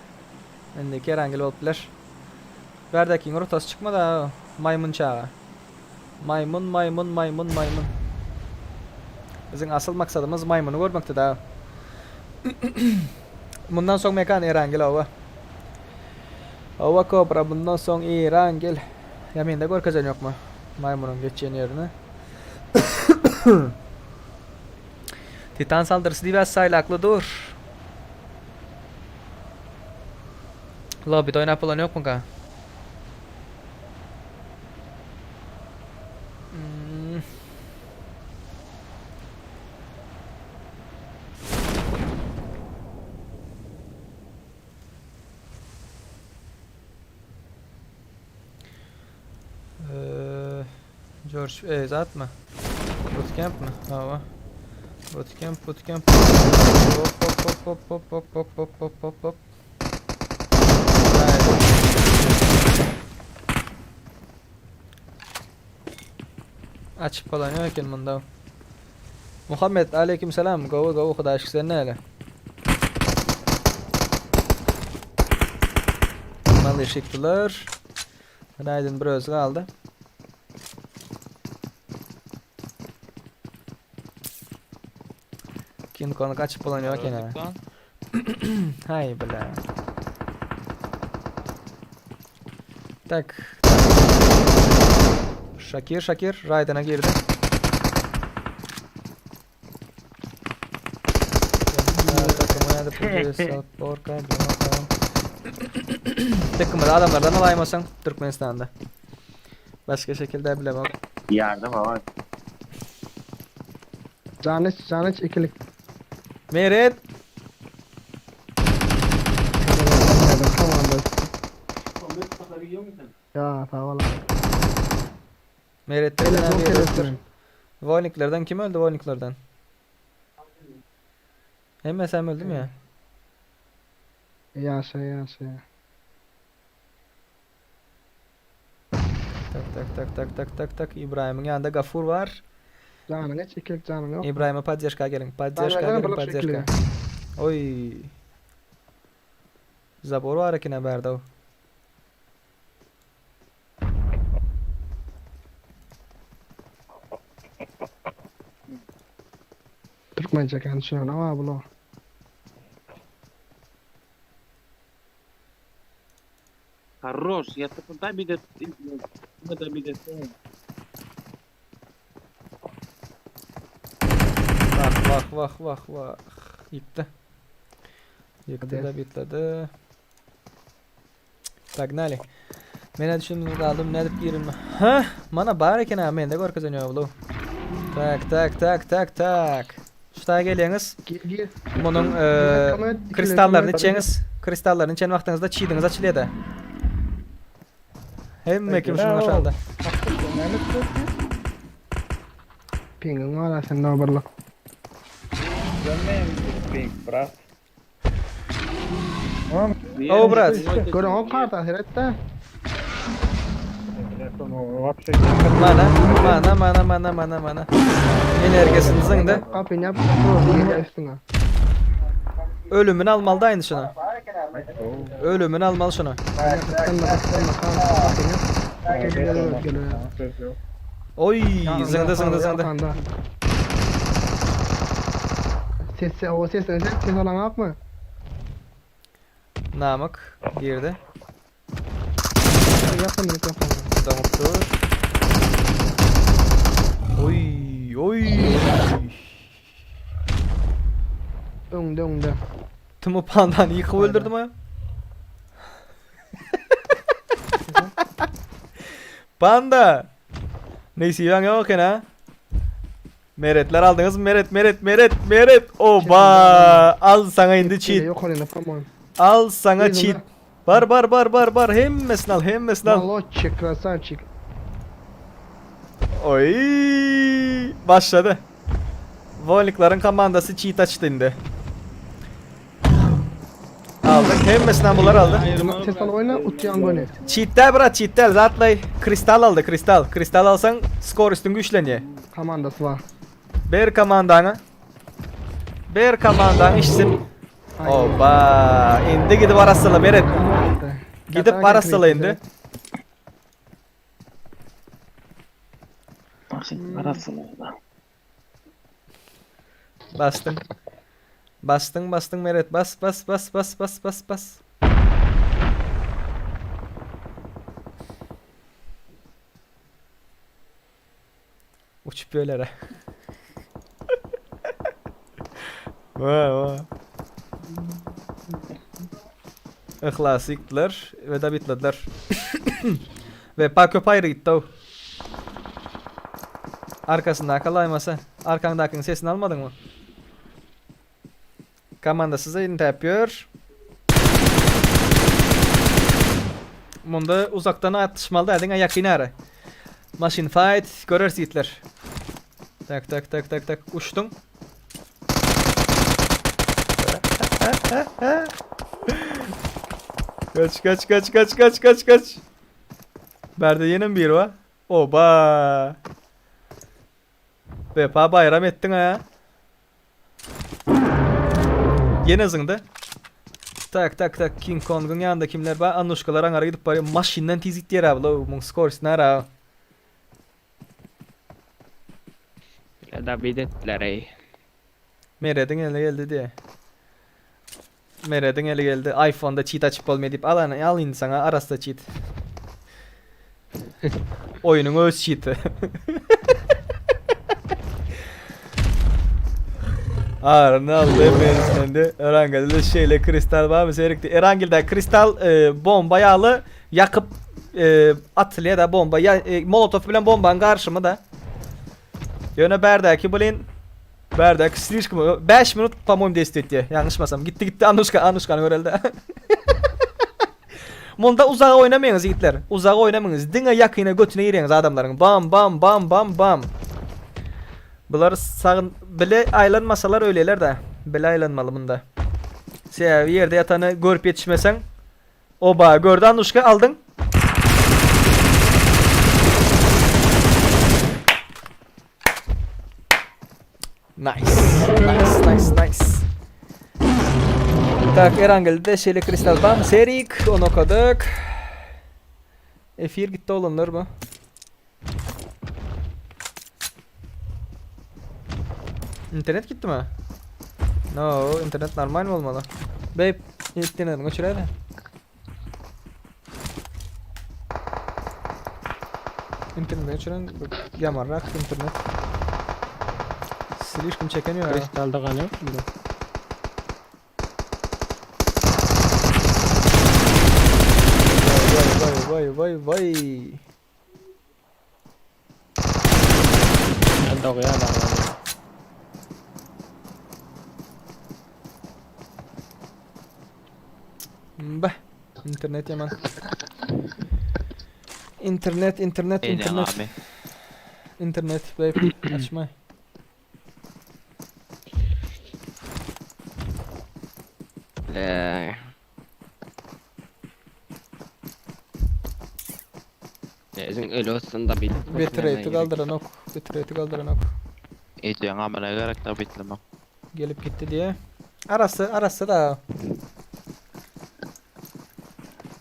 Indiki Erangel bolup biler. Bärdäkiň rotasy çykmady ha. Maýmyn çaga. Maýmyn, maýmyn, maýmyn, maýmyn. Biziň asyl maksadymyz maýmyny görmekdi da. Mundan soň mekan Erangel oba. Oba kobra bundan soň Erangel. Ýa mende görkezen ýokmy? Maýmynyň geçýän ýerini. Titan saldyrysy diýip saýlakly dur. Lobbyda oýnap bolan ýokmyka? Hmm. Ee, George e, zatmy? Bootcamp mi? Hawa. Bootcamp, bootcamp. Hop hop hop hop hop hop hop hop hop hop hop. Açyp bolan ýok eken munda. Muhammet aleyküm selam. Gowy gowy Hudaý şükür sen näle? Maly çekdiler. Raýden bir özi galdy. King Kong açyp bolan ýok eken. Haý bile. Tak. Şakir Şakir Rayden'a girdi. Takımda adamlardan alaymasaň Türkmenistanda. Başga şekilde bilemok. Yardım ama. Janyç, janyç ikilik. Meret. Ya sag ol. Meretden Ele näme çok öldür? gerektirin. Voyniklerden kim öldü voyniklerden? Hemme sen öldüm ya. Yaşa yaşa. Tak tak tak tak tak tak tak İbrahim'in yanında Gafur var. Janyňa çekil janyň yok. İbrahim'e poddeşka gelin. Poddeşka Janyňa gelin bir poddeşka. şekilde. Oy. Zabor var ekine berdav. Türkmençe konuşuyor ama bulo. Хорош, я da bir de da bir de Vah vah vah vah vah. Yıktı. Yıktı da bitledi. Погнали. Men düşündüm aldım ne edip girin. Ha, mana bar eken ha mende görkezeniyor bu. Tak tak tak tak tak. Şuta gelýäňiz. Gir gir. Munuň e, kristallaryny içeňiz. Kristallaryny içen wagtyňyzda çidiňiz açylýar. Hemme kim şunuň aşağynda. Pingin var ha sende haberli. O brat. Görün o karta seyret de. Mana, mana, mana, mana, mana, mana. Energiýasyny zyňdy. Kapyny yap. Dur üstüne. Ölümini almaly da aynı şuna. Ölümini almaly şuna. Sen de sen de kapıyı yap. Geliyor geliyor. Oy, zyňdy, zyňdy, zyňdy. Ses o ses ses ses alan yok mu? Namık girdi. Yapın yapın. Doňup dur. Oy, oy. Öňde öňde. Tüm o pandanı yıkıp öldürdüm ha. Panda. Neyse yan yok ha. Meretler aldınız mı? Meret, meret, meret, meret. Oba! Al sana indi cheat. Yok öyle tamam. Al sana Buyurun cheat. ha. Bar bar bar bar bar hemmesini al, hemmesini al. Молодчик, красавчик. Oy! Başladı. Volikların komandası cheat açtı indi. Aldık. Hemmesinden bunlar aldı. Ses al oyna, utyan gole. Cheat'te bırak cheat'te. Zatlay kristal aldı kristal. Kristal alsan skor üstün güçleniyor. Komandası var. Ber komandana. Ber komandana işsin. Oba! Indi gidip arasıla Meret. Gidip arasıla indi. Bastın. Bastın bastın Meret. Bas bas bas bas bas bas bas. Uçup böyle ha. Vay vay. Ihlasy ýykdylar we da bitlediler. Ve Paco aýry gitdi o. Arkasyndaky alaýmasa, arkaňdakyň sesini almadyňmy? Komanda size indi tapýar. Munda uzakdan atışmaly da diňe ýakyn ara. Machine fight görer ýigitler. Tak tak tak tak tak uçdun. Kaç kaç kaç kaç kaç kaç kaç. Berde ýene bir var. Oba. Vefa bayram ettin ha. Ýene zyňdy. Tak tak tak King Kong'un ýanynda kimler bar? Annuşkalar aňara gidip barýar. Maşyndan tiz gitýär abi. La muň skorosti nara? Da bir ettiler ey. Meredin eli geldi diye. Meredin eli geldi. iPhone'da cheat açıp bolmaýar diýip al ana al indi sana arasda cheat. Oyunun öz cheat'i. Arını aldı hepsinden Erangil'de şeyle kristal var mı seyrekti. Erangil'de kristal e, bomba yağlı yakıp e, atılıyor da bomba ya e, molotof bilen bombanın karşımı da. Yöne berdaki bilin Berdaki slişkom 5 minut по-моему действует diye. Yanlışmasam. Gitti gitti Anushka Anushka'nı görelde. Munda uzaga oýnamaýyňyz ýigitler. Uzaga oýnamaýyňyz. Diňe ýakyna götüne gireňiz adamlaryň. Bam bam bam bam bam. Bular sag bile aýlanmasalar ölýärler-de. Bile aýlanmaly munda. Sebäbi ýerde ýatany görüp ýetişmeseň Oba gördi Anuşka aldyň. Nice. Nice, nice, nice. Tak, Erangel'de şeýle kristal bam, serik, onu okadyk. Efir gitti olanlar bu. Internet gitti mi? No, internet normal bolmaly. Babe, internetini öçüräýle. Internet öçüren ýamanrak internet. Slişkim çekeniyor. Kristalda gan yok mu? Vay vay vay vay vay. Ben dogýar da. Bah. Internet ýaman. Internet, internet, internet. Internet, babe, açma. Eee. Özüň öli olsun da bil. Bitrate galdyranok. Bitrate galdyranok. Ejeň amyna gerek da bitlemek. Gelip gitti diye. Arası arası da.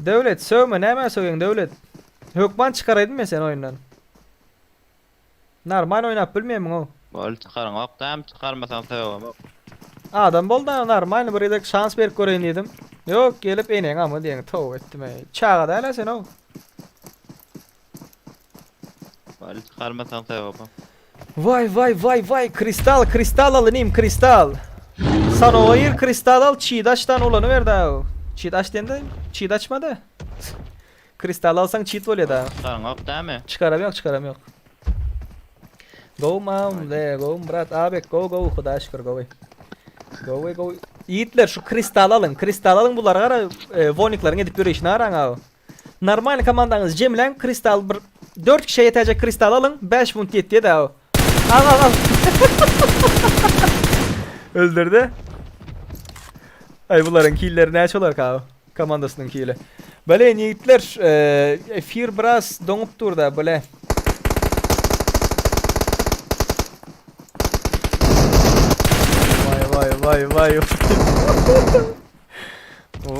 Döwlet sövme näme sögüň Döwlet. Hökman çykaraýdym men seni oýundan. Normal oýnap bilmeýärmiň o? Bol çykaryň ok däm çykarmasaň sögem ok. Adam bol da normal bir gezek şans berip göreýin diýdim. Ýok gelip eneň ama diýen tow etdim eý. Çaga däl sen o. Bol çykarmasaň sögem ok. Vay vay vay vay kristal kristal al inim kristal. Sanowa gir kristal al çiğdaşdan ulany ber da. Çiğdaş diýende çiğ açmady. Kristal alsaň çit bolýar da. Çykaryňok dämi? Çykaram ýok, çykaram ýok. Go mam le, go brat, abek, go go, hudaýa şükür gowy. Gowy gowy. Ýigitler şu kristal alyň, kristal alyň bulara gara e, woniklaryň edip ýörüşini araň aw. Normal komandaňyzy jemläň, kristal bir 4 kişä ýetäjek kristal alyň, 5 funt ýetýär da. Al al al. Öldürdi. Ay bularyň killeri näçe olar ka? Komandasynyň kili. Bale ýigitler, efir biraz doňup dur da bale. Vay vay vay vay.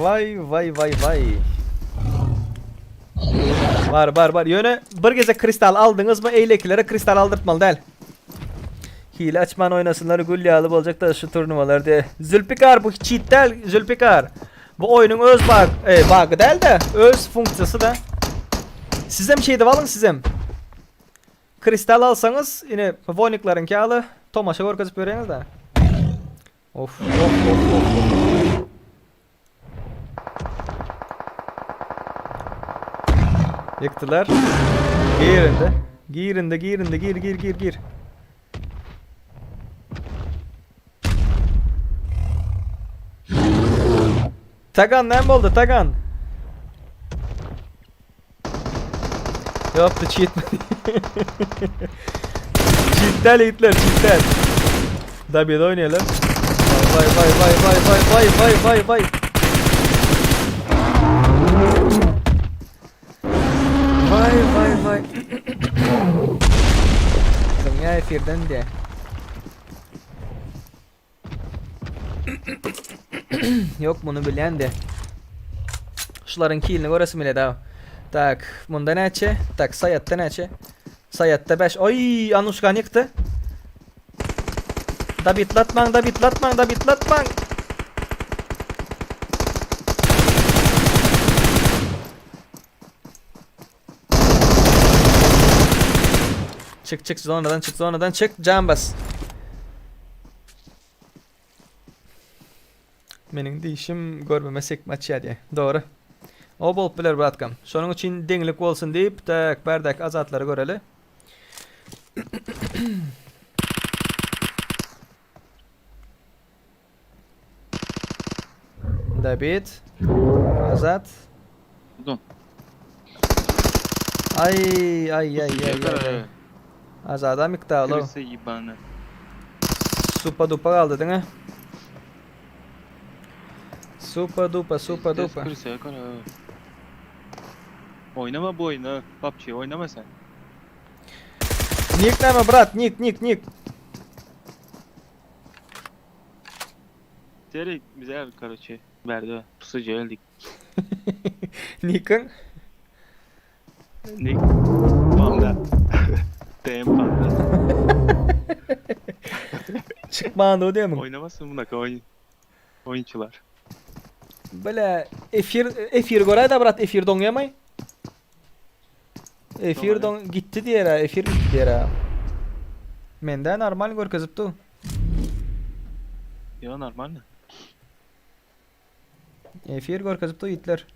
Vay vay vay vay. Bar bar bar. Ýöne bir gezek kristal aldyňyzmy eýlekilere kristal aldyrtmaly däl. Hile açman oýnasynlar gül ýaly boljak da şu turnuwalar diýe. Zülpikar bu cheat däl Zülpikar. Bu oýnuň öz bug, e, bug'y däl de öz funksiýasy da. Sizem şeýdip alyň sizem. Kristal alsaňyz ine woniklaryňky ýaly tomaşa görkezip bereňiz da. Of of of of. Ýykdylar. Gir indi. Gir indi, gir indi, gir, gir, gir, gir. Tagan näme boldy, Tagan? Ýokdy, cheat. Cheat däl ýigitler, cheat däl. Dabide oýnaýarlar. Vay vay vay vay vay vay vay vay vay. Vay vay vay. Dünýä efirden diýe. Yok bunu bilýän de. Şularyň kilini göresim gelýär da. Tak, munda näçe? Tak, Saýatda näçe? Saýatda 5. Oý, Anuşkany ýykdy. Dabitlatmaň, dabitlatmaň, dabitlatmaň. Çyk çyk zonadan çyk zonadan çyk can bas. Meniň dişim görmeme sekme açýar diýe. Dogry. O bolup biler bratkam. Şonuň üçin deňlik bolsun diýip, tak bärdäki azatlary göreli. David. Azat. Ay ay ay ay ay. Azada miktarlı. Supa dupa kaldı değil mi? Supa dupa supa dupa. Oynama bu oyunu. PUBG oynama sen. Nik näme brat nik nik nik. Serik bize karoçi verdi. Pusucu öldük. Nikiň? Nick Panda. DM Panda. Çykmandy o diýemiň? Oynamasın buna oyun. Oyuncular. Bile efir efir göräýdä brat efir doňýamay? Efir doň gitdi diýer efir gitdi diýer. Mende normal görkezip du. Yo normal mi? Efir görkezip du itler.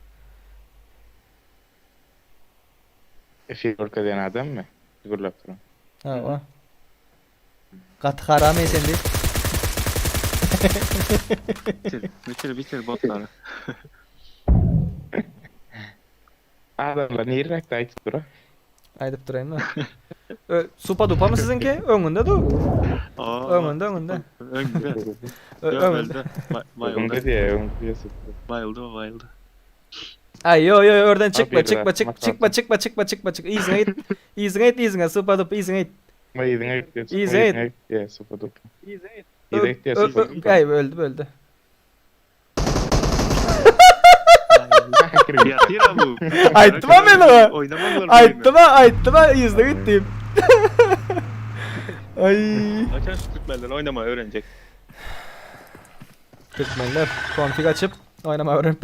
Efir görkezýän adammy? Gürläp duran. Hawa. Gaty haram esen diýip. Bitir, bitir, bitir botları. Adamlar nirräkde aýdyp dura? Aýdyp duraýynmy? Ö, supa dupa mı siziňki? Öňünde du. Aa, Öňünde öňünde. Öňünde. Ö, Yok, öňünde. öldü. Ba- Bayıldı. Öňde diýe, öňde diýe supa. Bayıldı o bayıldı. Ay yo yo örden çykma Abi, çykma çık makat. çykma çykma çykma çykma çık. Yzyňa git. Yzyňa git yzyňa supa dupa yzyňa git. Ma yzyňa git diýe, supa Yzyňa git. yzyňa git diýe, supa dupa. Ö, Yzyňa git diýe, ö, supa ö, dupa. Ay öldü öldü. Yatıyor bu. Aýtdym ha men oňa. Oynamazlar bu oyunu. Aýtdym ha aýtdym ha yzyna git diýip. Ay. Açan şu Türkmenler oynamayı öğrenecek. Türkmenler konfig açyp oynama öwrenip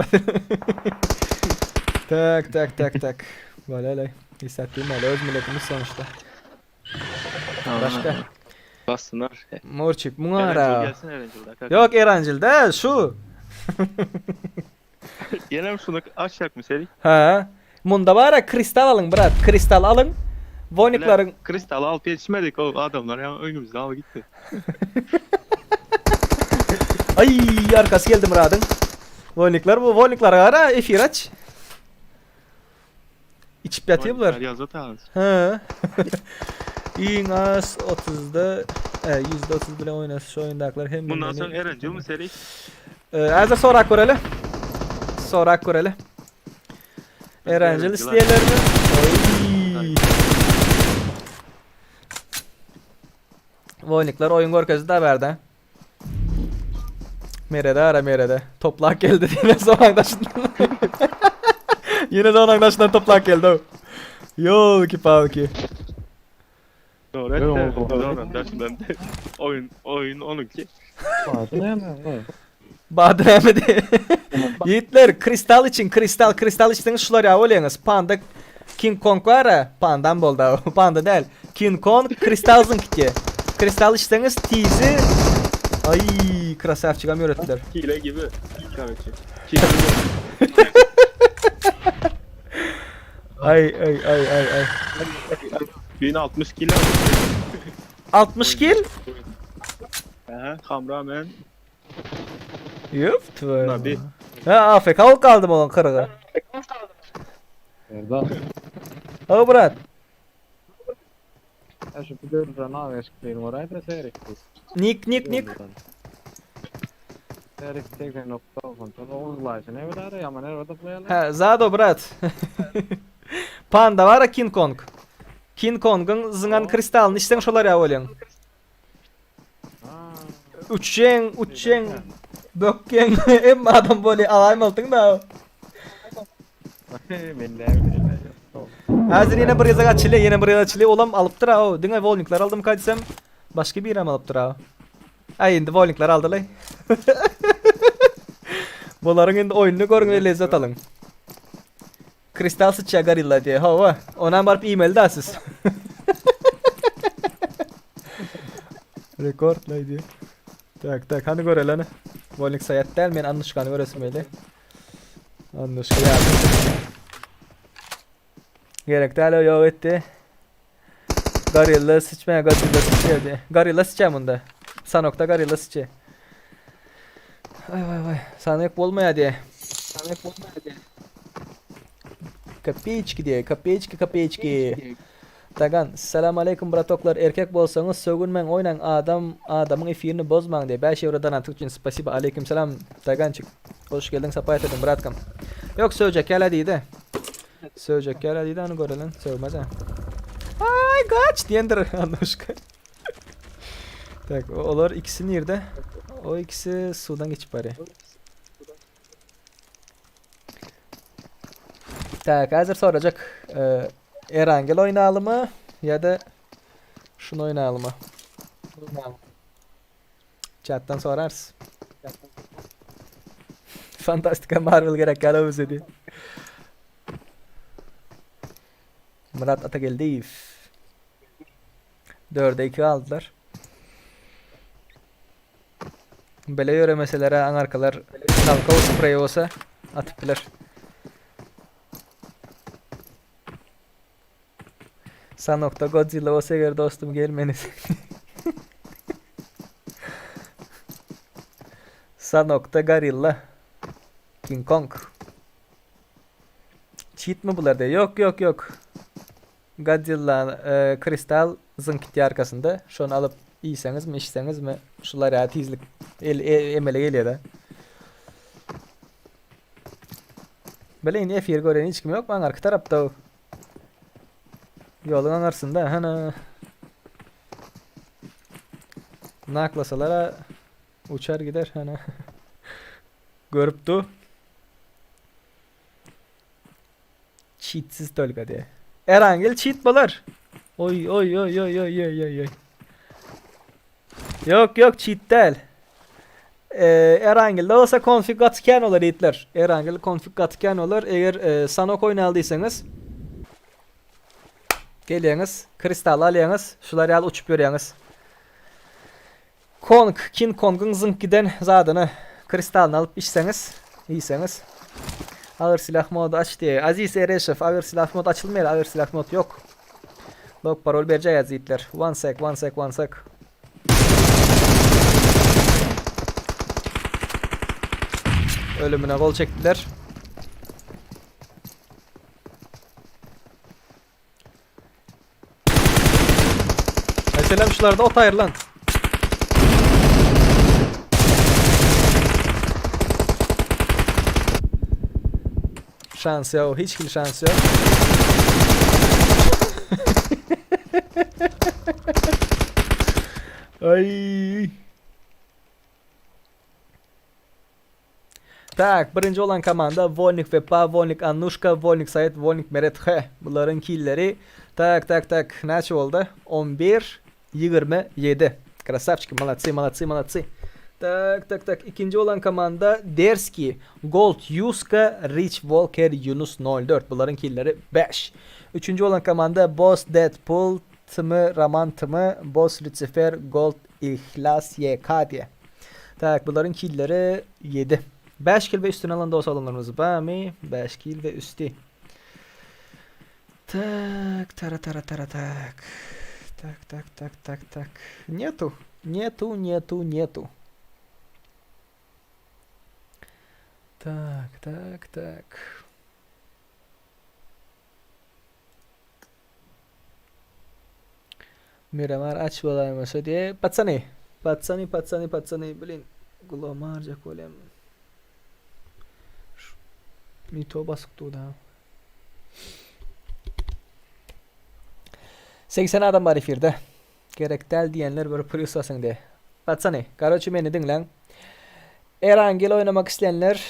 Tak tak tak tak. Böyle öyle. Hissettiğim öyle öz milletimiz sonuçta. Başka. Bassınlar. Morçik muňa Erencil ara. gelsin Erencil. Yok Erancil de şu. Gelelim şunu açacak mı Serik? Ha. Munda bara kristal alyň brat. Kristal alyň. Voniklaryň Kristal alıp yetişmedik o adamlar ya önümüzde al gitti. Ay arkası geldi Murad'ın. Voniklar bu voniklar ara efir aç. İçip ýatyr bular. Yazı tanız. Ha. Iň az 30-da e, %30 bile oynasın şu oyundaklar hem Bundan bilmeni- sonra Erencil mi Serik? Ee, Azra sorak göreli. Sorak göreli. Erencil Erencil isteyenler mi? Oy. Voyniklar oyun görkezdi da berdi. Merede ara merede. Toplak geldi yine zaman taşından. yine zaman taşından toplak geldi. Yol ki pavki. Doğru etti. Doğru. Taşından. Oyun oyun onunki. Bahadır Ahmet'i. Yiğitler kristal için kristal kristal içtiniz şular ya olyanız. Panda King Kong var ya pandan bolda panda değil. King Kong kristal zınkki. Kristal içtiniz tizi. Ay krasavçıgam öğrettiler. Hile gibi. Tabii ki. Hile gibi. Ay ay ay ay ay. 1060 kilo. 60 kill? Aha, kameraman. Yok. Nabi. Ha AFK ol kaldım olan kırığı. Erdal. Ha brat. Ya şu bir Rana eşkleyin orayı da seyret. Nick nick nick. Seyret tekrar nokta kontrol uzlaşın. Ne kadar ya ama nerede playalım? Ha Zado brat. Panda var ya King Kong. King Kong'un zınan kristalını içsen şolar ya olyan. Uçen, uçen, bökken, emma adam böyle alayım altın da. Men ne bileyim. Hazır yine bir yazağa çile, yine bir yazağa çile olam alıptır ha o. Diňe volnikler aldım kaçsam. Başka bir hem alıptır ha. Ay indi volnikler aldı lay. Bularyň indi oýnuny görüň we lezzet alyň. Kristal sıçya gorilla diye. Hawa. Ona baryp iýmeli da siz. Rekord lay diye. Tak tak hany göreli hany. Volnik saýat däl men Annuşkany göresim geldi. Annuşka ýa. Gerek däl o ýok etdi. Gorilla sıçmaya Godzilla sıçıyor diye. Gorilla sıçya bunda. Sanok'ta gorilla sıçya. Ay vay vay. Sanok bolmaya diye. Sanok bolmaya diye. Kopeýçki diýe, kopeýçki, kopeýçki. Tagan, Salam aleýkum bratoklar, erkek bolsaňyz sögünmäň oýnaň adam adamyň efirini bozmaň diýe 5 ýewro donatyň üçin spasiba aleýkum salam Tagançik. Hoş geldiň sapa getirdiň bratkam. Ýok sögjek ýala diýdi. Sögjek ýala diýdi ony görelen sögmez. Aý gaç diýendir Anuşka. Tak olar ikisi nirde? O ikisi suwdan geçip barýar. Tak, hazır soracak. Ee, Erangel oynalymy ya da şunu oynalymy? Chattan sorarız. Fantastika Marvel gerek gala bize diye. Murat Atageldiyev. 4'e 2 aldılar. Bele ýöremeselere aňarkalar talkaw spreý bolsa atyp biler. Sanokda Godzilla bolsa eger dostum gelmeni. Sanokda Gorilla. King Kong. Cheat mi bular diye. Yok yok yok. Godzilla e, kristal zynk gitýär arkasynda. Şony alyp iýseňizmi, içseňizmi, şular ýaly tizlik el, e, emele gelýär-de. Bile indi efir gören hiç kim ýok, aňarky tarapda. Ýoluň aňarsynda, hana. Naklasalar uçar gider, hana. Görüp du. Cheatsiz tolga diye. Erangel cheat bolar. Oy oy oy oy oy oy oy oy. Yok yok cheat däl. Ee, Erangelde olsa config gaty olar ýigitler. Erangel config gaty olar. Eger e, Sanok oýnaldıysanız gelýäňiz, kristal alýaňyz, şular ýaly uçup ýörýäňiz. Kong, King Kongyň zyňk giden zadyny, kristalyny alyp içseňiz, iýseňiz. Agyr silah mody aç diýýär. Aziz Ereşew, agyr silah mod açylmaýar, agyr silah mod ýok. Lok parol berjek azizler. One sec, one sec, one sec. Ölümüne gol çekdiler. Meselem şularda ot aýyr lan. Şans ýok, hiç hili şans ýok. Ay. Tak, birinji bolan komanda Wolnik Wepa, Wolnik Annuşka, Wolnik Said, Wolnik Meret H. Bularyň killeri tak tak tak näçe boldy? 11 27. Krasavçiki, молодцы, молодцы, молодцы. Tak tak tak ikinji bolan komanda Derski, Gold Yuska, Rich Walker, Yunus 04. Bularyň killeri 5. Üçünji bolan komanda Boss Deadpool, Tmy Roman Tmy, Boss Lucifer, Gold Ihlas YK diýe. Tak, bularyň killeri 7. 5 kil we üstüne alan dost oglanlarymyz barmy? 5 kil we üsti. Tak, tara tara tara tak. Tak, tak, tak, tak, tak. Netu, netu, netu, netu. Tak, tak, tak. Miramar aç bolaýmasa diýe. Patsany. Patsany, patsany, patsany. Blin. Gulagym agyrjak bolýar. Mito basyp dur da. 80 adam bar efirde. Gerek däl diýenler bir plýus basyň diýe. Patsany, karoçi meni diňläň. Erangel oýnamak isleýänler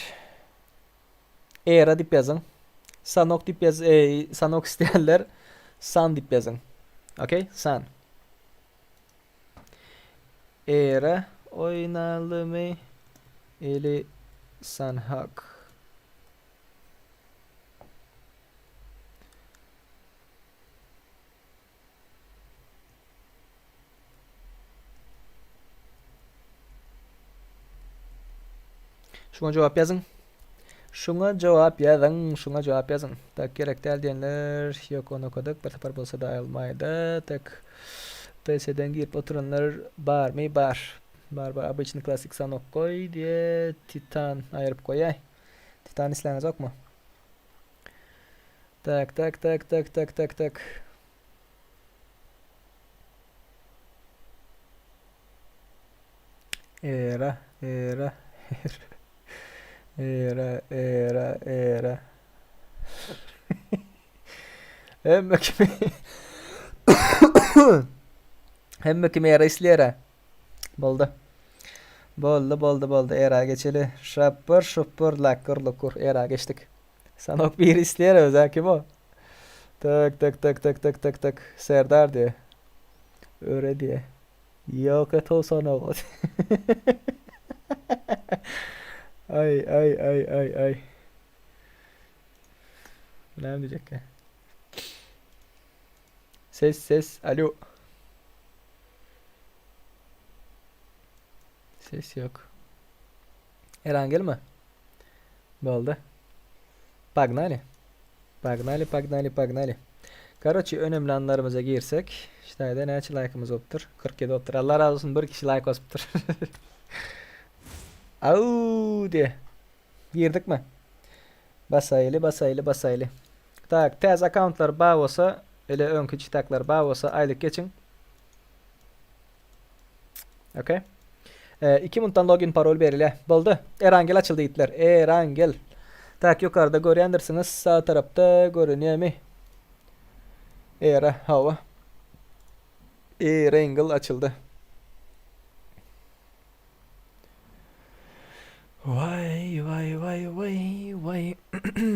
Era diýip ýazyň. Sanok diýip ýaz, e, Sanok isleýänler San diýip ýazyň. Okey, San. Era oýnalymy ili Sanhak. Şuňa jogap ýazyň. Şuňa jogap ýazyň, şuňa jogap ýazyň. Tak gerek däl diýenler ýok ony okadyk. Bir sapar bolsa da aýylmaýda. Tak PC-den girip oturanlar barmy? Bar. Bar bar. Obyçny klassik sanok goý diýe Titan aýyryp goýaý. Titan isläňizokmy? Tak tak tak tak tak tak tak. Era era era era era. Hemme kimi Hemme kimi era isleýär. Boldy. Boldy, boldy, boldy. Era geçeli. Şapur, şupur, lakır, lukur. Era geçdik. Sanok biri isleýär özä kim o? Tak, tak, tak, tak, tak, tak, tak. Serdar diýe. Öre diýe. Ýok et o sanok. Ay, ay, ay, ay, ay. Näme diýjekkä? Ses, ses, alo. Ses ýok. Eran gelme. Boldy. Pagnali. Pagnali, pagnali, pagnali. Karoçi önemli anlarymyza girsek, ştaýda näçe laýkymyz bolupdyr? 47 bolupdyr. Allah razy bolsun bir kişi laýk basypdyr. Au diye. Girdikmi? Basaýly, basaýly, basaýly. Tak, täze akkauntlar bar bolsa, ele öňki çitaklar bar bolsa aýlyk geçiň. Okey. 2 minutdan login parol berilýär. Boldy. Erangel açyldy ýigitler. Erangel. Tak, ýokarda görýändirsiňiz, sag tarapda görünýärmi? Era, hawa. Erangel açyldy. Waý waý waý waý waý.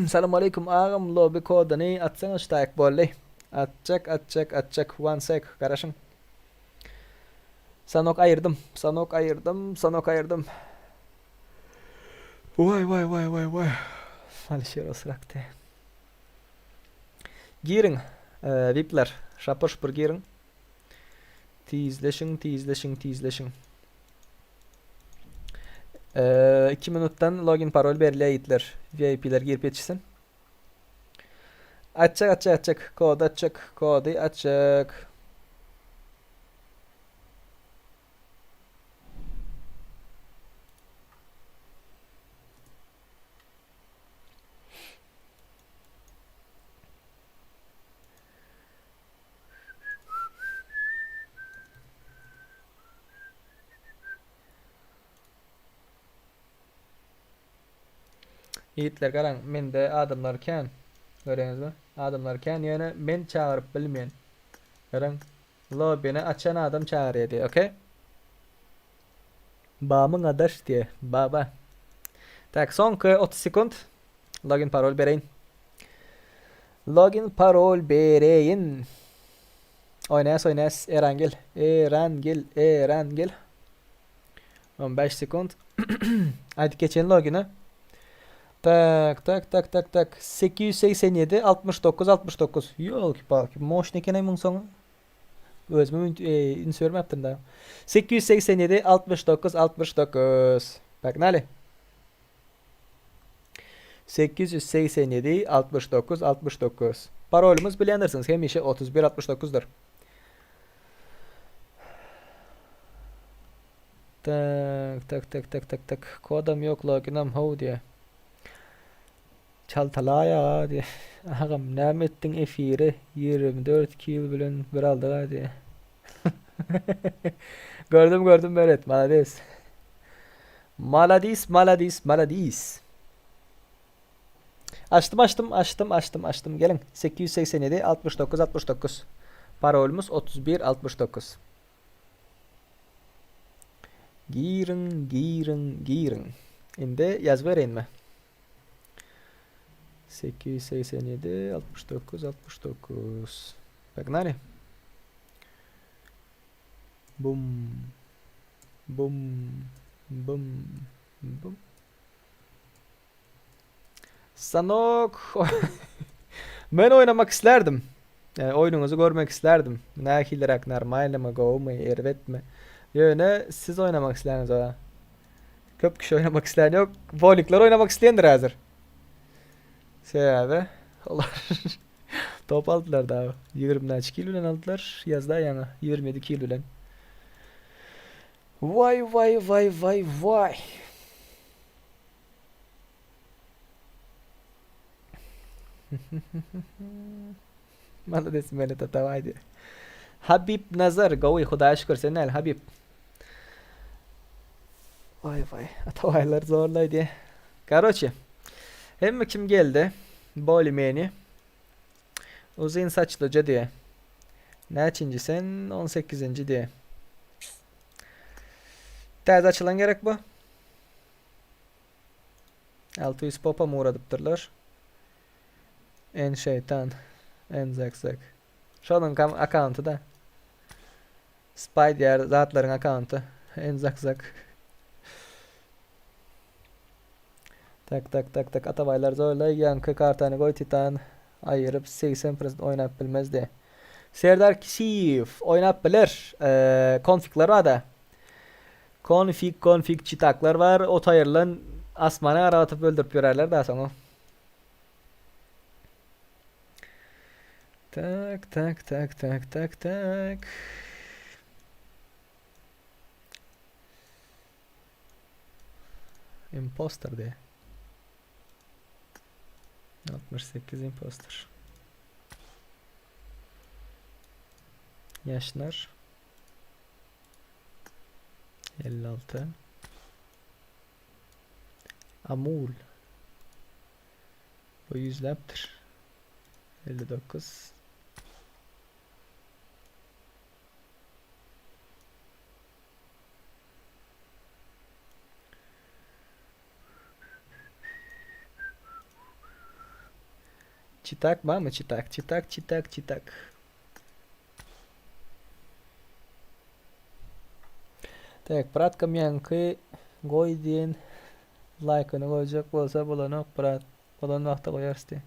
Salam aleýkum agam lobby kodyny atsaňa ştaýk boldy. Atjak atjak atjak one sek garaşyň. Sanok aýyrdym sanok aýyrdym sanok aýyrdym. Waý waý waý waý waý. Alişer osrakdy. Giriň vipler şapur şupur giriň. Tizleşiň tizleşiň tizleşiň. 2 minutdan login parol berilýär ýigitler. VIP-ler girip ýetişsin. Açjak açjak açjak. Kody açjak. Kody açjak. Ýigitler garaň mende adamlar kän. Görýäňizmi? Adamlar kän ýöne men çagyryp bilmeýän. Garaň. Lobbyny açan adam çagyrýar diýýär, okey? Bamyň adaş diýýär. Baba. Tak, soňky 30 sekund. Login parol bereýin. Login parol bereýin. Oýnaýas, oýnaýas. Erangel. Erangel, Erangel. 15 sekund. Aýdyp geçeýin logini. Tak, tak, tak, tak, tak. 887 69 69. Ýolki-palki, moşny eken-aý muň soňy. Özümem üns bermäpdim da. 887 69 69. Pognaly. 887 69 69. Parolymyz bilýändirsiňiz hemişe 31 69-dyr. Tak, tak, tak, tak, tak, tak. Kodam ýok, loginam how diýä. Çaltalaýa diýä. Agam, näme etdiň efiri? 24 kill bilen bir aldyk-a diýä. Gördüm, gördüm Meret, malades. Maladis, maladis, maladis. Açdym, açdym, açdym, açdym, açdym. Geliň. 887 69 69. Parolymyz 31 69. Giriň, giriň, giriň. Indi ýazyp bereýinmi? 887 69 69. Погнали. Bum. Bum. Bum. Bum. Stanok. Men oýnamak islärdim. Yani oýnuňyzy görmek islärdim. Nähiliräk normalnymy, gowumy, erbetmi? Ýöne siz oýnamak isläňiz oa. Köp kişi oýnamak islän ýok. Wolikler oýnamak isleýändir häzir. Sebäbi olar top aldylar da. 20 näçe kil bilen aldylar? Ýazda ýaňy 27 kil bilen. Waý waý waý waý waý. Malades Melita daway diýär. Habib Nazar gowy Hudaýa şükür sen näl Habib. Waý waý Atabaýlar zorlaý diýär. Karoçe. Hemme kim geldi? Boli meni. Uzyn saçlyja diýär. Näçinji sen? 18-nji diýär. Täze açylan gerek bu. 600 popa ugradypdyrlar. En şeytan. En zek zek. Şonuň kam akkaunty da. Spy diýer zatlaryň akkaunty. En zek zek. Tak tak tak tak Atabaýlar zorla ýaňky kartany goý Titan aýyryp 80% oýnap bilmez diýe. Serdar Kisiýew oýnap biler. Konfigler bar da. Konfig konfig çitaklar bar. Ot aýrylan asmana garap atyp öldürip ýörärler da soňa. Tak tak tak tak tak tak. Imposter diye. 68 imposter. Yaşlar. 56. Amul. Bu ýüzläpdir. 59. Çitak barmy çitak? Çitak çitak çitak. Tak, bratkam ýaňky goý diýen laýkyny goýjak bolsa bolanok brat. Bolan wagtda goýarys diý.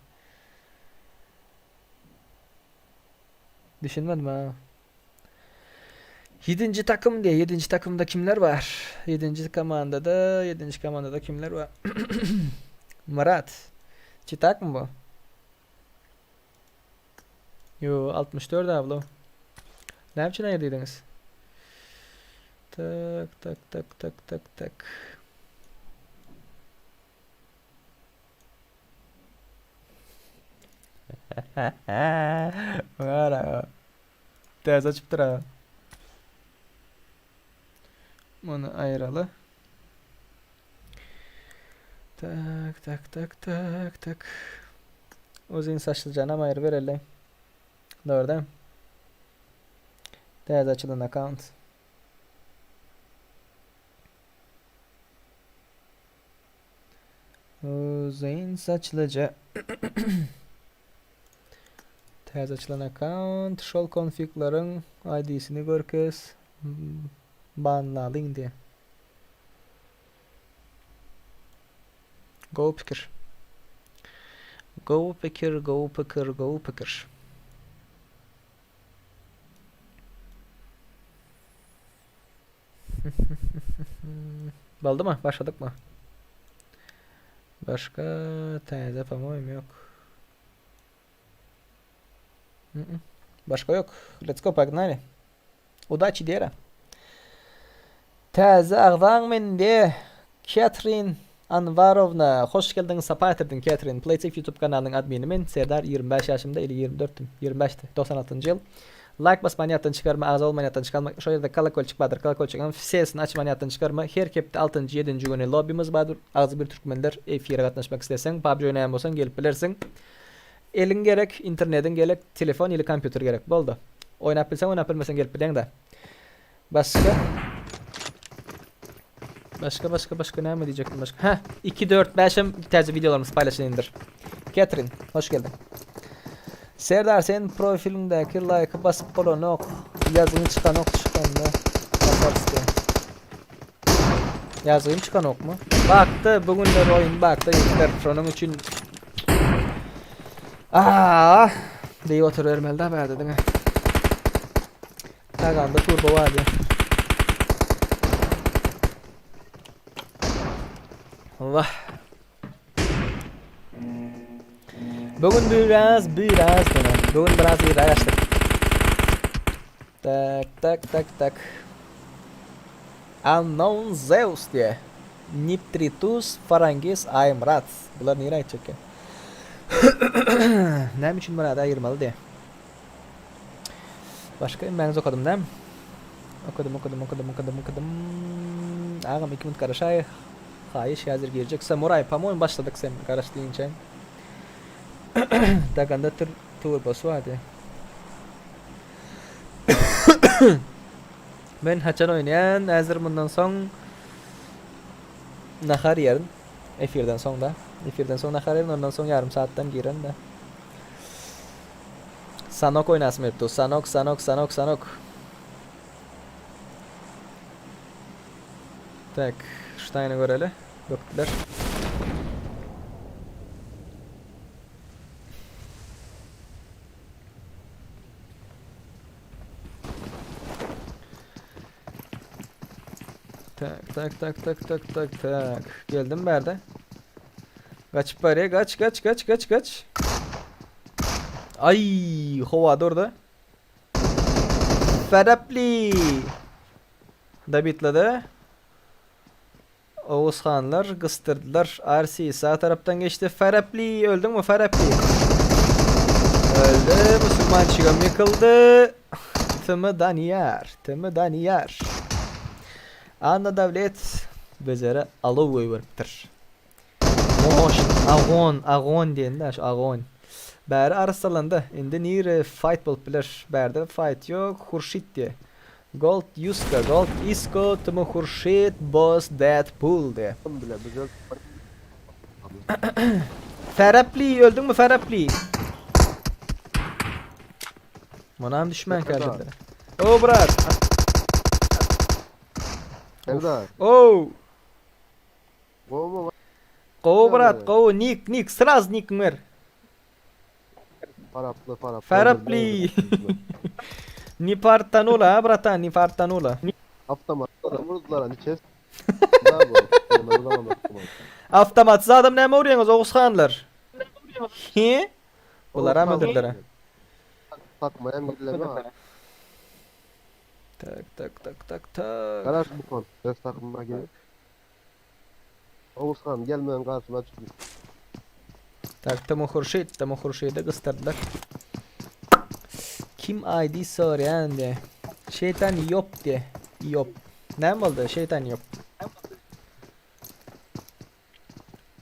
Düşünmedim ha. Ýedinji takym diýe, ýedinji takymda kimler bar? Ýedinji komandada, ýedinji komandada kimler bar? Myrat. Çitakmy bu? Yo, 64 ablo. Näme üçin aýyr diýdiňiz? Tak, tak, tak, tak, tak, tak. Gara. Täze açypdyr ha. Muny aýyraly. Tak, tak, tak, tak, tak. Uzyn saçlyjanam aýyr bereli. Dogry däl. Täze açylan akkaunt. Uzyn saçlyja. Täze açylan akkaunt. Şol konfiglaryň ID-sini görkez. Banlalyň diýe. Gowy pikir. Gowy pikir, gowy pikir, gowy pikir. Boldumy? Başladykmy? Başga täze po-moýem ýok. Başga ýok. Let's go, pognaly. Udaçi diýer. Täze agzaň mende. Ketrin Anwarowna, hoş geldiň, sapa getirdiň Ketrin. PlaySafe YouTube kanalynyň admini men, Serdar, 25 ýaşymda, ili 24-dim, 25-di, 96-njy ýyl. Laýk basmany ýatdan çykarma, agza bolmany ýatdan çykarma, şo ýerde kolokolçik bardyr, kolokolçigiň sesini açmany ýatdan çykarma. Her hepde altynjy, ýedinji güni lobbimiz bardyr. Agzybir türkmenler efire gatnaşmak isleseň, PUBG oýnaýan bolsaň gelip bilersiň. Eliň gerek, internediň gelek, telefon ili kompýuter gerek. Boldy. Oýnap bilseň, oýnap bilmeseň gelip bileňdä. Başga? Başga başga başga näme diýjekdim başga? Hä, 2 4 5 hem täze wideolarymyzy paýlaşaýyndyr. Ketrin, hoş geldiň. Serdar sen profiliňdäki laýky basyp bolanok. Ýazgyň çykanok çykanda bakarys diýen. Ýazgym çykanokmy? Bakdy, bu günler oýun bakdy ýigitler. Şonuň üçin Aa, diýip oturybermeli da bärde diňe. Tagandə turbo bar diýen. Allah. Bugün biraz biraz dönem. Bugün biraz iyi açtık. Tak tak tak tak. Unknown Zeus diye. Nitritus Farangis Aymrat. Bular nirä gitjek? Näme üçin Myrady aýyrmaly diýe. Başga emmäňizi okadym dämi? Okadym, okadym, okadym, okadym, okadym. Agam 2 minut garaşaý. Haýyş häzir girjek. Samuray, po-moýmu başladyk sen garaş diýinçäň. Daganda tur turbasy bardy. Men haçan oýnaýan? Häzir mundan soň nahar ýerin. Efirden soň da. Efirden soň nahar ýerin, ondan soň ýarym saatdan giren de. Sanok oýnasym gelip dur. Sanok, Sanok, Sanok, Sanok. Tak, şu taýyny göreli. Bökdüler. Tak tak tak tak tak tak tak. Geldim bärde. Gaçyp barýa. Gaç gaç gaç gaç gaç. Ay, howa durdy. Ferepli. Dabitledi. Oguzhanlar gysdyrdylar. RC sag tarapdan geçdi. Ferepli öldüňmi Ferepli? Öldü. Musulman çigam ýykyldy. Timi Daniyar. Timi Daniyar. Anna Davlet bezere alow goýberipdir. Moş, agon, agon diýende şu agon. Bäri arassalandy. Indi nire fight bolup biler? Bärde fight ýok. Hurşit diýe. Gold Yuska, Gold Isko, Timo Hurşit, Boss Deadpool diýe. Ferepli, öldüňmi Ferepli? Munam düşmän kädirdi. O brat. Serdar. Oh. Gowy Gowy brat, gowy nik, nik, sraz nikiň ber. Faraply, faraply. Faraply. Nipartanula ha bratan, nipartanula. Avtomat adam vurdular hani kes. Avtomatsyz adam näme urýaňyz Oguzhanlar? He? Bular hem öldürdüler ha. Takmayan gidiler Tak tak tak tak tak. Garaş bu kon. Öz takımına gelip. Oğuzhan gelmeyen karşıma çıkmış. Tak Timo Hurşit, Timo Hurşit'i gysdyrdylar. Kim ID soraýan diye. Şeytan yok diye. Yok. Näme boldy? Şeytan yok.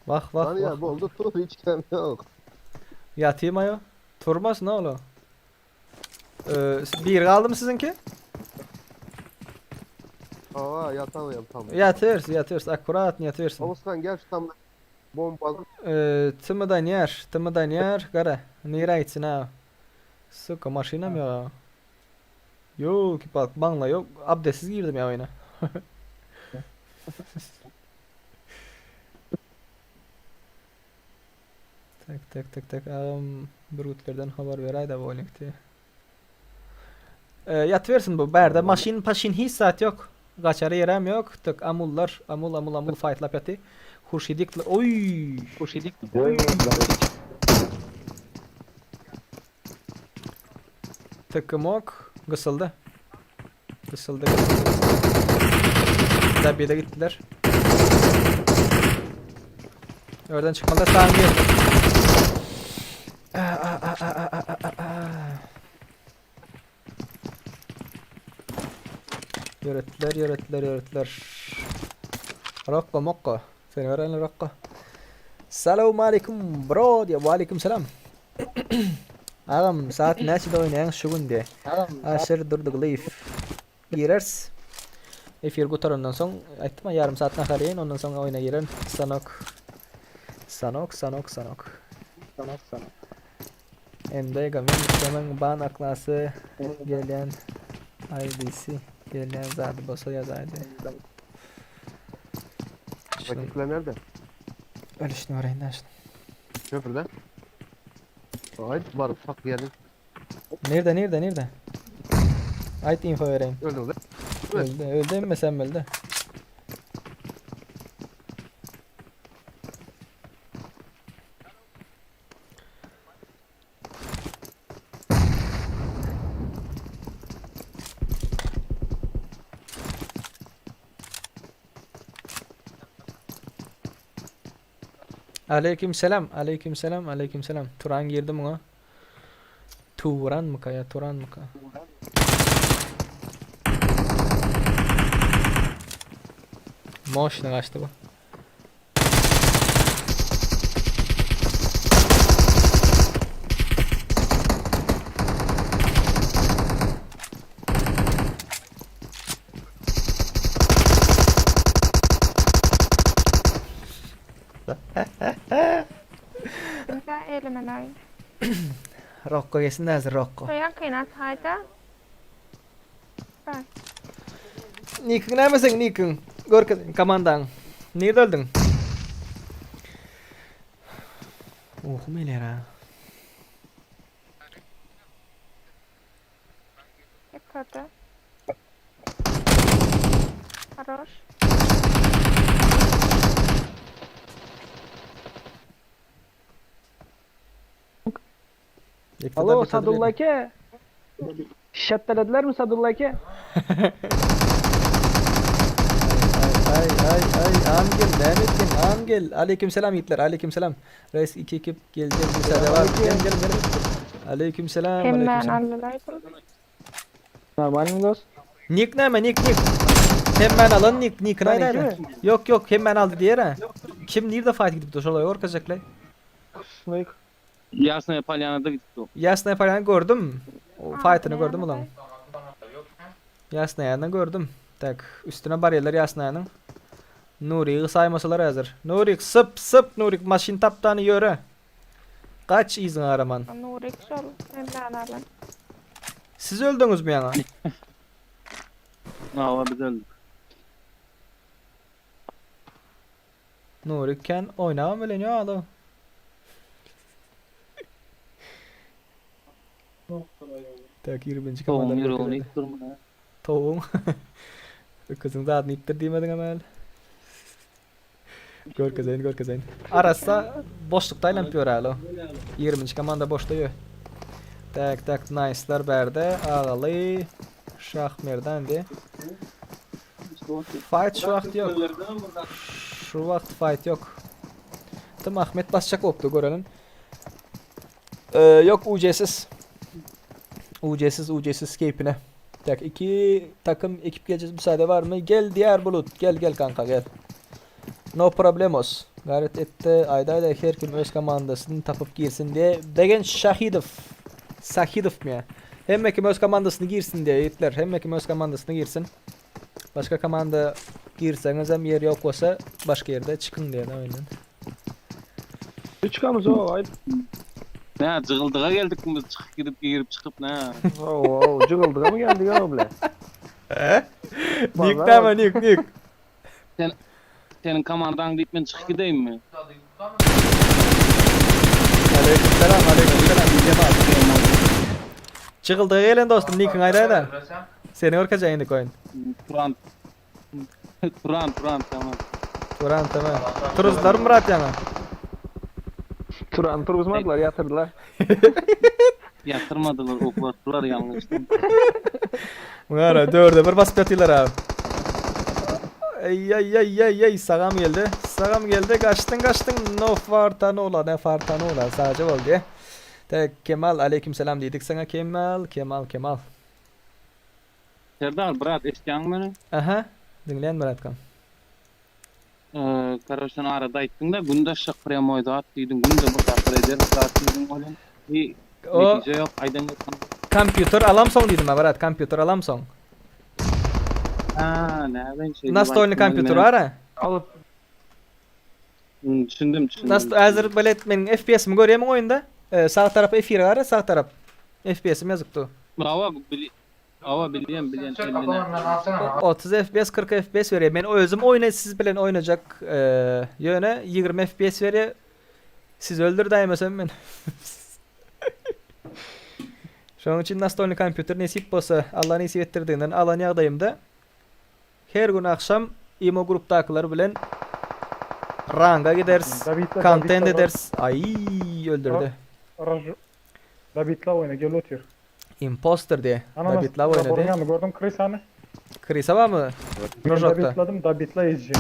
Vah vah Lan vah. ya bu oldu tur hiç kem yok. Ýatayım ayo. Turmaz ne ola? Ee, bir galdymy siziňki? Aa yatamıyorum tam. Ýatyrys, ýatyrys. Akkurat ýatyrsyň. Oğuzhan gel şu tam bomba. Ee, Timi Daniyar, Timi Daniyar, gara. Nirä gitsin ha? Suka maşynam ýok. Ýok, bak baňla ýok. Abdestsiz girdim ýa oýna. Tak tak tak tak agam bürgütlerden habar beräýdä bowlingde. Ee, ýatybersin bu bärde maşyn paşyn hiç zat ýok. Gaçara ýerem ýok. Tek amullar, amul amul amul faýtlap ýaty. Hurşidik oý. Hurşidik. Tekimok gysyldy. Gysyldy gysyldy gysyldy. Dabide gitdiler. Oradan çykmaly sağın gel. Ýöretdiler, ýöretdiler, ýöretdiler. Rokko mokko. Seni görenler Rokko. Salam aleyküm bro diýe. Wa aleyküm selam. Agam saat näçede oýnaýaň şu gün diýe. Aşyr Durdygylyýew. Gireris. Efir gutarandan soň aýtdym ýarym saat nahar iýen ondan soň oýna girerin. Sanok. Sanok, sanok, sanok. Sanok, sanok. MD Gamin Gamin ban aklasy gelýän IDC gelýän zady bolsa ýazaýdy. Rakipler nerede? Ölüşini göreýin da şunu. Köprüde. Haydi var ufak bir yerin. Nerede nerede nerede? Aýt info bereýin. Öldü öldü. Öldü öldü mi sen öldü. Aleýkim selam, aleýkim selam, aleýkim selam. Turan girdi muňa. Turanmyka ýa Turanmyka? Moşny gaçdy bu. Rokko gelsin häzir Rokko. Nikiň näme seň nikiň? Görkez komandaň. Nirde öldüň? Ohu melera. Alo Sadulla eke. Şepelediler mi Sadulla eke? Ay ay ay am gel näme etdiň am gel. Aleyküm selam ýigitler aleyküm selam. Reis iki ekip geljek müsaade bar. Gel gel gel. Aleyküm selam aleyküm selam. Normalmi dost? Nick näme nick nick. Hemmen alan nick nickini aýdaýly. Ýok ýok hemmen aldy diýer ha. Kim nirde fight gidipdi şolay görkezjekle. Snake. Ýasnaýa Polýanada gidipdi. Ýasnaýa Polýany gördüm. O fight'ını gördüm ulan. Ýasnaýany gördüm. Tak, üstüne barýarlar Ýasnaýanyň. Nurigi saýmasalar häzir. Nurik syp syp Nurik maşyn tapdany ýöre. Gaç yzyňa garaman. Nurik şol hemmäni alan. Siz öldüňizmi ýaňa? Hawa biz öldük. Nurik kän oýnagam bilen ýok adam. Tak 20-nji Towuň komandany ýüregini görkezeli. iýip durma. Towuň. Öküziň zadyny iýipdir diýmediň emel. Görkezeýin, görkezeýin. Arassa boşlukda aýlanyp ýör alo. 20-nji komanda boşda ýör. Tak, tak, nice'lar bärde. Agaly Şahmerdan diye. Fight şu wagt ýok. Şu wagt fight ýok. Tım Ahmet basjak bolupdy görelim. Ee, ýok UC-siz. UC-siz, UC-siz keýpine. Tak iki takım ekip geleceğiz müsaade var mı? Gel diğer bulut. Gel gel kanka gel. No problemos. Gayret etdi. Ayda ayda her kim öz komandasyny tapyp girsin diye. Degen Şahidov. Sahidov mi ya? Hemme kim öz komandasyny girsin diye yiğitler. Hemme kim öz komandasyny girsin. Başka komanda girseňiz hem yer yok bolsa başka yerde çıkın diye de oyundan. Çıkamız o ay. Nä jygyldyga geldik biz çykyp gidip girip çykyp nä. Oo, jygyldyga mı geldik o bile? Nick deme Nick Nick. Sen seniň komandaň diýip men çykyp gideýinmi? Aleyküm selam aleyküm selam. Cemal. Çygyldyga gelen dostum Nick'in aýdaýda. Seni görkezýän indi koýun. Turan. Turan Turan tamam. Turan tamam. Turuzlar Murat ýaňa. Turan turuzmadylar yatırdılar. Ýatyrmadylar, oklatdylar ýalňyşdan. Muňa dörde bir basyp ýatyrlar abi. Ey ey ey ey ey sagam geldi. Sagam geldi. Kaçtın kaçtın. No fartanola ne fartanola. Sadece oldu. Tek Kemal aleyküm selam dedik sana Kemal Kemal Kemal. Serdar brat eşitýäňmi meni? Aha. Diňleýän Muratkam. Ee, Karoç sen arada aýtdyň da günde şyk prýamoý zat diýdiň, günde bir zatlar ederis zat diýdiň welin bir O netije ýok, aýdan ýokam. kompýuter alamsoň diýdim ha brat, kompýuter alamsoň. Ha, näme şeýle Nastolny kompýuter bar ha. Alıp Düşündim, düşündim. Nast häzir bilet meniň FPS-imi görýärmiň oýunda? Ee, sag tarap efir bar, sag tarap. FPS-im ýazykdy. Bravo, bili Awa bilýän, bilýän. 30 FPS, 40 FPS berýär. Men özüm oýna siz bilen oýnajak. Eee, ýöne 20 FPS berýär. Siz öldürdäýmesem men. Şonuň üçin nastolny kompýuter nesip bolsa, Allah nesip etdirdiginden alan ýagdaýymda her gün akşam imo grupdakylar bilen ranga gideris, kontent ederis. Aý, öldürdi. Dabitla oýna gel otyr. Imposter diye. Ananas Dabitla oynady. Ýany gördüm Krisany. Krisa barmy? Men Rojokda. Dabitladım, Dabitla ezji.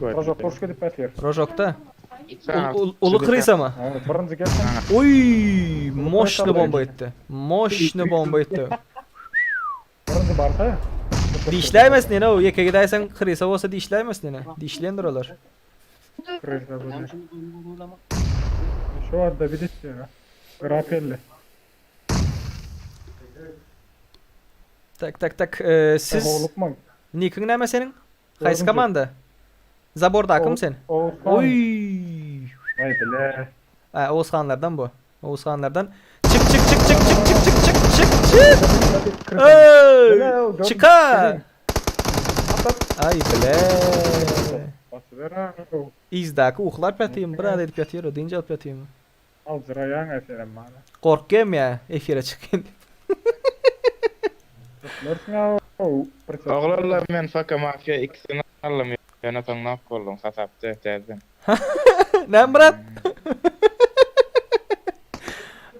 Rojok hoş gidip otyr. Rojokda. Uly krysa mı? Birinci gelsin. Oy, moşny bomba etdi. Moşny bomba etdi. Birinci barsa. Dişläýmesin ýene o ýeke gidäýseň krysa bolsa dişläýmesin ýene. Dişleýendir olar. Krysa bolsa. Şu arada bir diş ya. Grapelli. Tak tak tak. Ee, siz Howlukmaň. Nikiň näme seniň? Haýsy Dördünji. komanda? Zabordakymy sen? Oğuzhan. Oý. Vay bile. Ha, Oğuzhanlardan bu. Oğuzhanlardan. Çık çık çık çık çık çık çık çık çık çık. Ey! Çıka. Ay bile. Basıver ha. Izdaky uhlap ýatýyn, biraz edip ýatyr, dynç alyp ýatýyn. Aljyraýaň eserim bana. Gorkýam ýa, efire çykýan diýip. Tutlarsyň ha. Oglanlar men Faka Mafia ikisini aldym ýöne soň nak boldum hasapda täzeden. Näme brat?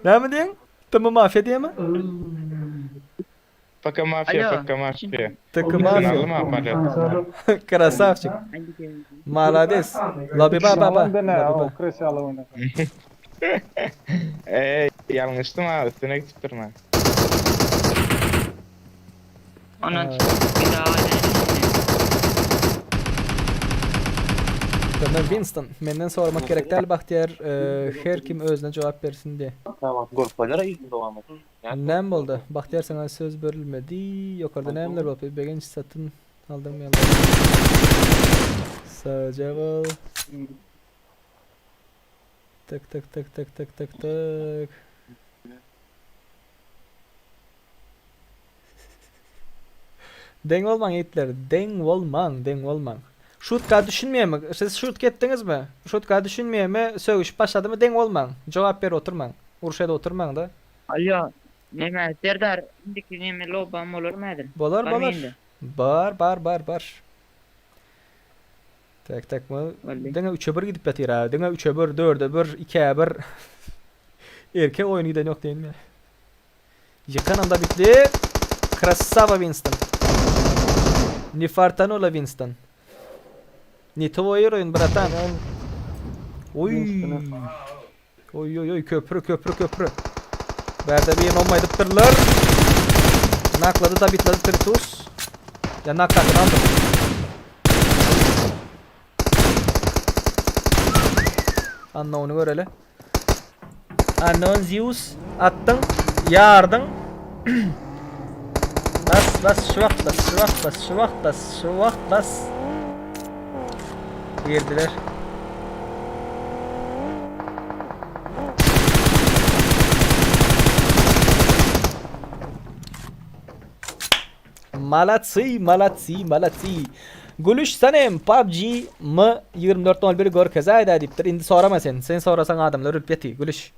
Näme diýiň? TM Mafia diýemi? Faka Mafia, Faka Mafia. TK Mafia. Aldym ha palet. Krasavçik. Malades. Labi ba ba ba. Labi ba. Ey ýalňyşdym ha üstüne gitipdir men. Ondan Döner Winston. Menden soramak gerek däl Bagtyýar. E, her kim özüne jogap bersin diye. Tamam, gorpalara ilk devam et. Näme boldy? Bagtyýar sana söz berilmedi. Ýokarda nämeler bolupdy? Begenç satyn aldyrmaýarlar. Sagja bol. Tık tık tık tık tık tık tık. Deň bolmaň ýigitler, deň bolmaň, deň bolmaň. Şutka düşünmeýärmi? Siz şutka etdiňizmi? Şutka düşünmeýärmi? Sögüşip başladymy? Deň bolmaň. Jogap berip oturmaň. Uruş edip oturmaň-da. Alo, neme Serdar, indiki neme lobam bolarmy häzir? Bolar, Barmy bolar. indi? Bar, bar, bar, bar. Tek tek mi? Diňe 3'e 1 gidip ýatyr ha. Diňe 3'e 1, 4'e 1, 2'e 1. Erkek oýun giden ýok diýenmi? Ýykanam da bitdi. Krasava Winston. Nifartanola Winston. Ne tvoý oýun bratan. Oý. Oý oý oý köprü köprü köprü. Bärde bir olmaýdypdyrlar. Naklady da bitledi Tritus. Ya nakladyny aldy. Unknown'u göreli. Unknown Zeus atdyň, ýardyň. Bas bas şu wagt bas şu wagt bas şu wagt bas şu wagt bas. Girdiler. Malatsy, malatsy, malatsy. Gülüş senem PUBG M 24.01 görkezäýdä diýipdir. Indi sorama sen. Sen sorasaň adamlar ölüp ýaty. Gülüş.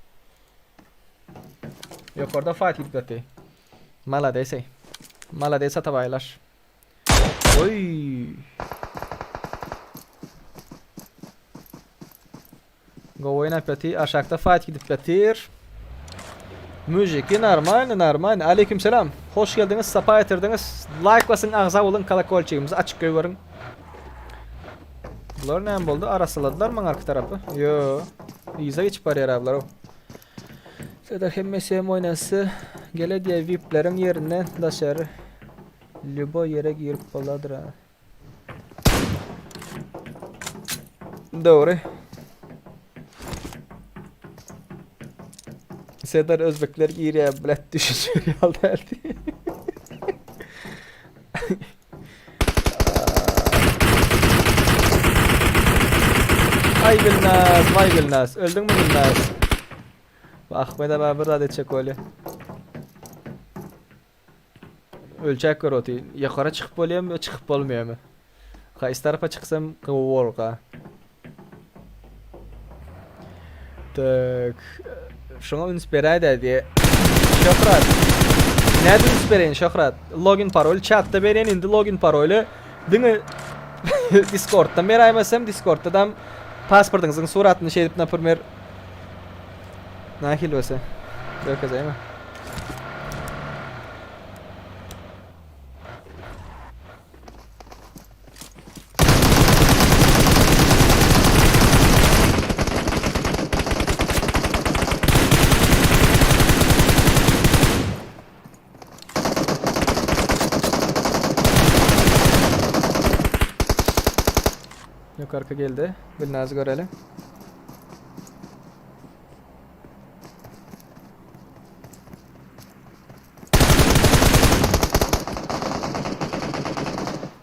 Ýokarda fight gidip ýaty. Malades ey. Malades atabaýlar. Oý. Gowy oýnap ýaty. Aşakda fight gidip ýatyr. Müjiki normalny normalny. Aleyküm selam. Hoş geldiňiz, sapa getirdiňiz. Like basyň, agza boluň, kolokolçigimizi açyk goýberiň. Bular näme boldy? Arasaladylar maňa arka tarapy. Ýo. Yza geçip barýar ablar. Serdar hemmesi hem oýnasy gele diýe VIP-leriň ýerinden daşary lýuboý ýere girip boladyr ha. Dogry. Serdar özbekler girýär blet düşünjek ýaly däldi. Ay Gülnaz, vay Gülnaz. Öldün mü Gülnaz? Bu Ahmet abi bir zat etjek bolýar. Ölçäp gör oty. Ýokara çykyp bolýarmy, çykyp bolmaýarmy? Haýsy tarapa çyksam gowy bolka. Tak. Şoňa üns beräýdä diýe. Şöhrat. Nädip üns bereýin Şöhrat? Login parol çatda berýän indi login paroly diňe Discorddan beräýmesem Discordda-dam pasportyňyzyň suratyny şeýdip naprimер Nähili bolsa. Görkezäýme. Ýokarky geldi. Gülnazy göreli.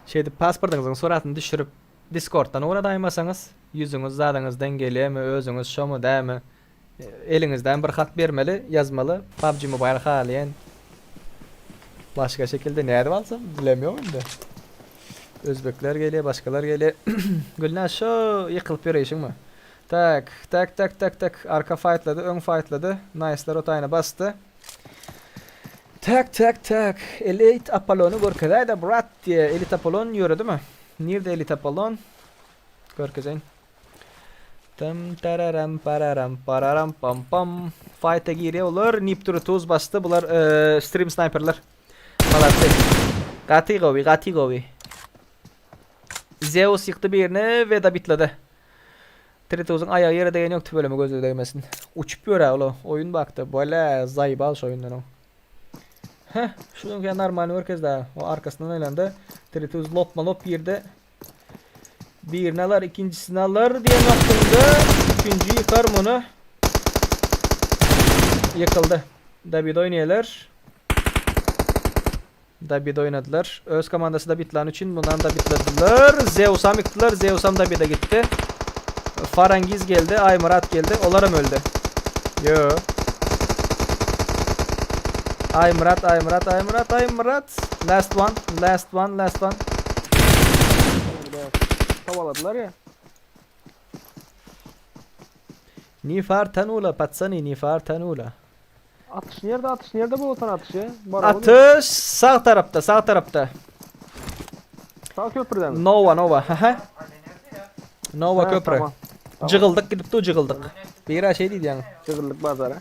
Şeýdip pasportyňyzyň suratyny düşürip Discorddan ugradaýmasaňyz, ýüzüňiz zadyňyz deň gelýärmi, özüňiz şomy dämi, eliňizden bir hat bermeli, ýazmaly, PUBG Mobile halaýan. Başga şekilde nädip alsam, bilemýok indi. Özbekler gelýär, başgalar gelýär. Gülnaz şo ýykylyp ýöreýşiňmi? Tak, tak, tak, tak, tak. Arka faýtlady, öň faýtlady. Naýslar o taýyna basdy. Tak, tak, tak. Elite Apollony görkezäýdä, brat diýýär. Elite Apollon ýöredimi? Nirde Elite Apollon? Görkezeýin. Tam tararam pararam pararam pam pam. Fight'a girýär olar. Nipturu tuz basdy. Bular e, stream sniperler. Malatdy. Gaty gowy, gaty gowy. Zeus ýykdy birini we da bitledi. Trituzyň aýagy ýere degen ýok tüweleme gözleri degmesin. Uçup ýör-ä ol oýun bakda. Bole zaýbal şu oýundan o. Heh, şunuňky normalny görkezdi. O arkasyndan aýlandy. Trituz lopma lop girdi. Birini alar, ikincisini alar diýen wagtynda üçünji ýykar muny. Ýykyldy. David oýnaýarlar. Dabid oýnadylar. Öz komandasy Dabidlan üçin bundan Dabidladylar. Zeusam ýykdylar. Zeusam Dabide gitdi. Farangiz geldi. Aýmyrat geldi. Olaram öldi. Ýo. Aýmyrat, Aýmyrat, Aýmyrat, Aýmyrat. Last one, last one, last one. Kovaladılar ya. Nifar tanula, patsani, nifar tanula. Atyş nerede atyş nerede bu otan atyşy? Atyş sag tarapda, sag tarapda. Sag köprüden mi? Nova, Nova. Haha. Nova Ha, köprü. tamam. Tamam. Jygyldyk gidip dur jygyldyk. Bira şey diýdi ýaňy. Jygyldyk bazara.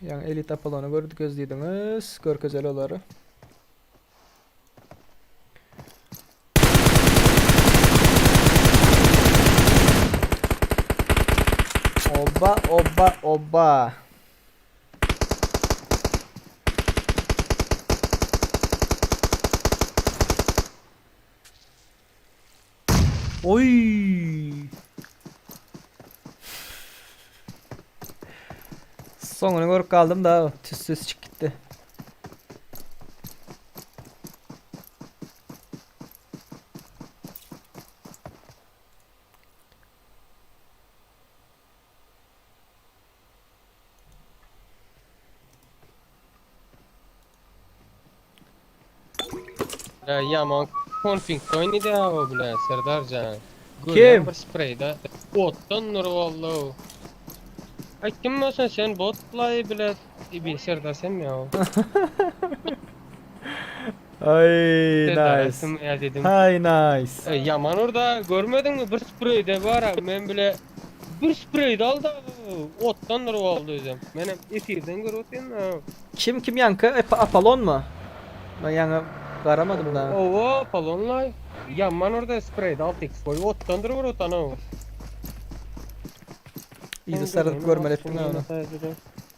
Ýaňy Elite Apollony gördük gözleýdiňiz. Görkezeli olary. Oba, oba, oba. Oý! Soňuny görüp galdym da tüssüz çykyp gitdi. Ya yaman konfig oýnady o bile Serdarjan. Kim? Bir spreyde otdan nur vallahi. Ay kim olsan sen botlay bile bir Serdar sen mi ya? Ay Serdar nice. aýtdym, ya dedim. Hay nice. E, yaman orada görmedin mi bir spreyde var ha men bile bir spreyde aldı otdan nur oldu özüm. Menem efirden görüp otyryn ha. Kim kim ýaňky Apollon mu? Ben ýaňy garamadym da. Owa Apollonlay. Yaman orada spreyde 6x koy otdan dur otan o. Yzy sardyp görmeli etdiň ha ony.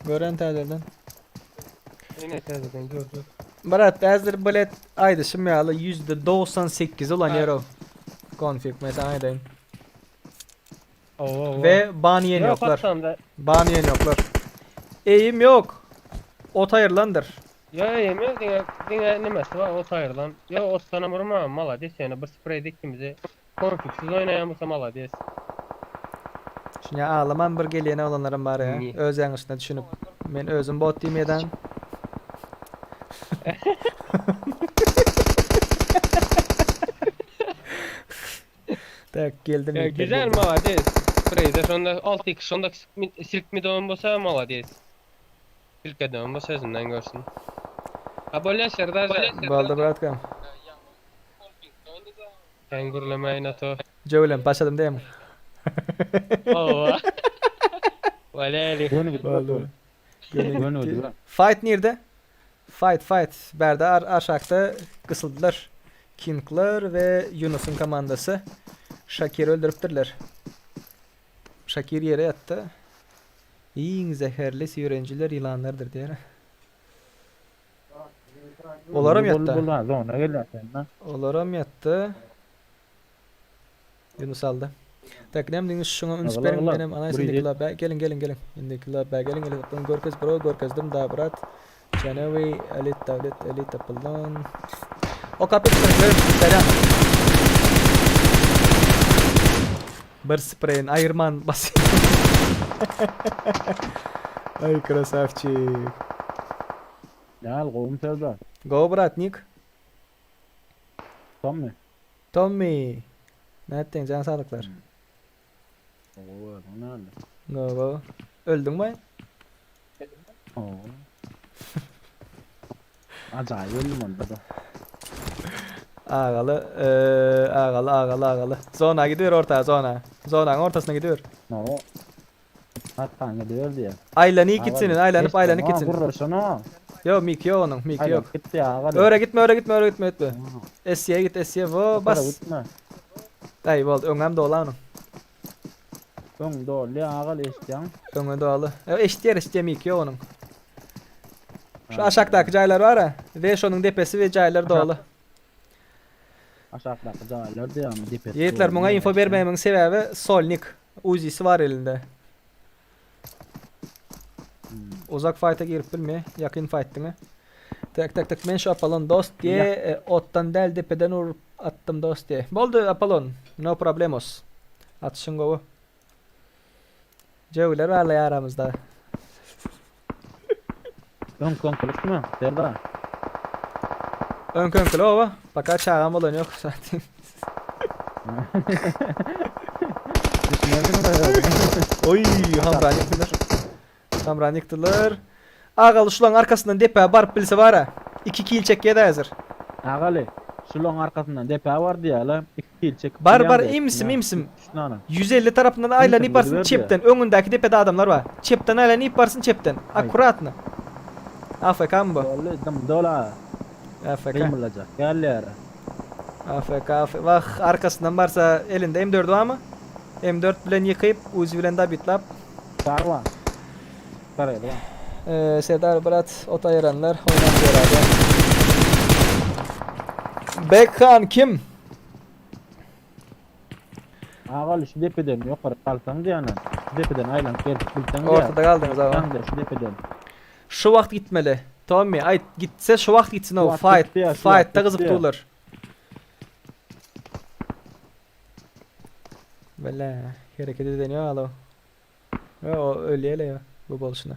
Gören täzeden. Ene täzeden gördüm. Brat häzir bilet aýdyşym ýaly %98 olan ýer o. Konfig men sana aýdaýyn. Owa owa. We ban ýen Ýok, ýoklar. haçanda. Ban ýen ýoklar. Eýim ýok. Ot aýrylandyr. Ýa eýim ýok diňe diňe nimesi bar ot aýrylan. Ýa otdanam urma malades ýöne bir spreyde ikimizi konfigsiz oýnaýan bolsa malades. Şuňa aglaman bir gelýän oglanlaram bar ýa. Niye? Öz ýalňyşyna düşünip. Men özüm bot diýmeýän. Tak geldim. Ya, ýigitler, güzel geldim. malades. Spreyde şonda 6x şonda silk mi don bolsa malades. Silk don bolsa özünden görsün. Ha bolýa Serdar. Boldy bratkam. Sen gürlemäýin ato. Jöwlem başladym diýem. Owa. Bolýa. Boldy. Göni gitdi. Fight nirde? Fight fight. Bärde ar aşakda gysyldylar. Kingler we Yunusyň komandasy Şakiri öldüripdirler. Şakir ýere ýatdy. Iň zäherli süýrenjiler ýylanlardyr diýer. Olaram ýatdy. Olaram ýatdy. Yunus aldy. Tak näme diýiň şuňa üns beriň menem anaýsyn indiki lobä geliň geliň geliň. Indiki lobä geliň geliň bunu görkez bro görkezdim da brat. Janewi elit davlet elit Apollon. O kapı tutan selam. Bir spreýin aýyrman bas. Ay krasavçik. Gel gowum Serdar. Go brat Nick. Tommy. Tommy. Nätdiň jan saglyklar. Gowy özüň näme? Gowy. Öldüňmi? Hawa. Ajaýyp öldüm onda da. Agaly, eee, agaly, agaly, agaly. Zona gidiyor orta, zona. Zonanyň ortasyna gidiyor. No. Hatdan gidiyor diýe. Aýlanyp gitsin, aýlanyp, aýlanyp gitsin. Gurlaşana. Ýok, mik ýok onuň, mik ýok. Gitdi agaly. Öre gitme, öre gitme, öre gitme, ötme. Esiye git, esiye, wo, bas. Gitme. Daýy boldy, öňem doly onuň. Öň doly agaly eşitýäň. Öňe doly. E, eşitýär, eşitýär, mik ýok onuň. Şu aşakdaky jaýlar bar-a, we şonuň depesi we jaýlar doly. Aşakdaky jaýlar diýýäňmi depesi. Ýigitler muňa info bermegimiň sebäbi Solnik Uzisi bar elinde. Uzak fight'a girip bilmeýär, ýakyn fight diňe. Tek tek tek men şu Apollon dost diýe e, otdan däl depeden urup atdym dost diýe. Boldy Apollon, no problemos. Atyşyň gowy. Jöwler barlaý aramyzda. Öňki-öňkülikmi, Serdar? Öňki-öňkülik oba. Paka çagam bolan ýok zaten. Oý, hamrany ýykdylar. Hamrany ýykdylar. Agaly şulaň arkasyndan depä baryp bilse bara. 2 kill çekýär häzir. Agaly, şulaň arkasyndan depä bar diýýärler. Hil çekip Bar bilýän bar däl. imsim imsim. Düşünana. 150 tarapyndan aýlanyp barsyn çepden. Öňündäki depede adamlar bar. Çepden aýlanyp barsyn çepden. Akkuratno. AFK my bu? Boldy dymdy ola. AFK. Gymyldajak däl ýere. AFK AFK. Wah arkasyndan barsa elinde M4 barmy? M4 bilen ýykyp Uzi bilen dabitlap. Bar bar. Bar bar. Eee Serdar brat ot aýyranlar oýnap ýöräge. Bekhan kim? Agaly şu depeden ýokary galsaň diýýän. Şu depeden aýlanyp gelip bilseň diýýän. Ortada galdyňyz aga. Diýýän şu depeden. Şu wagt gitmeli. Tommy aýt gitse şu wagt gitsin o fight fightda gyzyp durlar. Bele hereket eden ýok alo. Ýo o ölýäle ýo bu bolşuna.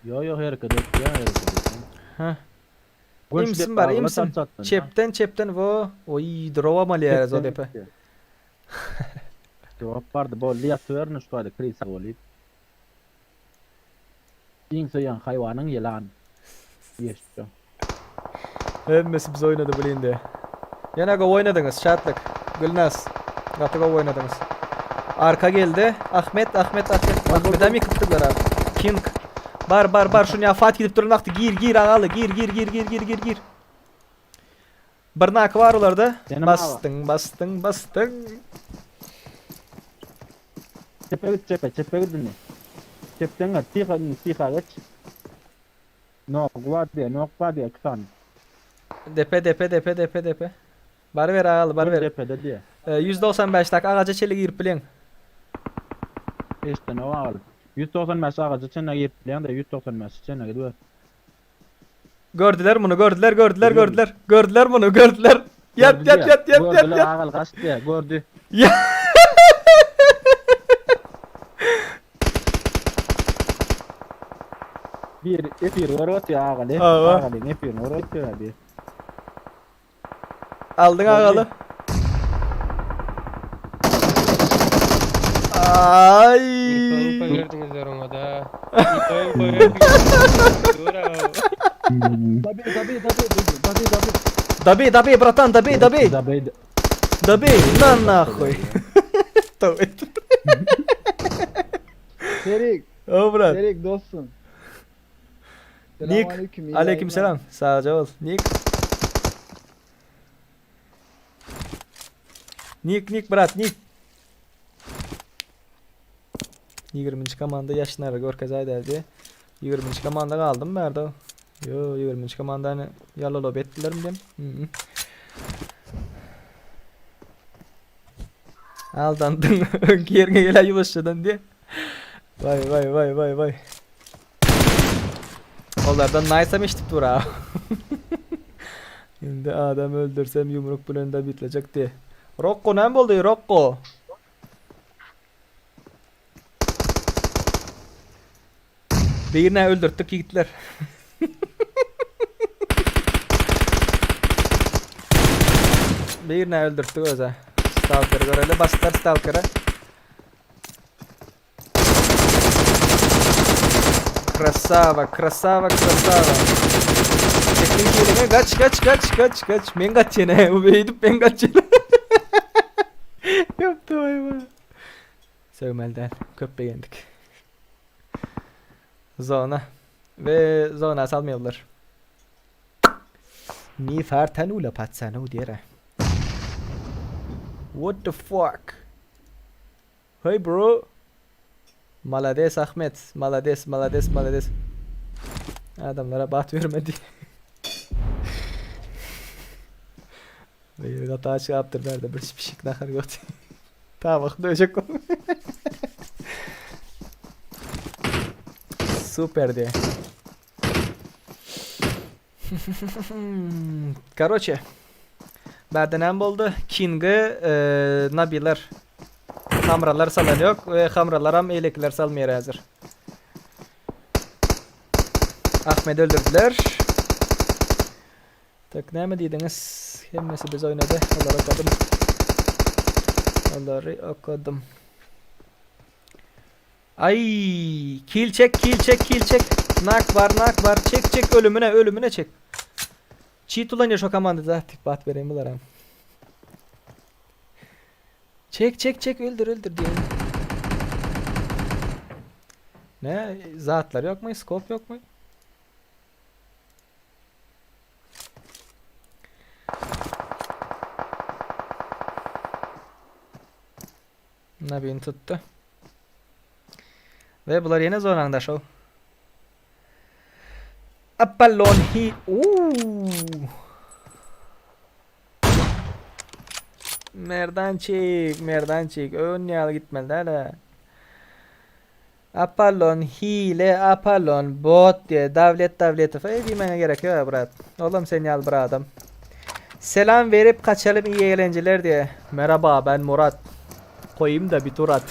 Ýo ýo hereket etýär hereket etýär. Hä. Imsim bar imsim. Çepden çepden wo. Oý drowa malýar o depe. Drop bardy boldy ýatyberin şu taýda krisa bolyp. Iň söýen haýwanyň ýylan. Ýeşşo. Hemmesi biz oýnady bul indi. Ýene gowy oýnadyňyz Şatlyk. Gülnaz. Gaty gowy oýnadyňyz. Arka geldi. Ahmet, Ahmet, Ahmet. Ahmedem ýykypdyrlar abi. King. Bar, bar, bar. Şuny Fat gidip duran wagty gir, gir agaly. Gir, gir, gir, gir, gir, gir, gir. Bir naky bar olarda. Basdyň, basdyň, basdyň. Çepe git, çepe, çepe git indi. Çepden git, tyha indi, tyha geç. Nok bar diýe, nok bar diýe, iki sany. Depe, depe, depe, depe, depe. Baryber agaly, baryber. Depede diýe. 195 däki agaja çenli girip bilýäň. Eşden o agaly. 195 agaja çenli girip bilýäň de, 195 çenli gidiber. Gördüler muny, gördüler, gördüler, gördüler. Gördüler muny, gördüler. Ýat, ýat, ýat, ýat, ýat, Gördüler ýat. agaly gaç diýe, gördü. Bir efir görüp otýar agaly. Agalyň efirini görüp otýar bir. Aldyň agaly. Ay. Info berdiňizler oňa da. Info berdiňiz. Dabi dabi dabi dabi dabi. Dabi dabi bratan dabi dabi. Dabi. Dabi na nahuý. Serik. O brat. Serik dostum. Nik. Aleyküm selam. Sagja bol. Nik. Nik nik brat nik. 20-nji komanda ýaşnary görkezäýdädi. 20-nji komanda galdym bärde. Ýo, 20-nji komandany ýalalap etdilermi diýem. Mhm. Aldandyň. Öňki ýeriňe gel ýuwaşjadan diýe. Vay vay vay vay vay. Olardan nice eşitip dur ha. Indi adam öldürsem ýumruk bilen de bitlejek diye. Rokko näme boldy Rokko? Birini öldürtdik ýigitler. Birini öldürtdik öze. Stalker göreli basdylar Stalker'e. Krasava, krasava, krasava. Çektin kilini kaç kaç kaç kaç kaç. Men kaç ýene. Bu beýdip men kaç ýene. Yaptı vay vay. Sögmeli däl. Köp begendik. Zona. We zona salmaýarlar. Ni fartanula patsanu diýere. What the fuck? Hey bro. Malades Ahmet. Malades, malades, malades. Adamlara bat bermedi. Bir gata çykypdyr bärde bir pişik nahar ýok. Tabak döşek. Super diye. Karoçe. Bärde näme boldy? Kingi e, Nabiler Hamralar salan ýok we hamralaram eýlekiler salmaýar häzir. Ahmedi öldürdüler. Tak näme diýdiňiz? Hemmesi biz oýnady. Olary okadym. Olary okadym. Ay, kill çek, kill çek, kill çek. Nak bar, nak bar. Çek, çek ölümüne, ölümüne çek. Cheat ulanýar şo komandada. Bat bereyim bulara. Çek, çek, çek, öldür, öldür diýen. Ne? Zatlar yok mu? Scope yok mu? Nabini tutdy. We bular ýene zonaňda şow. Apollon hi Uuu. Merdançik, Merdançik, ön ýaly gitmeli däl-ä. Apollon hile, Apollon bot diýe, Dawlet Dawletow, eý diýmäňe gerek ýok brat. Olam sen ýaly bir adam. Selam berip kaçalym iyi eğlenceler diýe. Merhaba ben Murat. Koyayım da bir tur at.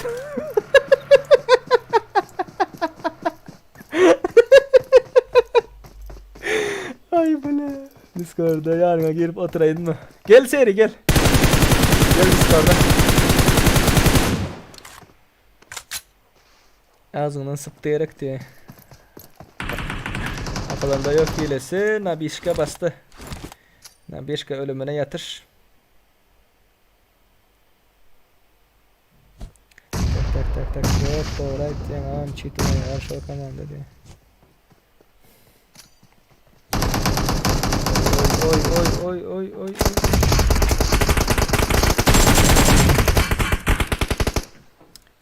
Ay bu ne? Discord'a yarına girip oturayım mı? Gel seri gel. Gel Discord'a. Ağzından sıptayarak diye. Atalanda yok hilesi. Nabişka bastı. Nabişka ölümüne yatır. Tak tak tak tak. Yok doğru aýtýaň agam çit oýnaýar şol komanda diýe. Oý oý oý oý oý oý.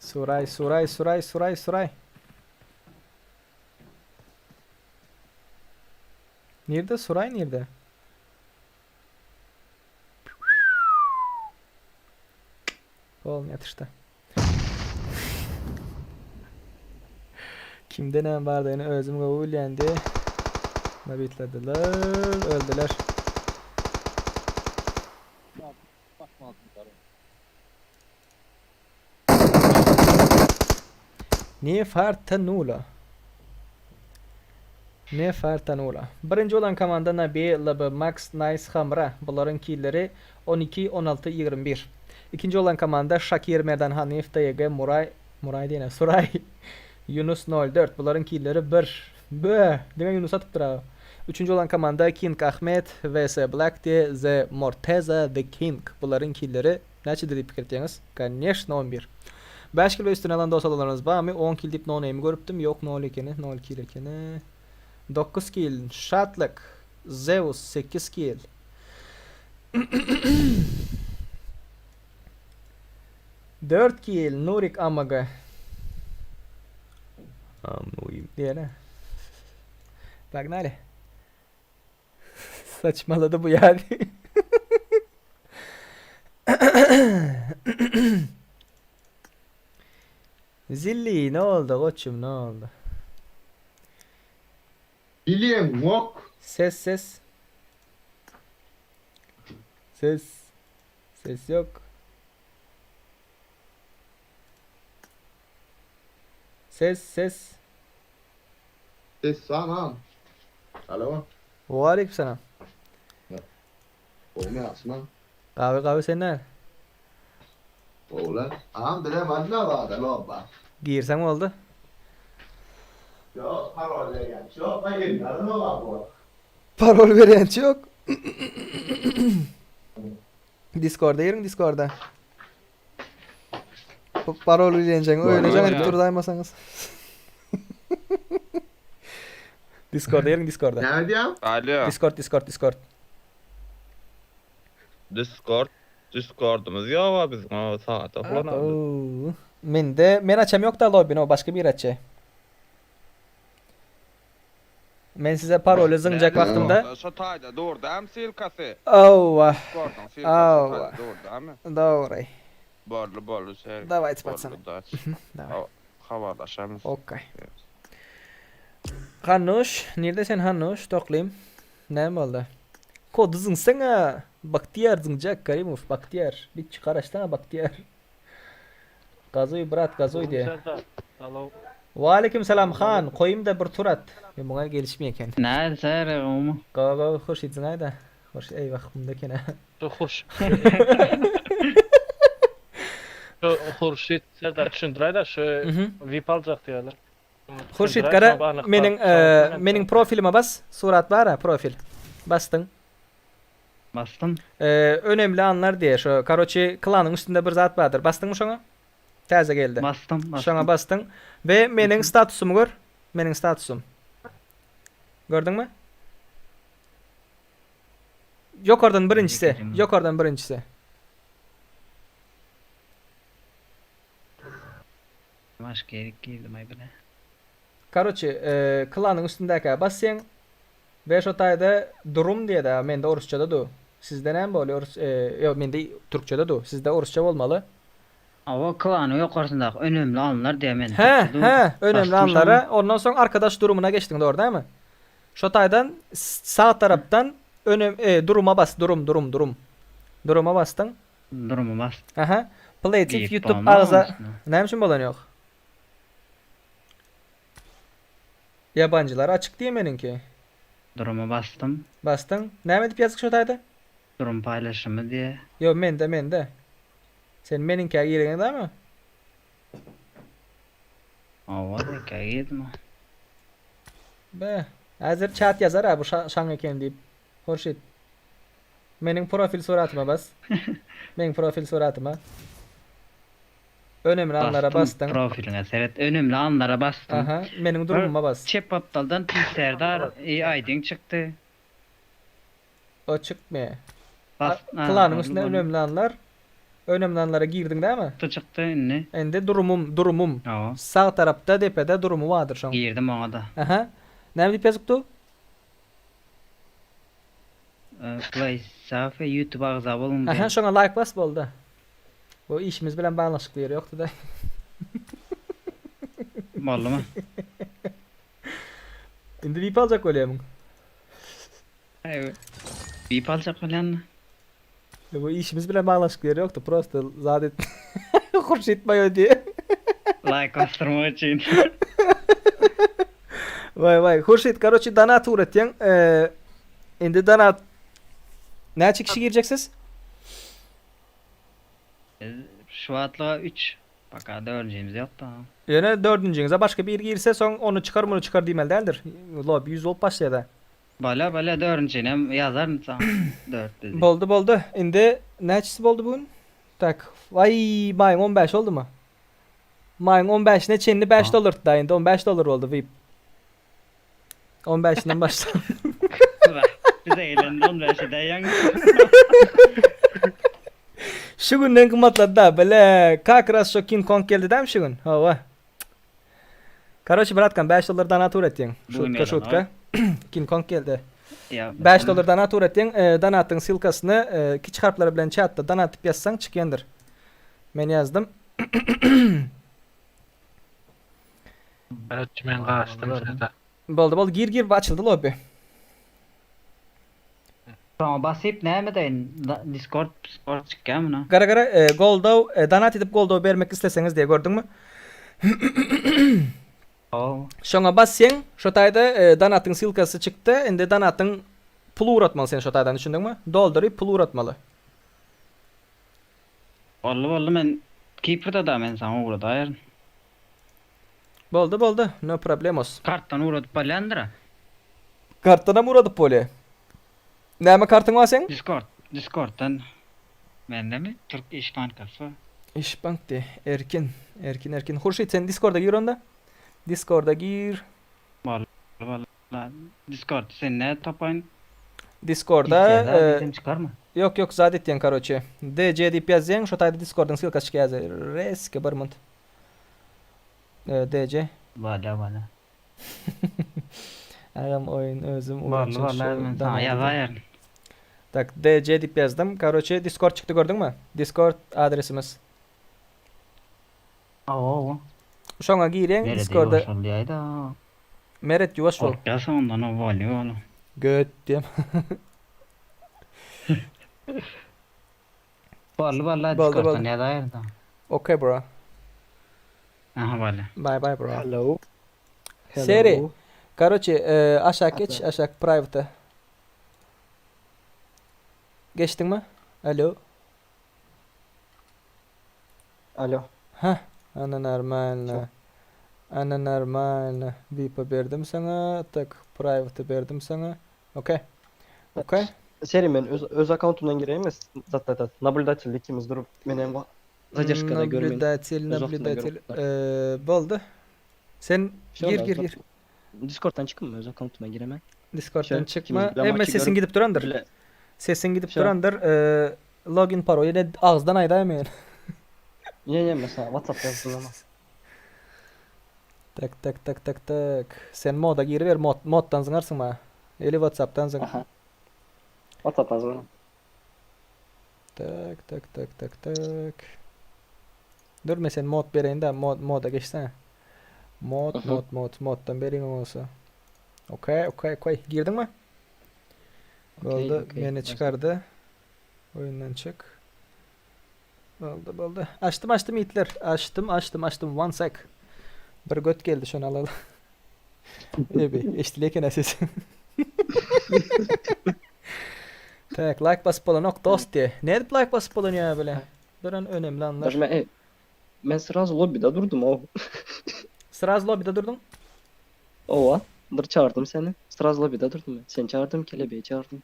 Suraý suraý suraý suraý suraý. Nirde Suray nirde? Bolny ýatyşda. Kimde näme bardygyny özüm gowy bilýän diýe. Nabitlediler, öldüler. Ne fartanula. Ne fartanula. Birinji bolan komanda Nabi, LB, Max, Nice, Hamra. Bularyň killeri 12, 16, 21. Ikinji bolan komanda Şakir, Merdan Hanyýew, TG, Muraý, Muraý diýene, Suraý, Ýunus 04. Bularyň killeri 1. Bö! Diňe Ýunus atypdyr aga. Üçünji bolan komanda King Ahmet, VS Black D, The Morteza, The King. Bularyň killeri näçedir diýip pikir etýäňiz? Koneşno 11. 5 kil we üstüne alan dos adamlaryňyz barmy? 10 kil diýip no name görüpdim. Ýok 0 ekeni, 0 kil ekeni. 9 kill, Şatlyk, Zeus 8 kill. 4 kill, Nurik AMG. Amnoýim diýene. Погнали. Saçmaladı bu yani. Zilli ne oldu koçum ne oldu? Bilýän ok. Ses ses. Ses. Ses yok. Ses ses. Ses sana. Alo. Aleykümselam. Gowymy ýagşymy? Gawy gawy senden. Gowylar. Agam bize barla barda lobba. Girseň boldy. Ýok parol berýän ýok. Men gelmedim loba bu. Parol berýän ýok. Discord'a giriň Discord'a. Parol bilenjeň öýüne jaň edip durdaýmasaňyz. Discord'a giriň Discord'a. Näme diýýäň? Alo. Discord Discord Discord. Discord, Discordymyz ýok-a biziň o sagat Oo. Mende men açam ýok da lobbyny o başga biri açýa. Men size paroly zyňjak wagtymda Şo taýda dur dämi silkasy? Owa. Discordyň silkasy Owa. taýda dur dämi? Dogry. Boldy boldy Serik. Dawajte pacan. Boldy daç. Dawaj. Habarlaşarys. Okey. Hannuş, nirde sen Hannuş? Toklym. Näme boldy? Kody zyňsaňa. Baktiýar zyňjak Karimow, Baktiýar. Bir çykar açsana Baktiýar. Gazuý brat, gazuý diýe. Alo. Waleýkim salam han, goýum-da bir tur at. Ýa muňa gelişmeýär eken. Näme ser omy? Gowy gowy Hurşit zyňaýda. Hurşit eýwah munda eken a. Şu Hurşit. Şu Hurşit Serdar düşündiräýdä şu VIP aljak diýýärler. Hurşit gara meniň meniň profilime bas. Surat bar-a profil. Basdyň. Basdym. Önemli anlar diýe şo karoçi klanyň üstünde bir zat bardyr. Basdyňmy şoňa? Täze geldi. Basdym, basdym. Şoňa basdyň we meniň statusymy gör. Meniň statusym. Gördüňmi? Ýokardan birinjisi. Ýokardan birinjisi. Başga ýerik girdim aý bile. Karoçi, klanyň üstündäkä basýaň we şo taýda durum diýede, mende orusçada du. Sizde näme bolýar orus, ýok mende türkçede du. Sizde orusça bolmaly. Hawa klanyň ýokarsyndaky önemli anlar diýýär mende Hä, türkçe du. hä, önemli Basdym anlara, şoňa. ondan soň arkadaş durumyna geçdiň dogry dälmi? Şo taýdan sag tarapdan önem, duruma bas, durum, durum, durum. Duruma basdyň. Duruma basdym. Aha. Playtif Diýip YouTube bolmaz agza üstüne. näme üçin bolan ýok? Ýabanjylar açyk diýe meniňki. Duruma basdym. Basdyň. Näme diýip ýazyk şo taýda? Durum paýlaşymy diýe. Ýok mende mende. Sen meniňkä gireňiz dämi? Hawa seňkä girdim. Be. Häzir çat ýazar a bu şaň eken diýip. Hurşit. Meniň profil suratyma bas. Meň profil suratyma. Önemli anlara Basdym basdyň. profiliňe seret önemli anlara basdym. Aha, meniň durumyma bas. Çep gapdaldan Pil Serdar i aýdyň çykdy. O çykmaýar. Bas, Klanyň üstünde önemli anlar. Önemli anlara girdiň dämi? Çykdy çykdy indi. Indi durumum, durumum. Hawa. Sag tarapda depede durumy bardyr şoň. Girdim oňa-da. Aha. Näme diýip ýazypdy? Play safe youtube agza boluň Aha diýen. şoňa like bas boldy. Bu işimiz bilen baglanyşykly ýeri ýokdy da. Boldumy? Indi vip aljak bolýamyň? Vip aljak bolýanmy? Bu işimiz bilen baglanyşykly ýeri ýokdy prosto zat et. Hurşit maýo diýe. Like basdyrmak üçin. Waý waý Hurşit karoçi donat ugratýaň. Indi donat Näçe kişi girjek siz? Biz şu wagtlyga 3. Paka dördünjimiz ýok da. Ýöne dördünjiňize başga biri girse soň ony çykar muny çykar diýmeli däldir. Lobby 100 bolup başlaýada. Bolýa bolýa dördünjinem ýazaryn soň dört bizi. Boldy boldy. Indi näçesi boldy bu gün? Tak. Waý maýyň 15 boldumy? Maýyň 15-ine çenli 5 dollar tutdy indi 15 dollar boldy vip. 15-inden başla. Bize gelende 15-e daýaň. Şu günden gymmatlady da, bile, kak raz şo King Kong geldi dämi şu gün? Hawa. Karoçi bratkam 5 dollar donat uratýaň. Şutka şutka. King Kong geldi. 5 dollar donat uratýaň. E, donatyň ssylkasyny e, kiçi harplar bilen chatda donat diýip ýazsaň çykýandyr. Men ýazdym. Karoçi men gaçdym çata. Boldy boldy gir gir açyldy lobby. Soňa basyp näme edeýin? Discord Discord çykýar muna. Gara gara e, goldaw e, donat edip goldaw bermek isleseňiz diýe gördüňmi? Hawa. Şoňa basýaň, şo taýda e, donatyň ssylkasy çykdy. Indi donatyň pul ugratmaly sen şo taýdan düşündiňmi? Dolduryp pul ugratmaly. Boldy boldy men Kiprde da men saňa ugradaýaryn. Boldy boldy, no problemos. Kartdan ugradyp bolýandyra. Kartdanam ugradyp bolýa. Näme kartyň bar seň? Discord Discorddan mendemi Türk iş bankasy bar. Iş bank diý. Erkin Erkin Erkin Hurşit sen Discorda gir onda. Discorda gir. Boldy boldy. Discord sen nädip tapaýyn? Discorda Diýsem çykarmy? Ýok ýok zat etýäň karoçe. DC diýip ýazýaň şo taýda Discordyň ssylkasy çykýar reske bir munt. DC. Bala bala. Agam oýun özüm Barly ulanjak barly şu men saňa danady. ýazaýaryn. Tak DC diýip ýazdym. Karoçe Discord çykdy gördüňmi? Discord adresimiz. Hawa hawa. Şoňa girýäň Merede Discorda. ýuwaş ol diýäýdä. Meret ýuwaş bol. Gorkýarsyň ondan o bolýa ol. Göt diýem. Boldy boldy Boldy Discorddan boldy. ýazaýaryn saňa. Okey bro. Aha bolýa. Bye bye bro. Hello. Seri. Hello. Karoçe e, aşak geç, aşak private'a. Geçdiňmi? Alo. Alo. Heh, ana normalno. Ana normalno. VIP-a berdim saňa, tak private berdim saňa. Okey. Okey. Seri men öz, öz akkauntumdan gireyim Zat zat zat. Nablюдатель ikimiz durup men hem zadержкada görmeyin. Nablюдатель, Öz wagtynda nablюдатель. görüp tutar. Ee, boldy. Sen Şo gir da gir gir. Discord'dan çıkın mı? Öz akkauntuma giremem. Discord'dan Şö, çykma. ikimiz bilen Emme maçı sesin görüp gidip durandyr. bile Sesin gidip Şö. durandyr. Ee, login parol ýene agzdan aýdaýmaýyn. Ye ye mesela WhatsApp yazdım ama. Tak tak tak tak tak. Sen moda giriber mod moddan zyňarsyň maňa. Eli WhatsApp'dan zyň. Aha. WhatsApp'tan zyňaryn. Tak tak tak tak tak. Dur men sen mod bereýin de mod moda geçsene. Mod Aha. mod mod moddan bereýin bolsa. Okey okey okey. Girdiňmi? Okey Boldy. okey. Meni Başladım. çykardy. Oýundan çyk. Boldy boldy. Açdym açdym ýigitler. Açdym açdym açdym. One sec. Bir göt geldi şony alaly. Ebi eşdilýär eken ses. Tak like basyp bolanok dost diýe. Nädip like basyp bolanýar bile? Duran önemli anlar. Даже men, ey, men sразу lobbyda durdum o. Sraz lobbyda durduň. Ova. Dur çağırdım seni. Sразу lobbyda durdum ben. Seni çağırdım, kelebeği çağırdım.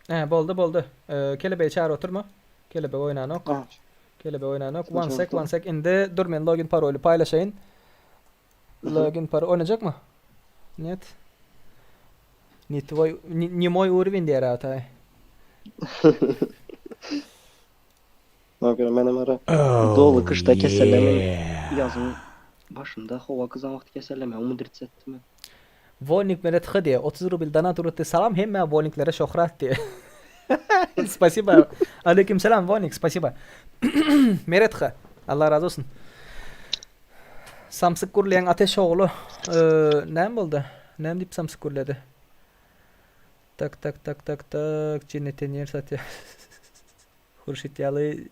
He boldy boldy. Ee, kelebeği çağır oturma. Kelebek oýnanok. Ah, Kelebek oýnanok. seni One sec çağırdım. one sec. Indi dur men login paroly paýlaşaýyn. Login parol oýnajak mı? Net. Не твой, не, не мой уровень diýer atay. Ne göre menem ara Oh dolu kışta kesellemen yazın başında hava kızan vakti keselleme umudrit ettim ben. Volnik meret hadi 30 rubl donat urutdy. Salam hemme volniklere şöhrat diye. Спасибо. Aleyküm selam Volnik, спасибо. Meret ha. Allah razı olsun. Samsyk gurlaýan ateş ogly. Ee, näme boldy? Näme diýip samsyk gurlady? Tak tak tak tak tak cennetten ýer satýar. Hurşit ýaly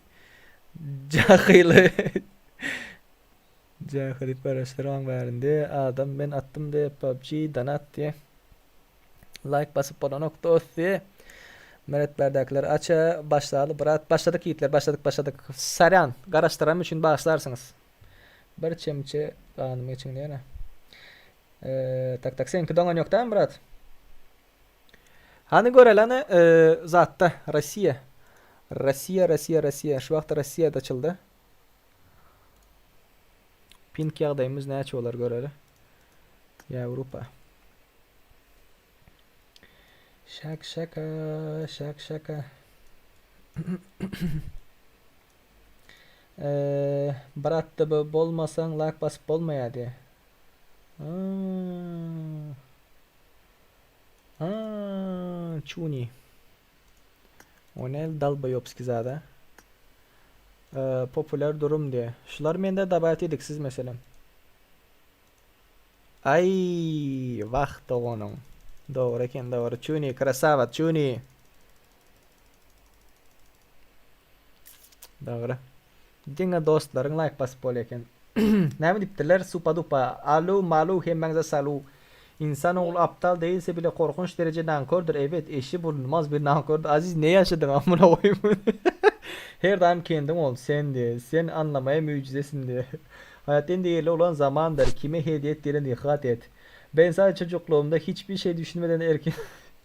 jahyly. Jahyly garaşdyraň bärinde adam men atdym diýe PUBG donat diýe. Like basyp bolanok dost diýe. Meret bärdäkiler aça başlaly brat. Başladyk ýigitler başladyk başladyk. Saryan garaşdyranym üçin bagyşlarsyňyz. Bir çemçe ganymy içiň diýene. Ee, tak tak seňki doňan ýok dämi brat? Hany göreli hany e, zatda Rossiýa. Rossiýa Rossiýa Rossiýa şu wagt Rossiýada açyldy. Pink ýagdaýymyz näçe bolar göreli. Ýewropa. Şak şaka, şak şaka. Eee, brat DB bolmasaň like basyp bolmaýar diýe. Haa, çuni. O ne dalbaýopski zada. Eee, populär durum diýe. Şular mende dabawit ediksiz meselem. Aý, wah doganyň. Dogry eken, dogry. Çuni, krasawa, çuni. Dogry. Diňe dostlaryň laýk basyp bolýar eken. Näme diýipdirler? Supa dupa. Alu malu hemmäňize salu. Insan ogly aptal değilse bile korkunç derece nankördür. Evet, eşi bulunmaz bir nankördür. Aziz ne yaşadyň amına goýum. Her daim kendiň ol, sen diye. Sen anlamaya mücizesin diye. Hayat en değerli olan zamandır. Kime hediye ettiğine dikkat et. Ben sadece çocukluğumda hiçbir şey düşünmeden erken...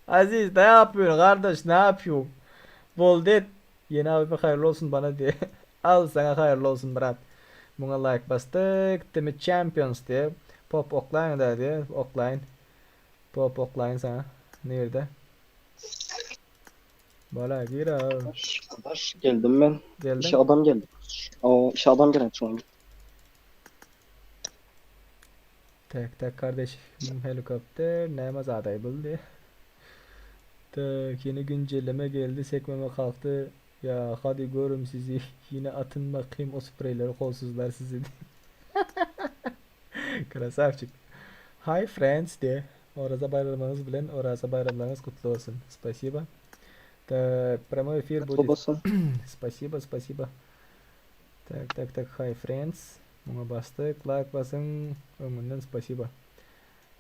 Aziz ne yapıyorsun kardeş ne yapıyorsun? Boldet Yeni abime hayırlı olsun bana diye. Al sana hayırlı olsun brat. Buna like bastık. Timi Champions diye. Pop oklayın da diye. Oklayın. Pop oklayın sana. Nerede? Bala gir ha. Arkadaş geldim ben. Geldin. İşe adam geldi. O işe adam geldi şu an. Tek tek kardeş helikopter nämez aday buldy. Tak yeni güncelleme geldi sekmeme kalktı. Ya hadi görüm sizi yine atın bakayım o spreyleri kolsuzlar sizi. Krasavçik. Hi friends diye. Oraza bayramlarınız bilen Oraza bayramlarınız kutlu olsun. Spasiba. Так, прямой эфир Kutlu будет. olsun. Спасибо, спасибо. Так, так, так, hi friends. Muňa basdyk, like basyň. Öňünden spasiba.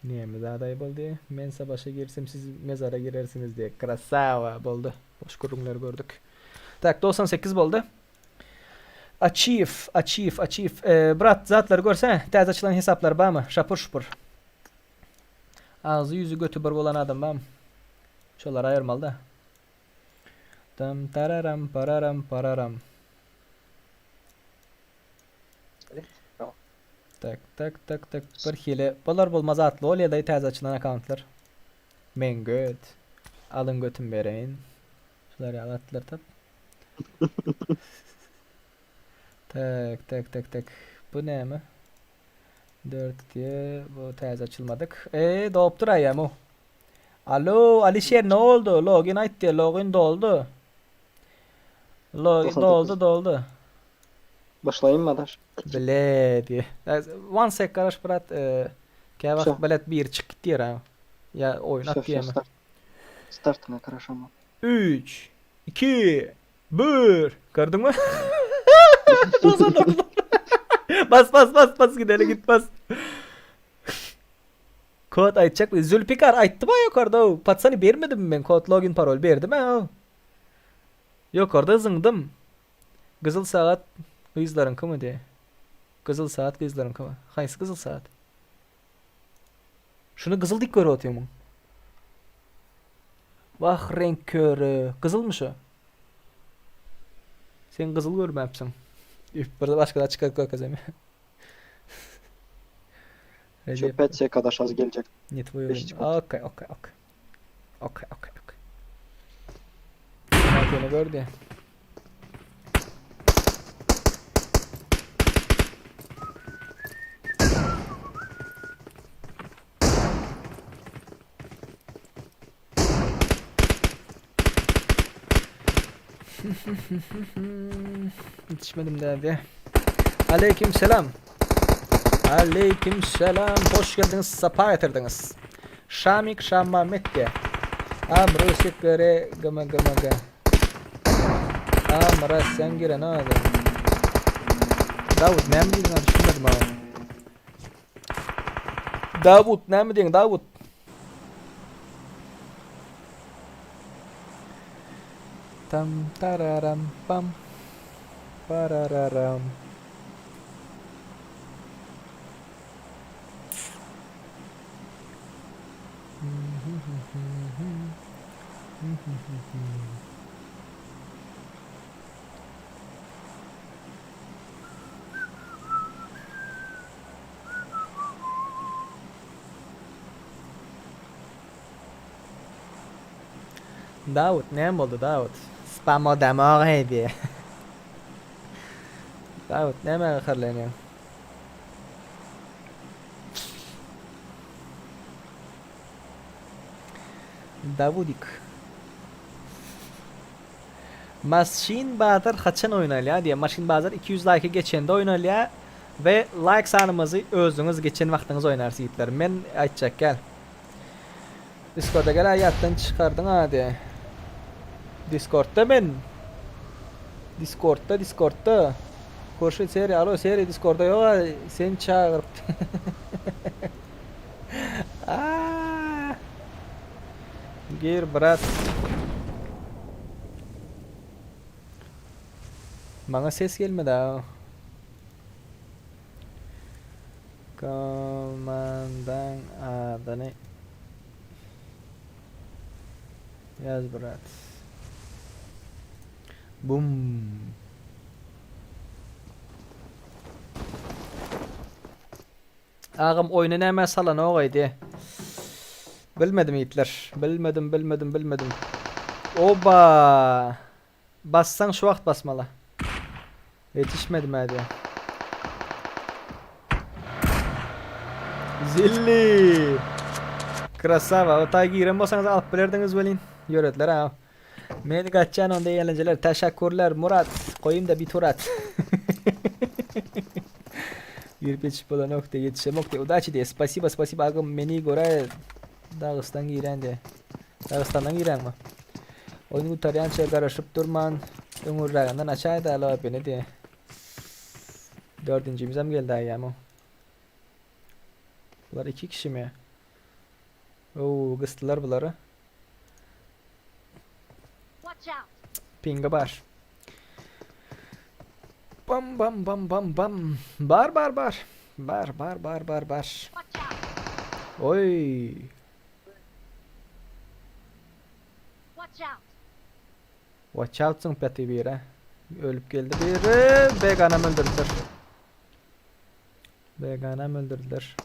Näme zadaý boldy? Men savaşa girsem siz mezara girersiňiz diýe. Krasawa boldy. Boş gürrüňleri gördük. Tak, 98 boldy. Achieve, achieve, achieve. Ee, brat, zatlary görsene. Täze açylan hesaplar barmy? Şapur şupur. Agzy ýüzi göti bir bolan adam barmy? Şolary aýyrmaly da. Tam tararam pararam pararam. Tak tak tak tak bir hili bolar bolmaz atly ol ýa-da täze açylan akkauntlar. Men göt. Alyň götüm bereýin. Şular ýaly atlar tap. Tak tak tak tak. Bu näme? 4 diye bu täze açylmadyk. Eee dopdur aýam o. Alo Alişer ne oldu? Login aýt diye login doldu. Login 99. doldu doldu. Başlayayım mı adaş? Bile diye. One sec garaş brat. E, Käwagt Şo. bilet bir çyk gitýär ha. Ýa oýun Şo, at şo, diýeme. start. Startına karaşama. 3 2 1 Gördün mü? 99. Bas bas bas bas gideli git bas. Kod aýtjak. Zülfikar aýtdy ba ýokarda. Patsany bermedim men kod login parol berdim ha. Ýokarda zyňdym. Gyzyl sagat gyzlaryňkymy diýe. Gyzyl saat gyzlaryňkymy? Haýsy gyzyl saat? Şuny gyzyl diýip görüp otyrmyň? Wah reňk köri. Gyzylmy şu? Sen gyzyl görmäpsiň. Üf, bir başga zat çykaryp görkezem. Şu 5 arkadaş az gelecek. Ne tvoý Beş oyun. sekund. Okey, okey, okey. Okey, okey, okey. Makine gördü. Yetişmedim derdi. Aleyküm selam. Aleyküm selam. Hoş geldiniz. Sapa getirdiniz. Şamik Şamamet diye. Amru sikere gama gama ga. Amra sen giren abi. Davut ne mi diyorsun? Düşünmedim abi. Davut ne mi diyorsun Davut? Tam tararam pam parararam. Dawut näme boldy Dawut? Spamo damog heý diýe. Dawut nämä gaharlanýaň? Dawudik. Maşyn bazar haçan oýnalýar diýýär. Maşyn bazar 200 laýka geçende oýnalýar we laýk sanymyzy özüňiz geçen wagtyňyz oýnarys ýigitler. Men aýtjak gel. Discorda gel ýatdan çykardyň a diýýär. Discordda men. Discordda Discordda. Hurşit seri alo seri Discordda ýok a seni çagyryp. Aa! Gir brat. Maňa ses gelmedi a. Komandaň adyny ýaz brat. Bum. Agam oýny nämä salanogaý diýe. Bilmedim ýigitler. Bilmedim, bilmedim, bilmedim. Oba! Bassaň şu wagt basmaly. Ýetişmedim hä diýe. Zilli! Krasava. O taý giren bolsaňyz alyp bilerdiňiz welin. Ýörediler ha. Men gaçýan onda eğlenceler. Teşekkürler Murat. Koyayım da bir tur at. Girip ýetişip bolanok diýe ýetişemok diýe. Udaçi diýe. Spasiba spasiba agam meni göre Dagystan giren diýe. Dagystandan girenmi? Oýun gutarýança garaşyp durman öňürräginden açaýda lobbyny diýe. Dördünjimizem geldi aýýam. Bular iki kişimi? Oo, gysdylar bulary. Pinga bar. Bam bam bam bam bam. Bar bar bar. Bar bar bar bar bar. Oy. Watch out zyňyp ýatyr biri. Ölüp geldi biri. Beganam öldürdiler. Beganam öldürdiler.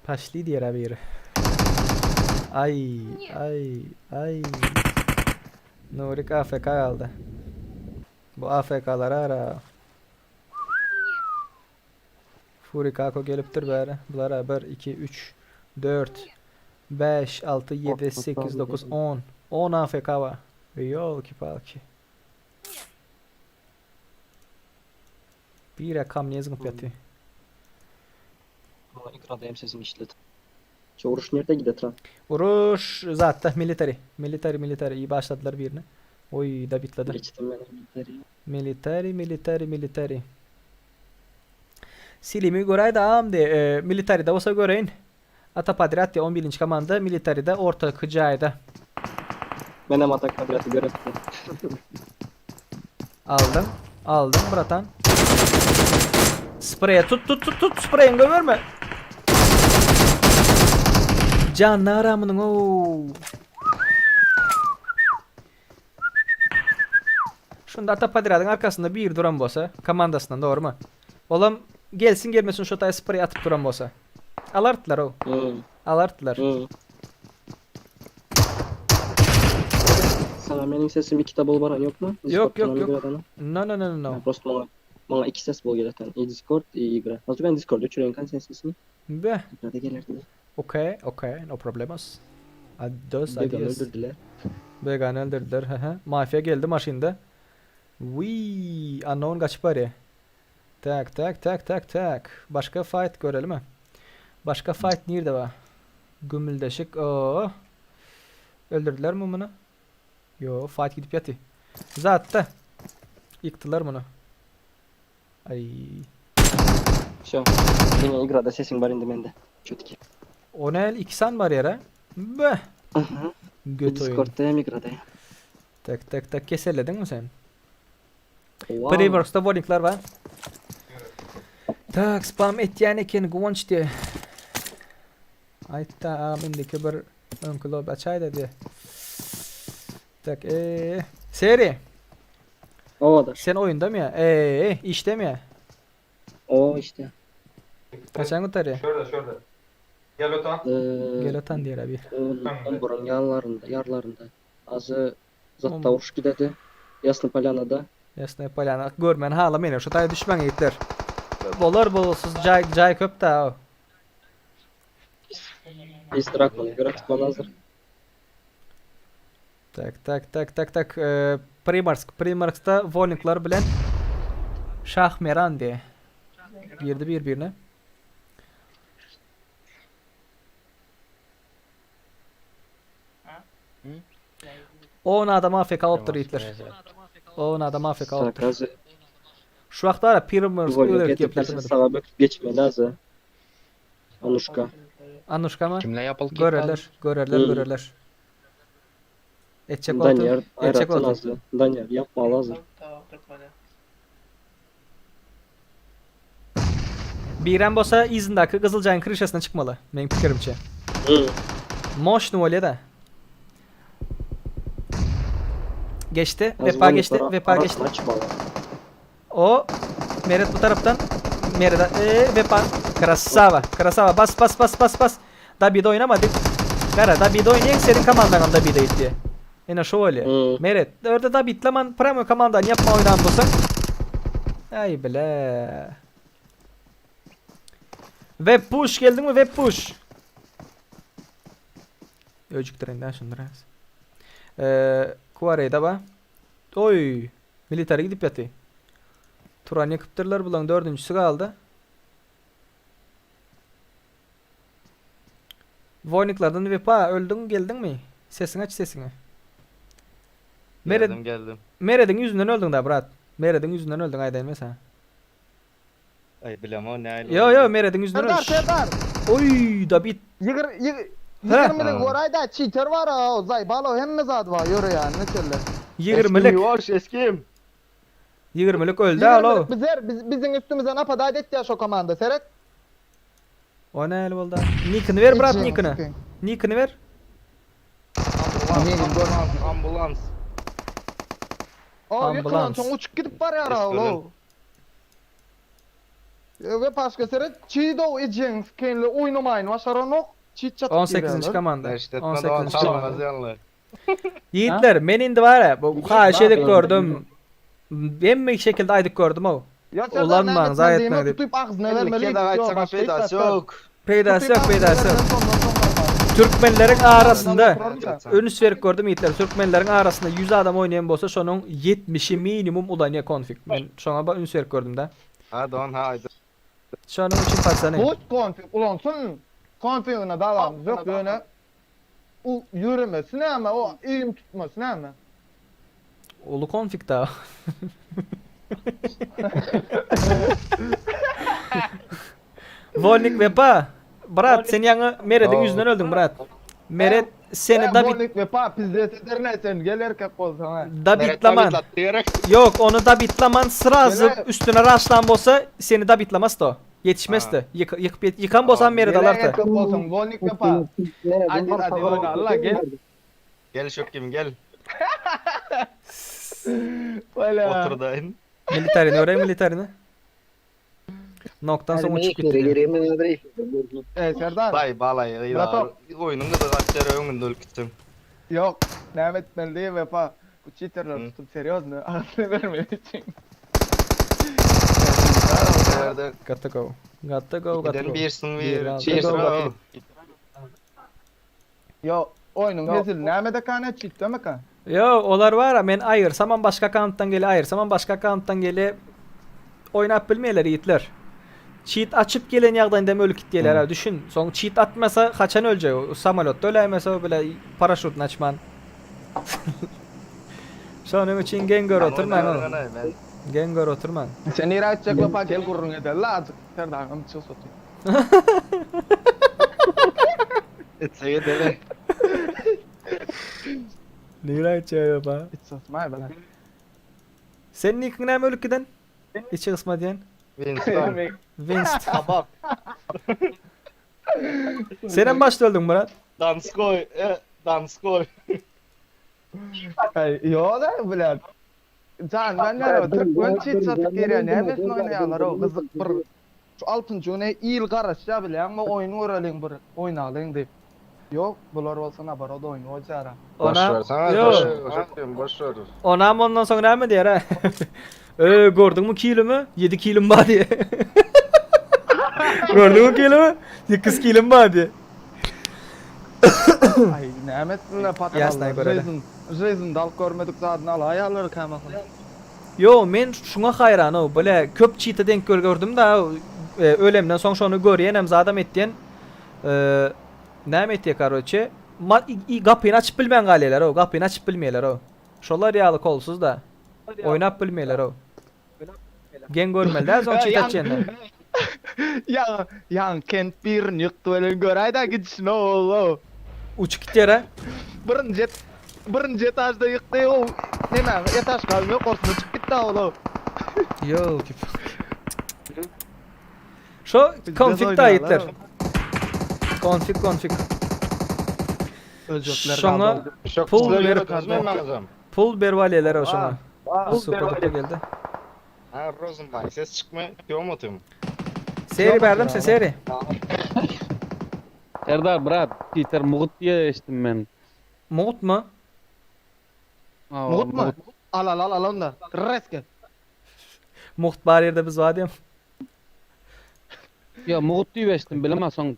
Paşli diýer biri. Ay, ay, ay. Nurik AFK galdy. Bu AFK-lara ara. Furikako gelipdir bäri. Bulara 1, 2, 3, 4, 5, 6, 7, 8, 9, 10. 10 AFK bar. Ýolki-palki. Bir rakam niye zyňyp ýaty? Ekranda hem sesim işledi. Şu uruş nerede gidetra? Uruş zatda military. Military military iyi başladylar birini. Oy da bitladı. Geçtim ben military. Military military military. Silimi göräýdi agam diýe, e, militaryda bolsa göreýin. Ata Padrat diýe 11-nji komanda militaryda ortaky jaýda. Menem Ata Padraty göresdim. Aldyň, aldyň bratan. Spreýe tut tut tut tut spreýiňi goýberme. Janyny ara munuň ow. Şunda Ata Padradyň arkasynda biri duran bolsa, komandasyndan dogrymy? Olam gelsin gelmesin şo taý spreý atyp duran bolsa. Alartdylar ow. Alartdylar. Sana meniň sesim ikide bol baran ýokmy? Ýok ýok ýok. No no no no no. Prosto maňa maňa iki ses bol geleten. I Discord i igra. Hazır ben Discord öçüreýin kan sen sesini. Be. Igrada gelerdi. Okey okey no problemos. Adios Begany adios. öldürdüler. Begany öldürdüler. Hı hı. Mafiýa geldi maşynda. Wii, unknown gaçyp barýar. Tak tak tak tak tak. Başga fight görelimi? Başga fight nirde bar? Gümüldeşik. Oo. Öldürdüler mi bunu? Yo, fight gidip ýaty. Zatda. Ýykdylar bunu. Ay. Şo. Yine igrada sesiň bar indi mende. Çutki. O ne el? İki san var yere. Be. Göt oyun. Discord'da hem igrada. Tak tak tak keselledin mi sen? Wow. Preworks'ta warningler var. Tak spam etýän eken Guwanç diýe. Aýtda agam indiki bir öňki lobby açaýda diýe. Tak eee. Seri. Owadaş. Sen oýundamy ýa? Eee, işdemi ýa? O işte. Haçan gutarýar? Şurada şurada. Gel otan. Gel otan diýer abi. Ondan burun ýanlarynda, ýarlarynda. Azy zatda uruş gidedi. Ýasny Polyanada. Ýasny Polýana görmän hala meni şu taýa düşmäň ýigitler. Bolar bolsuz jaý jaý köp da. Biz drakony göre çykmaly hazır. Tak tak tak tak tak e, Primarsk Primarskda Wolniklar bilen Şahmeran diye girdi bir birine. On adam AFK olupdyr ýigitler. On adam AFK olupdyr. Sakazy Şu wagtda ara Primarsk Wolnik öler edip gepleşmedi. saga böküp geçmeli azı. Anuşka. Anuşka mı? Kimle yapıldı? Görerler, görerler, Hmm. görerler. Etjek oldu. Danyar Etjek aýratyn oldu. azı. Danyar yapmaly azı. Birem bolsa yzyndaky Gyzyljaýyň kryşasyna çykmaly, meň pikirimçe. Moşny bolýa da. Geçdi, Az Vepa geçdi, Wolniklar Vepa geçdi. arasyna çykmaly. O Meret bu tarapdan Meret e, Vepa Krasava, Krasava bas bas bas bas bas. Dabide oýnamadyk. Gara Dabide oýnaýaň seniň komandaňam Dabide gitdi. Ene şo bolýa. Hmm. Meret, orada Dabitleman pramo komandany ýapma oýnan bolsaň. Ay bile. Web push geldiňmi web push? Öjükdirin da şundur az. Eee Kuareyda ba. Oy, military gidip ýaty. Turan ýykypdyrlar, bulaň dördünjisi galdy. Voyniklardan Wepa öldüň geldiňmi? Sesiňi aç sesiňi. Mered Geldim geldim. Merediň ýüzünden öldüň da brat. Merediň ýüzünden öldüň aýdaýyn men sana. Ay bilem o nähili. Yo yo Merediň ýüzünden Serdar öldüň. Serdar. Oy da bit. Ýigir ýig ýigirmilik goraýda çiter bar o zaýbalo hemme zat bar ýöre ýa ne çelle. Ýigirmilik. Ýuwaş eskim. Ýigirmilik öldi alo. Ýigirmilik bizer biz biziň üstümize napadaýt etýär şo komanda seret. O nähili boldy? Nikini ber brat Ejeň nikini. sikeyim. Nikini ber. Ambulans ambulans. O ýykylan Ambulans. soň uçup gidip barýar alo. We başga seret çido ejeň sikenli oýnamaýyn başaranok çit çatyp 18-nji komanda. 18-nji komanda. Komanda. Ýigitler men indi bar ya bu haýyş edip gördüm. Hemme şekilde aýdyp gördüm o. Ya Serdar Ulanmaň, näme zaý etmez etmäň diýip. tutup agzyna vermeli. Peýdasy ýok. Peýdasy ýok, peýdasy ýok. Türkmenleriň arasynda üns berip gördüm ýigitler. Türkmenleriň arasynda 100 adam oýnaýan bolsa şonuň 70-i minimum ulanýar konfig. Men şoňa ba üns berip gördüm da. Ha don ha aýdy. Şonuň üçin patsany. Bu konfig ulansyn. Konfigine dawamyz ýok ýöne u ýöremesi näme o eým tutmasy näme? Ulu konfig da. Wolnik Wepa. Brat sen ýaňy Merediň ýüzünden öldüň brat. Meret seni da bit Wolnik Wepa pizdet eder ne sen gel erkek bolsaň ha. da bitlaman. Ýok ony da bitlaman srazy Gele- üstüne raşlan bolsa seni da bitlamaz da o. Ýetişmezdi. Ýyk ýykyp ýet- ýykan bolsam Meret Gel alardy. erkek bolsaň Wolnik Wepa. Hadi hadi oyna Allah gel. Gel şokim gel. Wala. Oturdayın. Militarini öğren militarini. Noktan soň uçup gitdi. E Serdar. Bay balay. Brato. Oýnuň gyzy gaçar öňünde ölüp gitdim. Ýok. Näme etmeli diýip Wepa. Bu çiterler tutup serýozny agzyna vermeli üçin. Nerede? Got to go. Got to go, got to Giden go. birsin Bir bir. aldı. Çiğ Yo oýnuň hezil näme de kane çitdemi ka? Yo, olar var men aýyrsamam başga akkauntdan gele, aýyrsamam başga akkauntdan gele oýnap bilmeýärler ýigitler. Cheat açyp gelen ýagdaýynda hem ölüp gitýärler ha, düşün. Soň cheat atmasa haçan öljek? O Samolotda öläýmese o bile paraşutny açman. Şonuň üçin geň gör oturmaň oğlum. Geň gör oturmaň. Sen nirä gitjek Wepa gel gürrüň edeli azjyk Serdarym çyg soty. Etse edeli. Nirä gitjek Wepa? Hiç sosmaý bile. Sen nikiň näme ölüp giden? Içi gysma diýen. Winston. Winston. Kabak. Senem başda öldüň Murat. Danskoy. E, Danskoy. Ay, yo da bile. Jan ben ýa türkmen çit satyp girýär nämesini oýnaýarlar o gyzyk bir şu altynjy güne il garaşýar bilýäňmi oýun göreliň bir oýnalyň diýip. Ýok bular bolsa naborot oýun goýjara. Ona Ýok. Boş ver. Onam ondan soň näme diýer ha? Öö gördüňmi kilimi? 7 kilim bar diýe. Gördüňmi kilimi? 8 kilim bar diýe. Aý näme etsinler Ýasnaý patrallar göreli. Žizn žizn dalyp görmedik zadyny alaýarlar kämahal. Ýo men şuňa haýranow bile köp çita denk gör gördüm da ölemden soň şony görýänem zadam etýän näme etýä karoçe gapyny açyp bilmän galýalarow gapyny açyp bilmeýälerow şolar ýaly kolsuz da oýnap bilmeýälerow geň görmeli däl soň çit açýanda. Ýaňy ýaňy kent birini ýykdy welin göräýdä gidişini ow. Uçup gitýär-ä. Birinji birinji etažda ýykdy ow neme etaž galmy ýokarsyna çykyp gitdi ow. Ýolki palki. Şo konfig da ýitler. Konfig konfig. Öljekler Şoňa pul berip pul berip alýarlar şoňa. Super duper geldi. Ha Rosenbach ses çykma ýok otym. Seri berdim sen seri. Serdar brat, Peter mugut diýe eşitdim men. Mugut mu? Mugut mu? Al al al al onda. Reske. Mugt bar ýerde biz bar diýem. Ýa mugut diýip eşitdim bilemä soň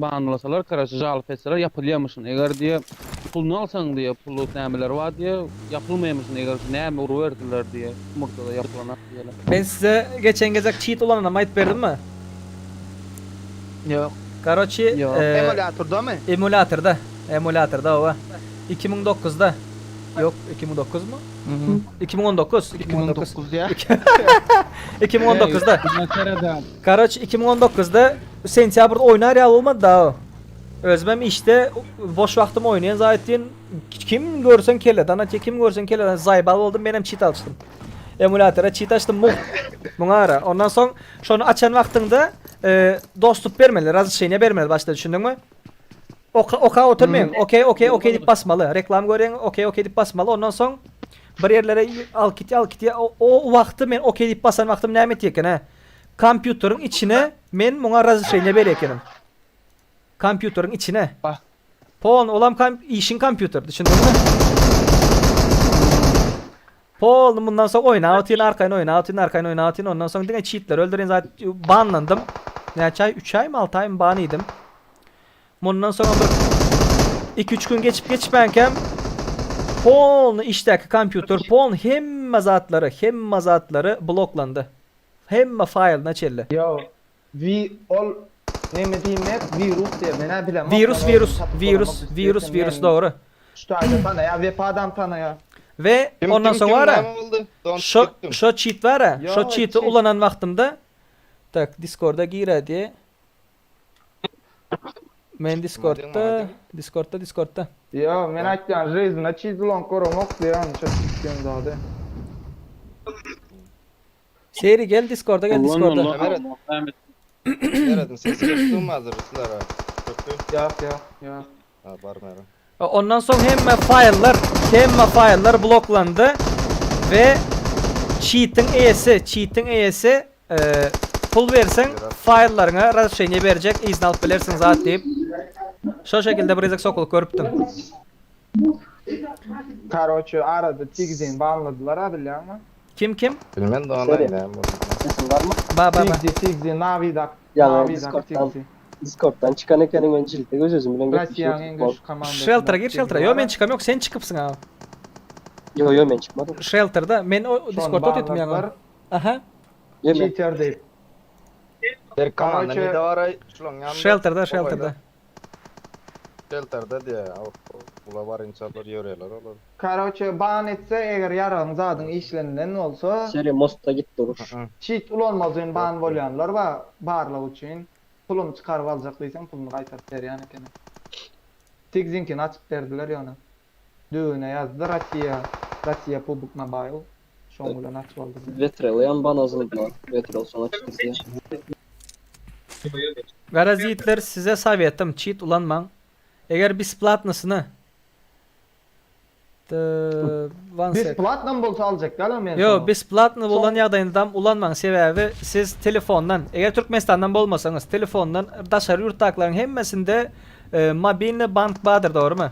banlasalar karaçy žalyp etseler ýapylýamyşyn eger diýe puluny alsaň diýe pully nämeler bar diýe ýapylmaýamyşyn eger näme uruberdiler diýe murtada ýapylanak diýele. Men size geçen gezek çit ulananymy aýdyp berdimmi? Ýok. Karoçi Emulýatordamy? Emulýatorda. Emulýatorda hawa. 2009 da. Ýok, 2009 mu? 2019, 2019 ya. 2019-da. Karoç 2019-da sentýabrda oýnar ýaly bolmady da o. Özümem işde boş wagtym oýnaýan zaýatdyn. Kim görseň kelledan atýa, kim görseň kelledan zaýbal boldum, menem çit alçdym. Emulatora çit açdym mugt. Muňa ara. Ondan soň şony açan wagtyňda e, dostup bermeli, razrešeniýe bermeli başda düşündiňmi? Oka oka oturmaň. Okey okey okey diýip basmaly. Reklam görýäň, okey okey diýip basmaly. Ondan soň bir ýerlere al kit al kit o, o wagty men okey diýip basan wagtym näme etýär eken, hä? Kompýuteriň içine men muňa razrešeniýe berýär ekenim. Kompýuteriň içine. Pol olam kom işiň kompýuter, düşündiňmi? Pol mundan soň oýnap otyryn, arkaýyn oýnap otyryn, arkaýyn oýnap otyryn. Ondan soň diňe çitleri öldürin zat banlandym. Näçe aý? 3 aýmy, 6 aýmy ban iýdim. Mundan soňam bir 2-3 gün geçip geçmänkäm polny işdäki kompýuter polny hemme zatlary, hemme zatlary bloklandy. Hemme faýlyna çenli. Ýo, wi ol neme diýmek wirus diýe menä bilemok. Wirus wirus wirus wirus wirus dogry. Şu taýda tanaýa wepadam tanaýa. We ondan soň bara şo şo çit bara şo çiti ulanan wagtymda tak diskorda girä diýe Men Discordda, Discordda, Discordda. Ýo, men aýtýan жизньda çiz ulan göremok diýýän şo çitgen zady. Seri gel Discord'a gel Discord'a. Nereden ses geçdim hazır sizlere. Köpü. Ýok, ýok, ýok. Ha barmaýaryn. Ondan soň hemme faýllar, hemme faýllar bloklandy we çitiň eýesi, çitiň eýesi e, pul berseň faýllaryňa razrešeniýe berjek, yzyny alyp bilersiň zat diýip. Şo şekilde bir gezek sokulyp görüpdim. Karoçe arada Tigzini banladylar ha bilýäňmi? Kim kim? Bilmen doganay näme boldy. Sesin barmy? Ba ba ba. Tigzi Tigzi Navidak Ýa Navidak Discord'dan Tigzi. Discord'dan çykan ekeniň men jilde göz özüm bilen Russiýanyň gepleşip iň güýçli komandasy. Shelter'a gir Shelter'a. Yo men çykam yok sen çykypsyň ha. Yo yo men çykmadym. Shelter'da men o Discord'da oturdum ýaňy. Aha. Yo men Cheater diýip. Bir komanda Karoçe ne var ay? Şulaň ýanynda. Shelter'da Shelter'da. Shelter'da diýe. Ula bar insanlar ýörýärler olar. Karoçe ban etse eger ýaragyň zadyň işlenilen bolsa Seri mostda gitdi uruş. Cheat ulanmaz üçin ban bolýanlar bar barlyk üçin. Puluny çykaryp aljak diýseň puluny gaýtaryp berýän ekeni. Tigzinkini açyp berdiler ýöne. Düwüne ýazdy Rossiýa Rossiýa PUBG Mobile. Şoň bilen açyp aldylar. Vetrel bana zyňdylar. Vetrel soň açyp Garaz ýigitler size sowetim cheat ulanmaň. Eger besplatnysyny. One sec. Besplatnam bolsa aljak däl men. Ýok, besplatny bolan ýagdaýyndam ulanmaň, sebäbi siz telefondan, eger Türkmenistandan bolmasaňyz, telefondan daşary ýurtdakylaryň hemmesinde mobilny bank bardyr, dogrymy?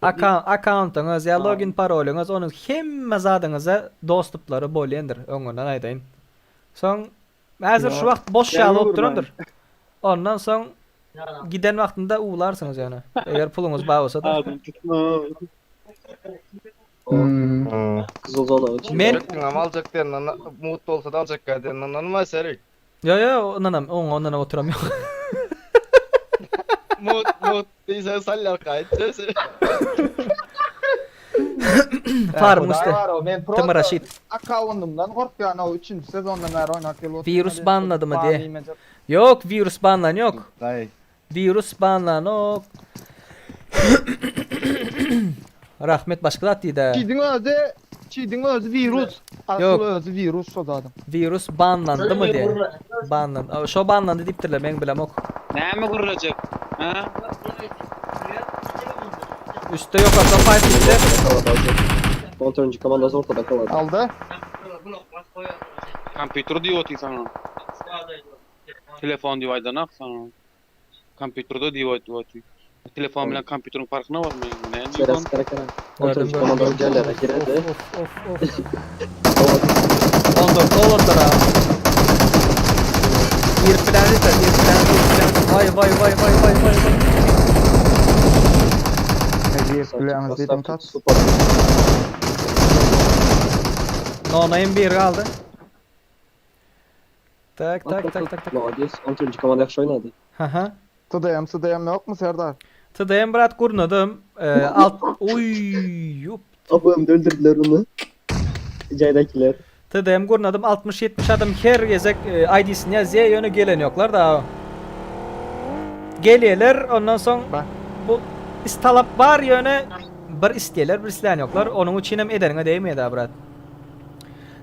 Akkauntyňyz ýa login parolyňyz onuň hemme zadyňyza dostuplary bolýandyr, öňünden aýdaýyn. Soň Häzir şu wagt boş ýaly bolup durandyr. Ondan soň giden wagtynda uwlarsyňyz ýöne. Eger puluňyz bar bolsa-da. Gyzyl zona üçin. Men Çekdiňem aljak diýenden mut bolsa da aljak diýenden ynanma Serik. Ýo ýo ynanam oňa ynanyp oturam ýok. Mut mut diýse salýar gaýtjak. Farmyň üsti. Men Tm Raşid. Akkauntymdan gorkýan o üçünji sezondan bäri oýnap gelip otyryn. Wirus banladymy diýe. Ýok wirus banlan ýok. Wirus banlanok. Rahmet başga zat diýdä. Çidiň özi, çidiň özi wirus. Asyl özi wirus şo zadyň. Wirus banlandymy diýe. Banlan. Şo banlandy diýipdirler men bilemok. Näme gürlejek? Ha? Üstde ýokarda fight gitdi. Kontrolcü komandası ortada kaldı. Aldy. Kompýuter diýip otyr saňa. Telefon diýip aýdanak saňa. Kompýuterde diýip aýdyp otyr. Telefon bilen kompýuteriň parkyna barmy? Näme diýip Şeýle kara kara. Kontrolcü komandası geldi. Girdi. Of of of. 14 oldular ha. Girip bilen yeter, girip bilen, girip bilen. Vay vay vay vay vay vay vay. Girip bileňiz diýdim tat. Nonayım bir kaldı. Tak tak tak tak tak. Молодец. Kontrolcü komanda yaxşı oynadı. Haha. TDM, TDM ýokmy Serdar? TDM brat gurnadym. Ee, alt uy yup. Abim öldürdüler onu. Caydakiler. TDM gurnadym 60-70 adam her gezek e, ID'sini ýazýar ýöne gelen ýoklar da. Gelýärler ondan soň bu is talap bar ýöne bir isleýärler bir isleýän ýoklar. Onuň üçin hem ederiňe degmeýär da brat.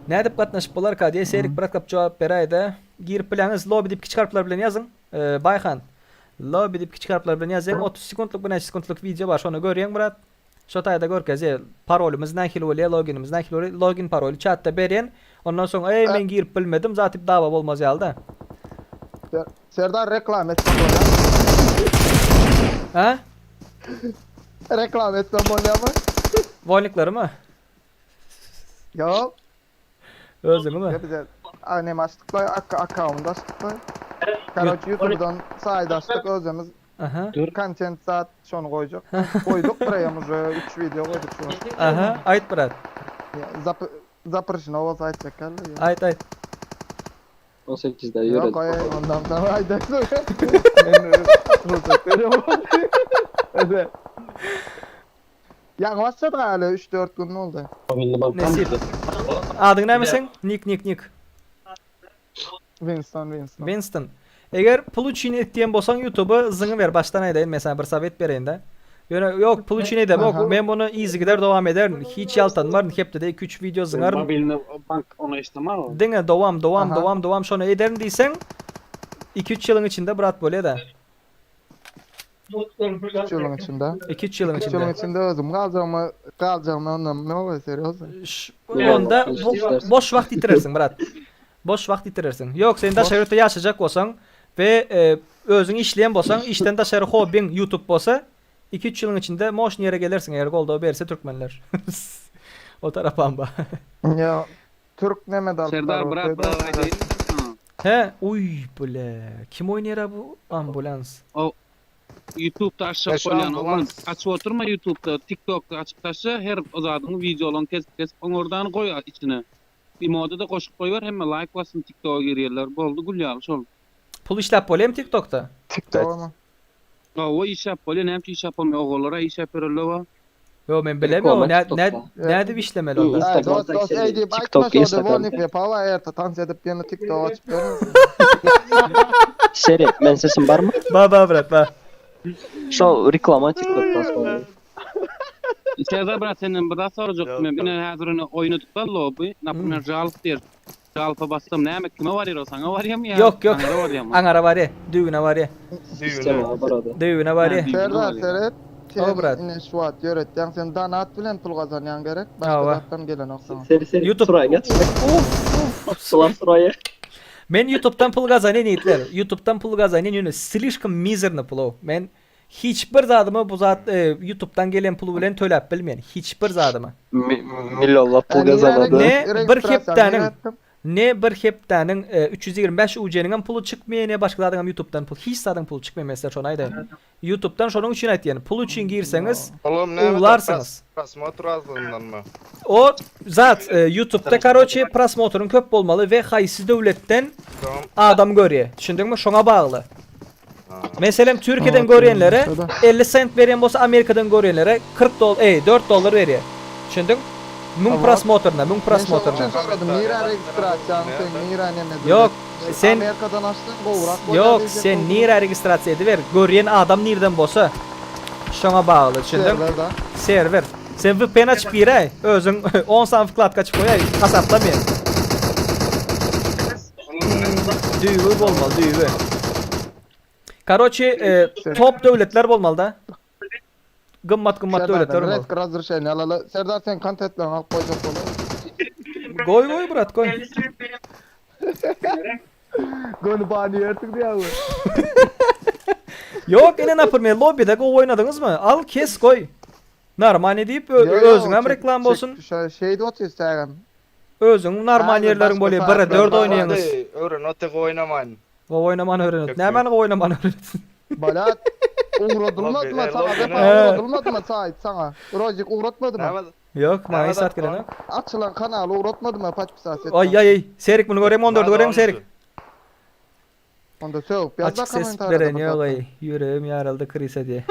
Nädip gatnaşyp bolarka diýe Serik brat kap jogap beräýde. Girip bileňiz lobby diýip kiçik harplar bilen ýazyň. E, Baýhan. Lobby diýip kiçik harplar bilen ýazýaň 30 sekuntlyk bir näçe sekuntlyk wideo bar şony görýäň brat. Şo taýda görkezýär. Parolymyz nähili bolýar, loginimiz nähili bolýar. Login paroly çatda berýän. Ondan soň eý men girip bilmedim zat diýip dawa bolmaz ýaly-da. Serdar reklam etsen bolýar. Ha? Reklam etsen bolýarmy? Wolniklarymy? Ýok. Özüňmi? Ya bize annem açdyk la ak account açdyk la. Karoç YouTube'dan saýt açdyk özümiz. Aha. Content zat şony goýjak. Goýduk buraya уже 3 video goýduk şu. Aha, aýt brat. Zap Запрещено bolsa aýtjak geldi. Aýt aýt. 18'de Ýok, yürüdü. aý ondan soň aýdaýsyn. Men rugsat berýän. Öde. Ýaňy başladyk hali 3-4 gün boldy. Nesip. Adyň näme seň? Nik nik nik. Winston Winston. Winston. Eger pul üçin etýän bolsaň YouTube'y zyňy ber başdan aýdaýyn men sana bir sowet bereýin-de. Ýöne ýok pul üçin edemok. Men muny yzygider dowam ederin. Hiç ýaltanmaryn hepdede 2-3 wideo zyňaryn. Mobilny bank ona işlemar o. Diňe dowam dowam Aha. dowam dowam şony ederin diýseň 2-3 ýylyň içinde brat bolýa-da. 3 ýylyň içinde. 2-3 ýylyň 3 ýylyň içinde. içinde özüm galjagymy galjagymy ondan ne bolýar serýozno. Ş- Onda bo boş wagt ýitirersiň brat. Boş wagt ýitirersiň. Ýok sen daşary ýurtda ýaşajak bolsaň we e, özüň işleýän bolsaň, işden daşary hobbiň YouTube bolsa 2-3 ýylyň içinde moşny ýere gelersiň eger goldaw berse türkmenler. O tarapam bar. Ýa Türk neme de alyp Serdar brat brat aýdaýyn. He, uý bile. Kim oýnaýar bu ambulans? O YouTube'da açjak Beş bolýan oglan. ambulans. Açyp oturma YouTube'da, TikTok'da açyp taşla her zadyňy wideolaryňy kesip kesip oňardan goý içine. Imoda da goşup goýber hemme like bassyn TikToka girýärler. Boldy gül ýaly şol. Pul işläp bolýarmy TikTokda? TikTokmy? Hawa işläp bolýar, näme üçin işläp bolmaýar? Ogullara işläp bererler wa. Ýok men bilemok, nä nä nädip işlemeli onda? Ay dost dost ey diýip TikTok, aýtma şo Instagram. Wolnik wepa erte tans edip ýene TikTok açyp bermesin. Seri, men sesim bar mı? Ba ba brat ba. Şo reklama TikTok'tan sonra. Serdar brat senden bir zat sorajakdym men. Ine häzir ine oýnadyk da lobby. Naprimер Jalp diýer. Jalpa bassam näme kime barýar o saňa barýarmy ýa? Ýok ýok. Aňara barýarmy? Aňara barýa, düwüne barýa. Sistema barada. Düwüne barýa. Serdar seret. O brat. Sen ine şu wagt ýöretýäň, sen donat bilen pul gazanýaň gerek, başga Hawa. zatdan gelenok saňa. Seri seri YouTube suraýyň açyk. Uf uf. Sular suraýy. Men YouTube'dan pul gazanýan ýigitler. YouTube'dan pul gazanýan ýöne slişkom mizerny pul-ow. Men hiç bir zadymy bu zat e, YouTube'dan gelen pul bilen töläp bilmeýän. Hiç bir zadymy. Millionlap pul gazanady. Ne bir hepdäniň Ne bir hepdäniň 325 UC-niňem puly çykmaýar, ne başga zadyňam YouTube'dan pul, hiç zadyň puly çykmaýar men size şony aýdaýyn. YouTube'dan şonuň üçin aýtýan, pul üçin girseňiz Olam näme uwlarsyňyz. Prosmotr azlygyndanmy? O zat YouTube'da karoçe prosmotryň köp bolmaly we haýsy döwletden adam görýär. Düşündiňmi? Şoňa bagly. Meselem Türkiýeden görýänlere 50 sent berýän bolsa Amerikadan görýänlere 40 doll, eý 4 dollar berýär. Düşündiň? 1000 prosmotryna, 1000 prosmotryna. Men şonuň üçin soradym, nirä registrasiýaň sen, nirä neme Ýok, sen Amerikadan açsaň gowurak bolýar Ýok, diýjek sen boldum. nirä registrasiýa ediber, görýän adam nirden bolsa şoňa bagly, düşündiň? Serwer da. Serwer. Sen VPN açyp giräý, özüň 10 sany wkladka açyp goýaý, hasaplamaýar. Düýbi bolmaly, düýbi. Karoçi, e, top döwletler bolmaly da. Gymmat gymmat döwletler bolmaly. Resk razrešeniýe alaly. Serdar sen kontentleriňi alyp goýjak bolar. Goý goý brat goý. Göni bany ýersiň diýýär. Ýok, ine naprimýer lobbyda gowy oýnadyňyzmy? Al kes goý. Normalny diýip özüňem reklam bolsun. Şeýdip otyrys tägem. Özüň normal ýerleriň bolýar, bire dört oýnaýaňyz. Öwren oty gowy oýnaman. Gowy oýnaman öwren. Nämäni gowy oýnaman öwrenipsiň? Balat ugradylmadymy saňa defa ugradylmadymy saýt saňa? Rozik ugratmadymy? Ýok, maňa hiç zat gelenok. Açylan kanaly ugratmadymy podpisat et. Aý aý aý, Serik muny görýäňmi 14 görýäňmi Serik? Onda sögüp ýazda Açyk ses kommentariýada beren bir ýok zatlar. aý, ýüregim ýaryldy krysa diýe.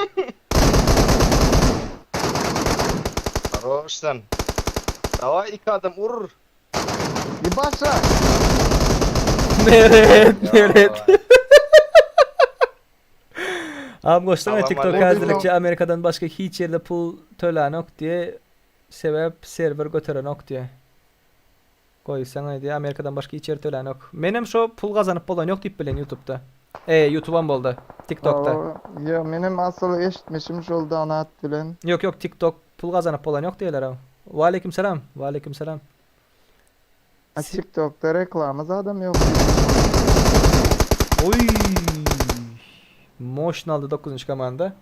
Haroş sen. Daway iki adam urur. Ýebaşa! Meret, Meret. Am goşsana Salam TikTok aleyküm. häzirlikçe Amerikadan başga hiç ýerde pul tölanok diýe sebäp serwer göterenok diýe. Goýsaňa diýe Amerikadan başga hiç ýer tölänok. Menem şo pul gazanyp bolan ýok diýip bilen YouTube'da. E YouTube'am boldy. TikTok'da. Ýok menem asyl eşitmişim şol donat bilen. Ýok ýok TikTok pul gazanyp bolan ýok diýerler. Waleýkim salam. Waleýkim salam. A TikTok'da reklama zadam ýok. Oý. Moşny aldy 9-njy komanda.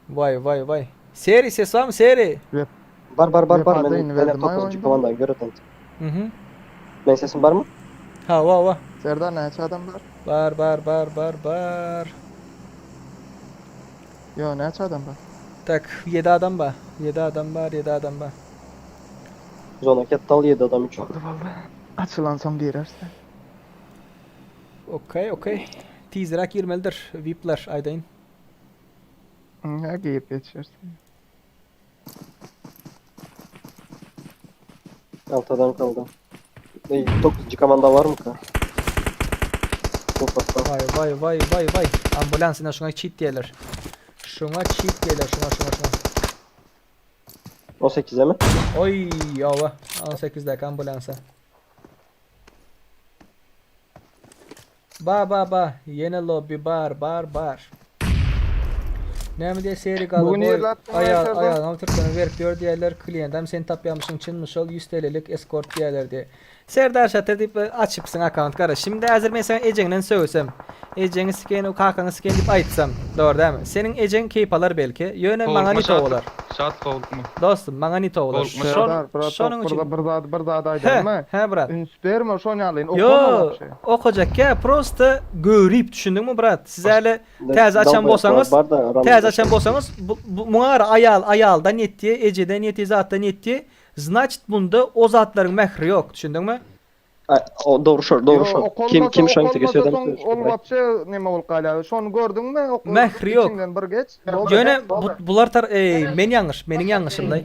Waý waý waý. Seri ses barmy Seri? Bar bar bar bar Wepada men indi men berdim aý 9-njy oýunda. komandany göreten. Mhm. Men sesim barmy? Hawa hawa. Serdar näçe adam bar? Bar bar bar bar bar. Ýo näçe adam bar? Tak 7 adam bar. 7 adam bar 7 adam bar. Zona ketdi al 7 adam üçin. Boldy boldy. Açylansoň gireris. Okey okey. Tizräk girmelidir VIP'ler aýdaýyn. Hä girip ýetişeris. 6 adam kaldy. Ey, 9-njy komanda barmyka? Toprakda. Vay vay vay vay vay. Ambulans ine şuňa cheat diýerler. Şuňa cheat diýerler şuňa şuňa şuňa. 18'e mi? Oý ýowa 18 däki ambulansa. Ba ba ba ýene lobby bar bar bar. Näme diýe seri galy Bugün boý ýerli atdyň aýal Serdar. aýalyňam türkmene berip ýör diýerler kliýentam sen tapýamyşyň çynmy şol 100 TL'lik eskort diýerler diýe. Serdar Şatyr diýip açypsyň akkaunt gara. Şimdi häzir men saňa ejeňden sögsem, ejeňi sikeýin, kakaňy sikeýin diýip aýtsam, dogry dälmi? Seniň ejeň keýp alar belki, ýöne maňa Howlukma nito Şatyr. bolar. Şat howlukma. Dostum, maňa nito bolar. Howlukma Şon, Serdar brat şonuň bir üçin. bir zat bir zat He, aýdaýynmy? he brat. Üns berme şon ýaly Yo, okama wapşe. okajak ya, prosta görüp düşündiňmi brat? Siz häli täze açan Dalbaýaklar bolsaňyz, bar da täze ramda. açan bolsaňyz, bu, bu, muňa gara aýal, aýaldan ýetdi, ejeden ýetdi, zatdan ýetdi. Znaçt bunda o zatlaryň mähri ýok, düşündiňmi? Ay, o dogry şol, dogry Ýo şol. Kim okalmasa kim şoň tege okalmasa söýdem soň ol wapşe neme bolup galýar. Şony gördüňmi? Ok Mähri ýok. içiňden bir geç. Boldy. Ýöne bu, bular tar eý, men ýalňyş, meniň ýalňyşymda.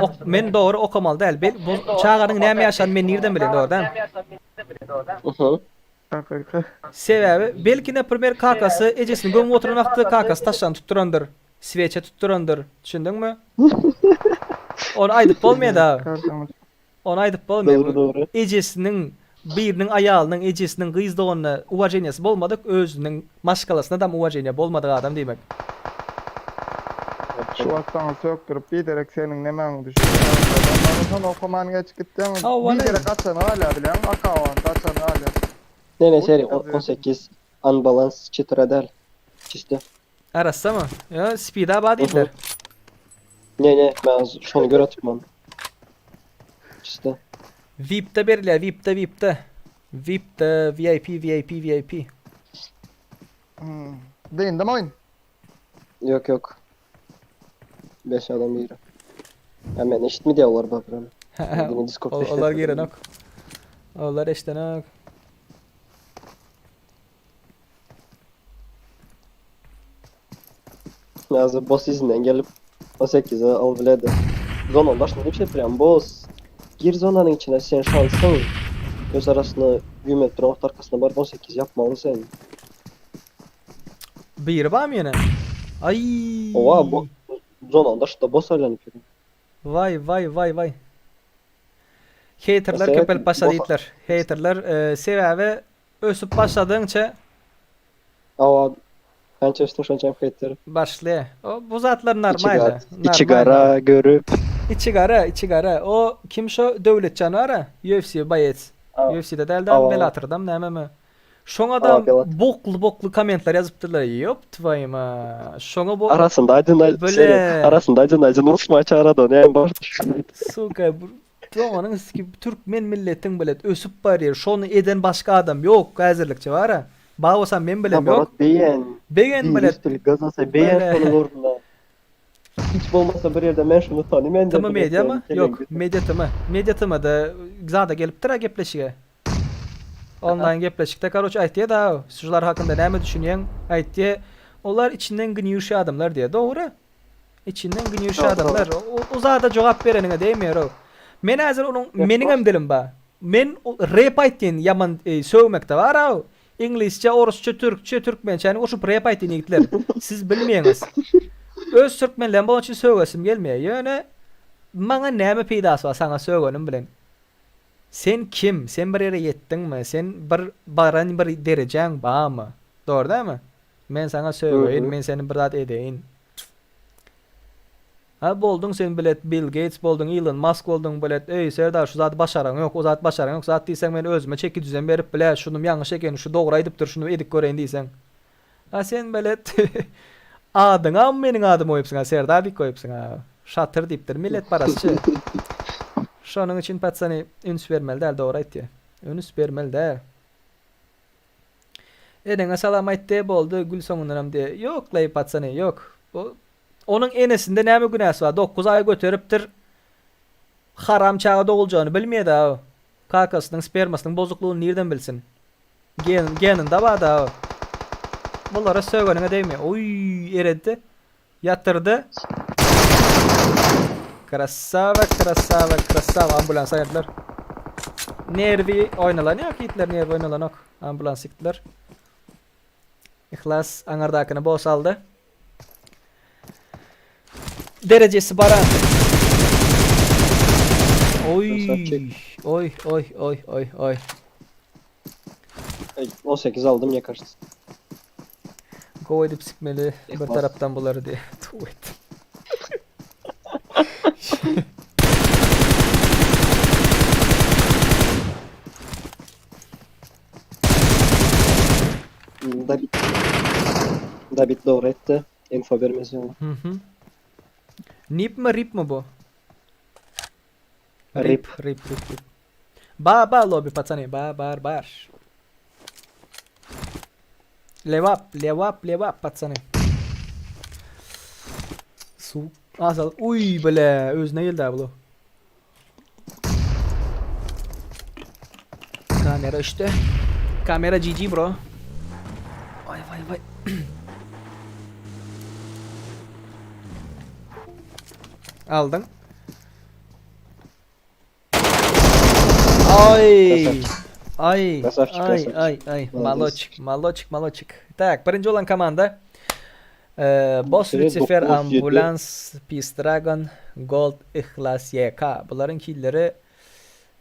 Ok, men dogry okamaly däl. Bel, bu çaganyň näme ýaşanyny men nirden bileýin, dogry dälmi? Mhm. Hakyky. Sebäbi belki naprimer kakasy ejesini gömüp oturan wagty kakasy taşlany tutdurandyr. Sveçe tutdurandyr. Düşündiňmi? Ony aýdyp bolmaýar da. Ony aýdyp bolmaýar. Dogry dogry. Ejesiniň biriniň aýalynyň ejesiniň gyz doganyna uwaženiýasy bolmadyk özüniň maşgalasyna dam uwaženiýa bolmadyk adam diýmek. Şu wagt saňa sökdürip biderek seniň nemäňi düşürýär. Ondan soň okaman geçip gitseň biderek açan galýar bilýäňmi akawant açan galýar. Ne ne seri 18 unbalance çitra däl. Çiste. Arassa mı? Ya speed ba diýdiler. Ne ne ben şony göre tutmam. Çiste. VIP'de berilýär VIP'de VIP'de. VIP'de VIP VIP VIP. Hmm. Dyndymy oýun? Yok yok. 5 adam biri. Ya men eşitmi diýýärler bak Yine Discord'da Ol, olar girenok. Olar eşdenok. Nazı boss izinden gelip 18'e al biledi. Zona başında bir şey yapıyorum. Boss gir zonanın içine sen şansın. Göz arasına 1 metre ort arkasına barıp 18 yapmalı sen. Biri barmy ýene? Aý. Owa bu zonanın daşynda boss aýlanyp ýör. Waý waý waý waý. Haterler Mesela köpelip başlady boss diýipler. Haterler e, sebäbi ösüp başladygyňça Awa Kança ösdüň şonça hem hater. Başlaýar. O bu zatlar İçi normal. gara, içi gara görüp. Içi gara, içi gara. O kim şo Döwletjan bar-a, UFC boýec. UFC-de däl-de, Bellator-dam nämemi. Şoňa da bokly-bokly kommentler ýazypdyrlar. Ýop tvoýu ma. Şoňa bu Arasynda aýdyn Bile. arasynda aýdyn aýdyn uruşma çagyrady näme bar. Suka doganyň sikip türkmen milletiň bilet ösüp barýar. Şony eden başga adam ýok häzirlikçe bar-a. Bar bolsa men bilem ýok. Naborot beýen. Begen bilet. Üstülik gazansa beýen şonuň ornuna. Hiç bolmasa bir ýerde men şuny tanymaýan TM Media mı? Ýok, Media TM. Media TM-de zada gelipdir-a gepleşige. Onlaýn gepleşikde karoç aýtýa da şular hakynda näme düşünýäň aýtýa. Olar içinden gniýuşy adamlar diýýä. Dogry. Içinden gniýuşy adamlar. O zada jogap bereniňe degmeýär-ow. Men häzir onuň meniňem dilim bar. Men rep aýtýan ýaman sögmekde bar-ow. Iňlisçe, orusça, türkçe, türkmençäni goşup rep aýtýan ýigitler. Siz bilmeýäňiz. Öz türkmenlerim bolan üçin sögesim gelmeýär. Ýöne maňa näme peýdasy bar saňa sögenim bilen? Sen kim? Sen bir ýere ýetdiňmi? Sen bir baran bir derejäň barmy? Dogry dälmi? Men saňa sögeýin, men seni bir zat edeýin. Ha bolduň sen bilet Bill Gates bolduň Elon Musk bolduň bilet öý Serdar şu zady başaraň ýok o zady başaraň ýok zat diýseň men özüme çeki düzen berip bile şunum ýalňyş eken şu dogry aýdypdyr şuny edip göreýin diýseň ha sen bilet adyňam meniň adymy goýupsyň ha Serdar diýip goýupsyň ha şatyr diýipdir milletparazçy şonuň üçin patsany üns bermeli däl dogry aýtýa üns bermeli däl. Eneňe salam aýt de boldy gül soňundanam de ýoklaý patsany ýok bu onuň enesinde näme günäsi bar 9 aý göteripdir haram çaga doguljagyny bilmeýär o kakasynyň spermasynyň bozuklygyny nirden bilsin gen geninde bar da o bulara sögeniňe degmeýär oý ereddi ýatyrdy Krasava krasava krasava ambulans aýyrdylar nerwi oýnalan ýok itler nerwi oýnalanok ambulans ýykdylar Yhlas aňardakyny boss aldy Derejesi baran Oý oý oý oý oý oý 18 aldım yakarsın. Gowy edip sikmeli bir tarapdan bulary diye. Tuw etdim. David David dogry etdi. Info bermez ýaly. Mhm. Nip mi rip mi bu? Rip. Rip rip rip. Ba ba lobby patsany ba bar bar. Lewap lewap lewap patsany. Su asal uy bile özüne geldi abi bu. Kamera işte. Kamera GG bro. Vay vay vay. Aldyň. Ay. Ay. Krasavçik, Ay krasavçik. ay ay. Молодец. Maloçik, maloçik, maloçik. Tak, birinji bolan komanda. Ee, Boss Seri Lucifer, 9-7. Ambulans, Peace Dragon, Gold, Ihlas, YK. Bularyň killeri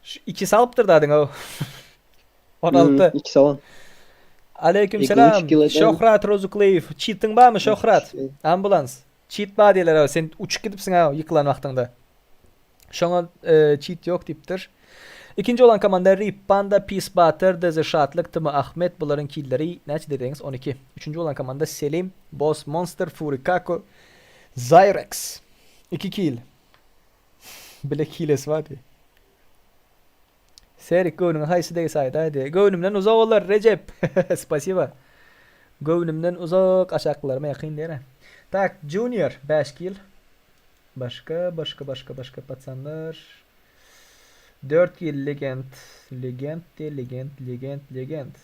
şu ikisi alypdyr dadyň o. 16. Hmm, ikisi alan. Aleyküm Üç selam. kill eden- Şöhrat Rozuklyýew. Çitiň barmy Şöhrat? Ambulans. Çit bar diýerler, sen uçup gidipsiň ha ýykylan wagtyňda. Şoňa çit ýok diýipdir. Ikinji bolan komanda Rip Panda, Peace Batyr, DZ Şatlyk, Tm Ahmet bularyň killeri näçe diýdiňiz? 12. Üçünji bolan komanda Selim, Boss Monster, Fury Kako, Zyrex. 2 kil. Bile kilesi bar diýip. Serik göwnüňe haýsy degse aýdaý diýip. Göwnümden uzak olar Rejep. Spasiba. Göwnümden uzak aşakylaryma ýakyn diýene. Tak, Junior 5 kil. Başga, başga, başga, başga paçanlar. 4 kill legend. Legend de legend, legend, legend.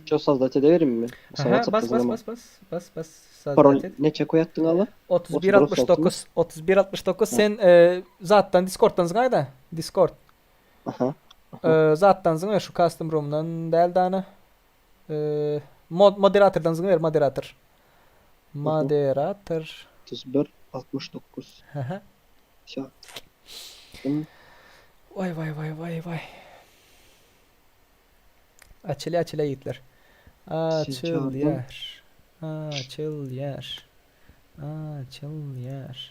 Şo sazdat edeberim mi? Aha, bas bas bas bas bas bas Parol sazdat et. neçe koýatdyň ala? 31 69 31 69 sen e, zatdan Discord'dan zyňaýda. Discord. Aha. E, zatdan zyňa şu custom room'dan däl dana. E, mod moderatordan zyňa moderator. Moderator. 31 69. Aha. Şa. Vay vay vay vay vay. Açylýar açylýar ýigitler. Açylýar. Açylýar. Açylýar.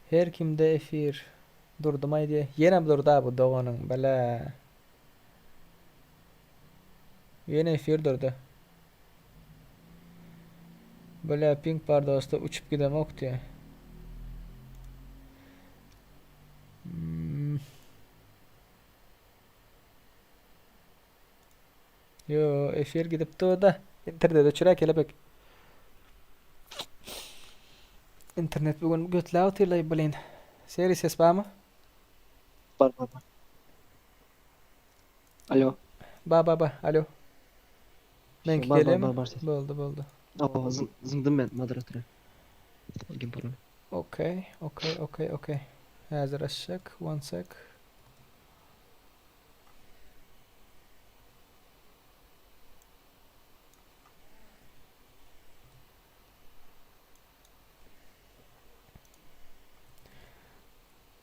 Her kimde efir durdumaý diýe. Ýene durda bu doganyň bele. Ýene efir durdy. Bele ping bar dosta uçup gidemok diýe. Hmm. Yo, efir gidip durda. Internet öçüre kelebek. Internet bugün götlä otyrlaý bilin. Seri ses barmy? Bar bar bar. Alo. Ba ba ba. Alo. Meňki Bar bar gelýärmi? bar bar ses. Boldy boldy. Awa zyňdym men moderatora. Login parol. Okey, okey, okey, okey. Häzir açjak. One sec.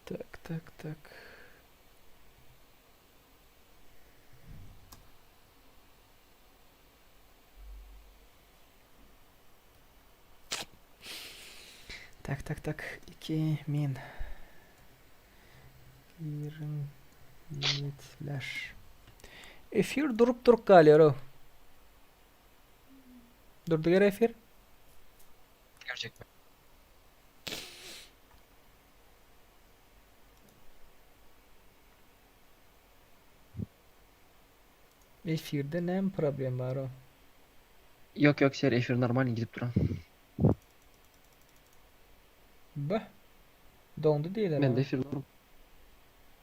Tak, tak, tak. Tak, tak, tak. 2 min. Giriň ýigitler. Efir durup durup galýar o. Durdy gere efir. Gerçek. Efirde näme problem bar o? Yok yok ser efir normal gidip duran. Bah. Dondu diýler. Men de efir normal.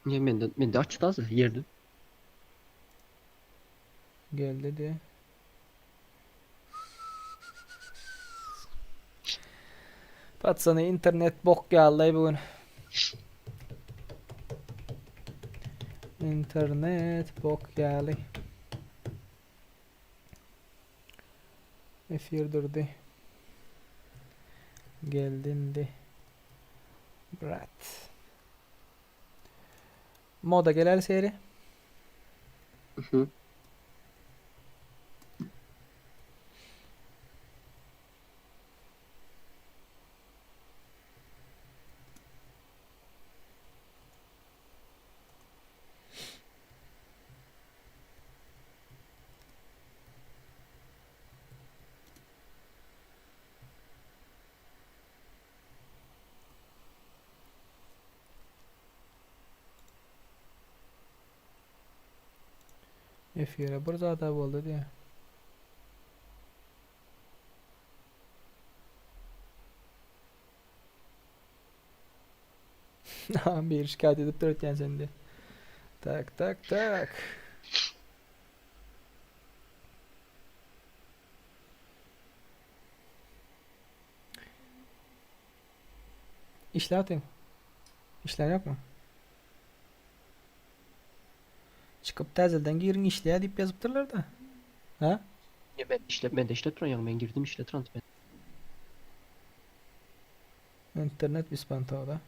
Niye mende mende açtı az yerdi. Geldi diye. Patsany internet bok ýaly bu gün. Internet bok ýaly. Efir durdy. Geldi indi. Brat. Moda geler seri. Hı. Efire bir zada boldy diýe. Bir şikayet edip dur sen diye. Tak tak tak. İşle atayım. İşler yok mu? Çykyp täzelden giriň işleýär diýip ýazypdyrlar da. Ha? Ya ben işle ben de işle duran ya ben girdim işle duran ben. Internet bispantawda.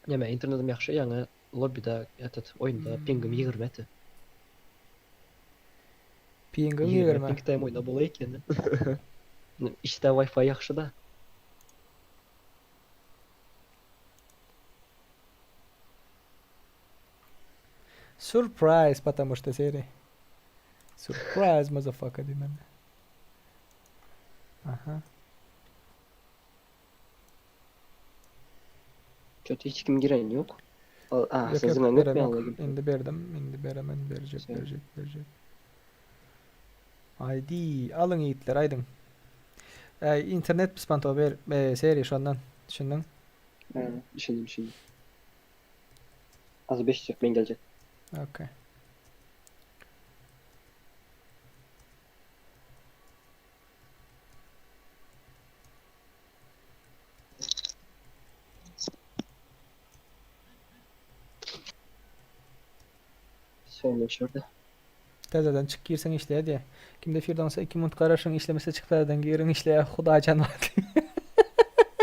Ya ben internetim yaxşı yani lobbyda этот oyunda pingim 20 eti. Pingiň 20 20. pingde oýna bolay eken. Işde Wi-Fi ýagşy da. Surprise, потому что seri. Surprise motherfucker diýmen. Aha. Kötü hiç kim giren yok. Aa, Yok yok sözüne yok beremok. mi Allah'ım? Indi berdim. Indi beremen berjek Sen- berjek berjek. Haydi alın yiğitler aydın. Ee, internet pispanto ber e, seri şondan düşündün. Ha, düşündüm şimdi. Az 5 dakika ben gelecek. Okey. Söyle şurada. Täzeden çyk girseň işleýär diýä. Kimde firdan bolsa 2 minut garaşyň işlemese çyk täzeden giriň işleýär hudaýjan bar.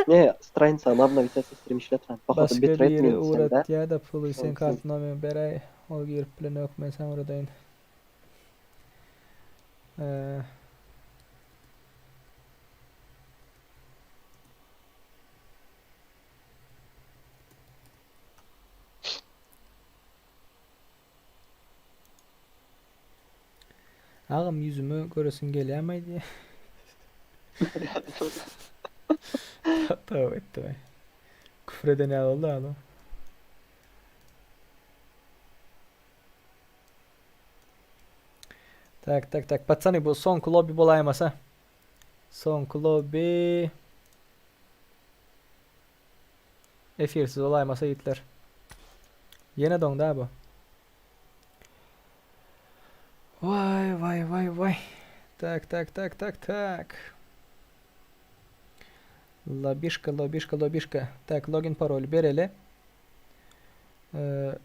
Ne, страница обновить stream işletmän. Pohodu Başga bitrate biri mi sende? ugratýa-da puly sen Şol kart nomerini beräý ol girip bilenok men saňa ugradaýyn. Ee, Agam ýüzümi göresiň gelýärmi diýä. Tövbe etdi. Küfür eden ýaly boldy adam. Tak tak tak. Patsany bu soňky lobby bolaýmasa. Soňky lobby. Efirsiz bolaýmasa ýigitler. Ýene doňda bu. Vay vay vay vay. Tak tak tak tak tak. Lobişka lobişka lobişka. Tak login parol bereli. Ee,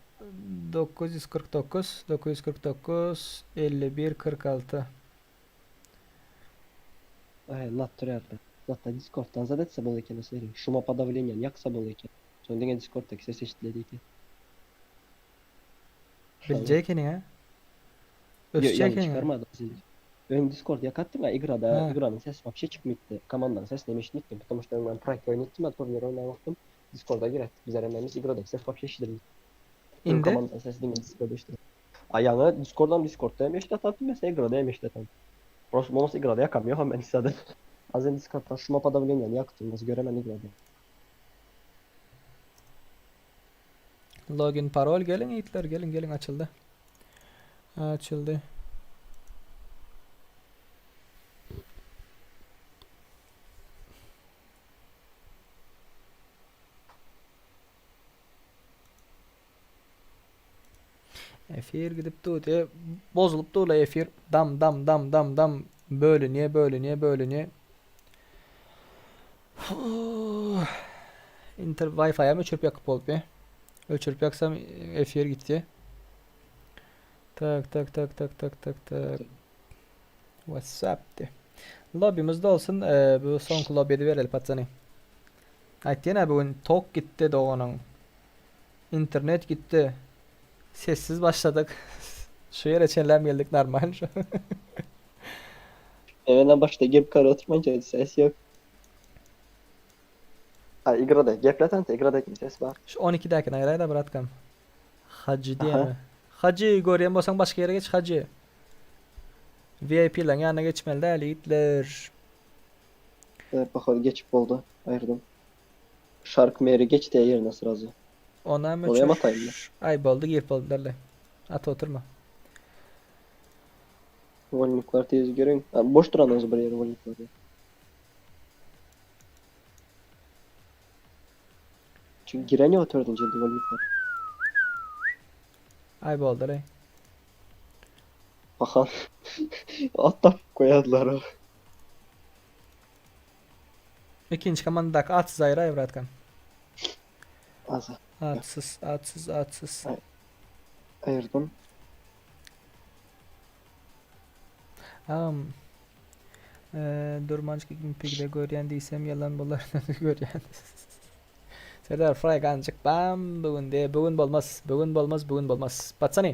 949 949 51 46. Ay, lat turardy. Latda Discord'dan zat etse bol eken seri. Şuma подавление ýaksa bol eken. Soň diňe Discord'daki ses eşidiledi eken. Biljek ekeniň ha? Yo, Ösjek ýaňy ekeniň. çykarmady seni. Öň Discord ýakatdym ya igrada, Ha. igranyň sesi вообще çykmypdy. Komandanyň sesini hem eşitmekdim. Потому что öň men proýekt oýnatdym, turnir oýnap wagtym Discord'a giretdik. Bizler hemmämiz igradaki ses вообще eşidilmedi. Öň Indi komandanyň sesi diňe Discord'da eşidildi. A ýaňy Discord'dan Discord'da hem eşidip mesela igrada hem eşidip. Просто bolmasa igrada ýakam ýok men isledim. Az önce Discord'dan şuma подавление ýakdym, nasıl göremen igrada. Login parol gelin yiğitler gelin gelin açıldı. Açıldı. Efir gidip durdy. Bozulup durla efir. Dam dam dam dam dam bölünýär bölünýär bölünýär. Inter Wi-Fi'ye mi öçürüp yakıp bolup ya? Öçürüp yaksam efir gitti. Tak tak tak tak tak tak tak. WhatsApp'ti. Lobby'mizde olsun. Ee, bu soňky lobby'de bereli patsany. Aýtýan bugün tok gitdi doganyň. Internet gitti. Sessiz başladık. Şu ýere çenlem geldik normal şu. Evden başta girip kara oturmayınca ses yok. Ha igrada, gepleten de igrada ses var. Şu 12-däki aýraýda bratkam. Hajy Aha. diýemi? Hajy görýän bolsaň başga ýere geç Hajy. VIP-leň ýanyna geçmeli däl ýigitler. Evet, bakalım geçip oldu. Ayırdım. Shark Mary geç diye yerine sırası. Ona mı Oraya mı atayım Ay boldy girip boldular. At oturma. Volniklar tez görün. Ha, boş duran o bir yeri volniklar. Çünkü giren yok dördüncü elde volniklar. Ay boldy. Bakan. Atla koyardılar o. Ikinji komandadaky atsyz aýraý bratkam. Az Atsyz, atsyz, atsyz. Ay. ayırdım. Am. Eee durmançık pigde görýän diýsem ýalan bolar görýän. Serdar Fry ganjyk bam bugün de bugün bolmaz bugün bolmaz bugün bolmaz. Patsany.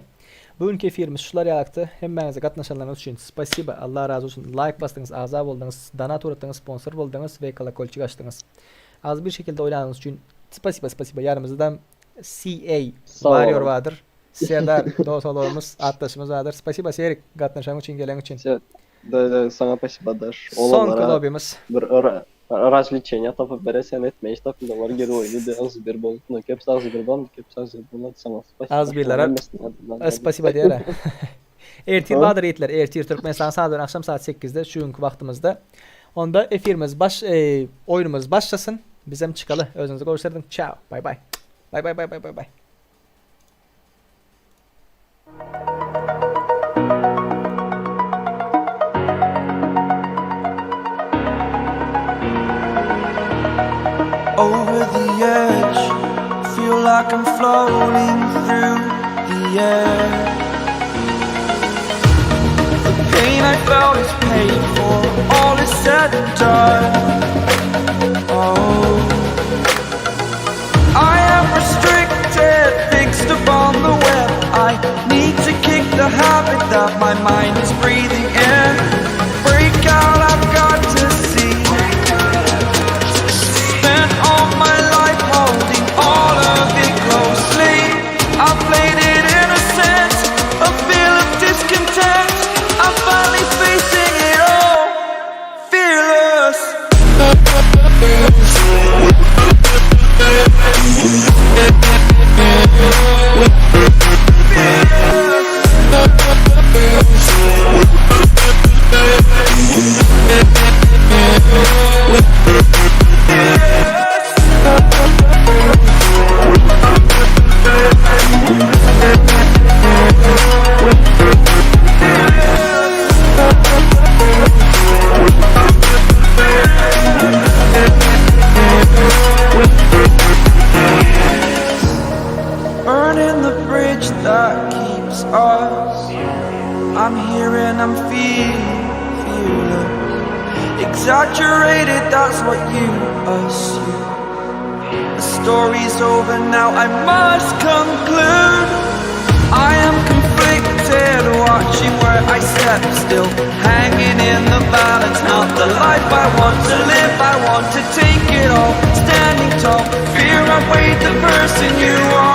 Bugünkü efirimiz şular ýalakdy. Hemmäňize gatnaşanlaryňyz üçin spasiba. Allah razy bolsun. Like basdyňyz, agza bolduňyz, donat uratdyňyz, sponsor bolduňyz we kolokolçik açdyňyz. Az bir şekilde oýlanyňyz üçin spasiba spasiba. Ýanymyzda CA Sag Warrior boluň. bardyr. Serdar dost-olarymyz, atdaşymyz bardyr. Spasiba Serik gatnaşanyň üçin, gelen üçin. Da da sana spasiba daş. Soňky Olanlara lobimiz. bir razliçeniýa tapyp beresen etme iş tapyp olar geri oýny de az bir bolup köp az bir bolup köp az bir bolup sana spasiba. Az birlere spasiba diýere. Ertir bardyr ýetler. Ertir Türkmenistan saat bilen akşam saat 8-de şu günkü wagtymyzda. Onda efirimiz baş e, oýnumyz başlasyn. Bizem çykaly. Özüňizi gowy Ciao. Bye bye. Bye bye bye bye bye bye. Over the edge, feel like I'm floating through the air. The pain I felt is paid for, all is said and done. Oh, I am restricted, fixed upon the web. I need to kick the habit that my mind is breathing in. Break out, I've got to see. Spent all my life holding all of it closely. I played it innocent, a feel of discontent. I'm finally facing it all, fearless. Burning the bridge that keeps us. I'm here and I'm feeling fearless. Exaggerated, that's what you assume. The story's over now, I must conclude. I am conflicted, watching where I step still, hanging in the balance. Not the life I want to live, I want to take it all. Standing tall, fear I weighed the person you are.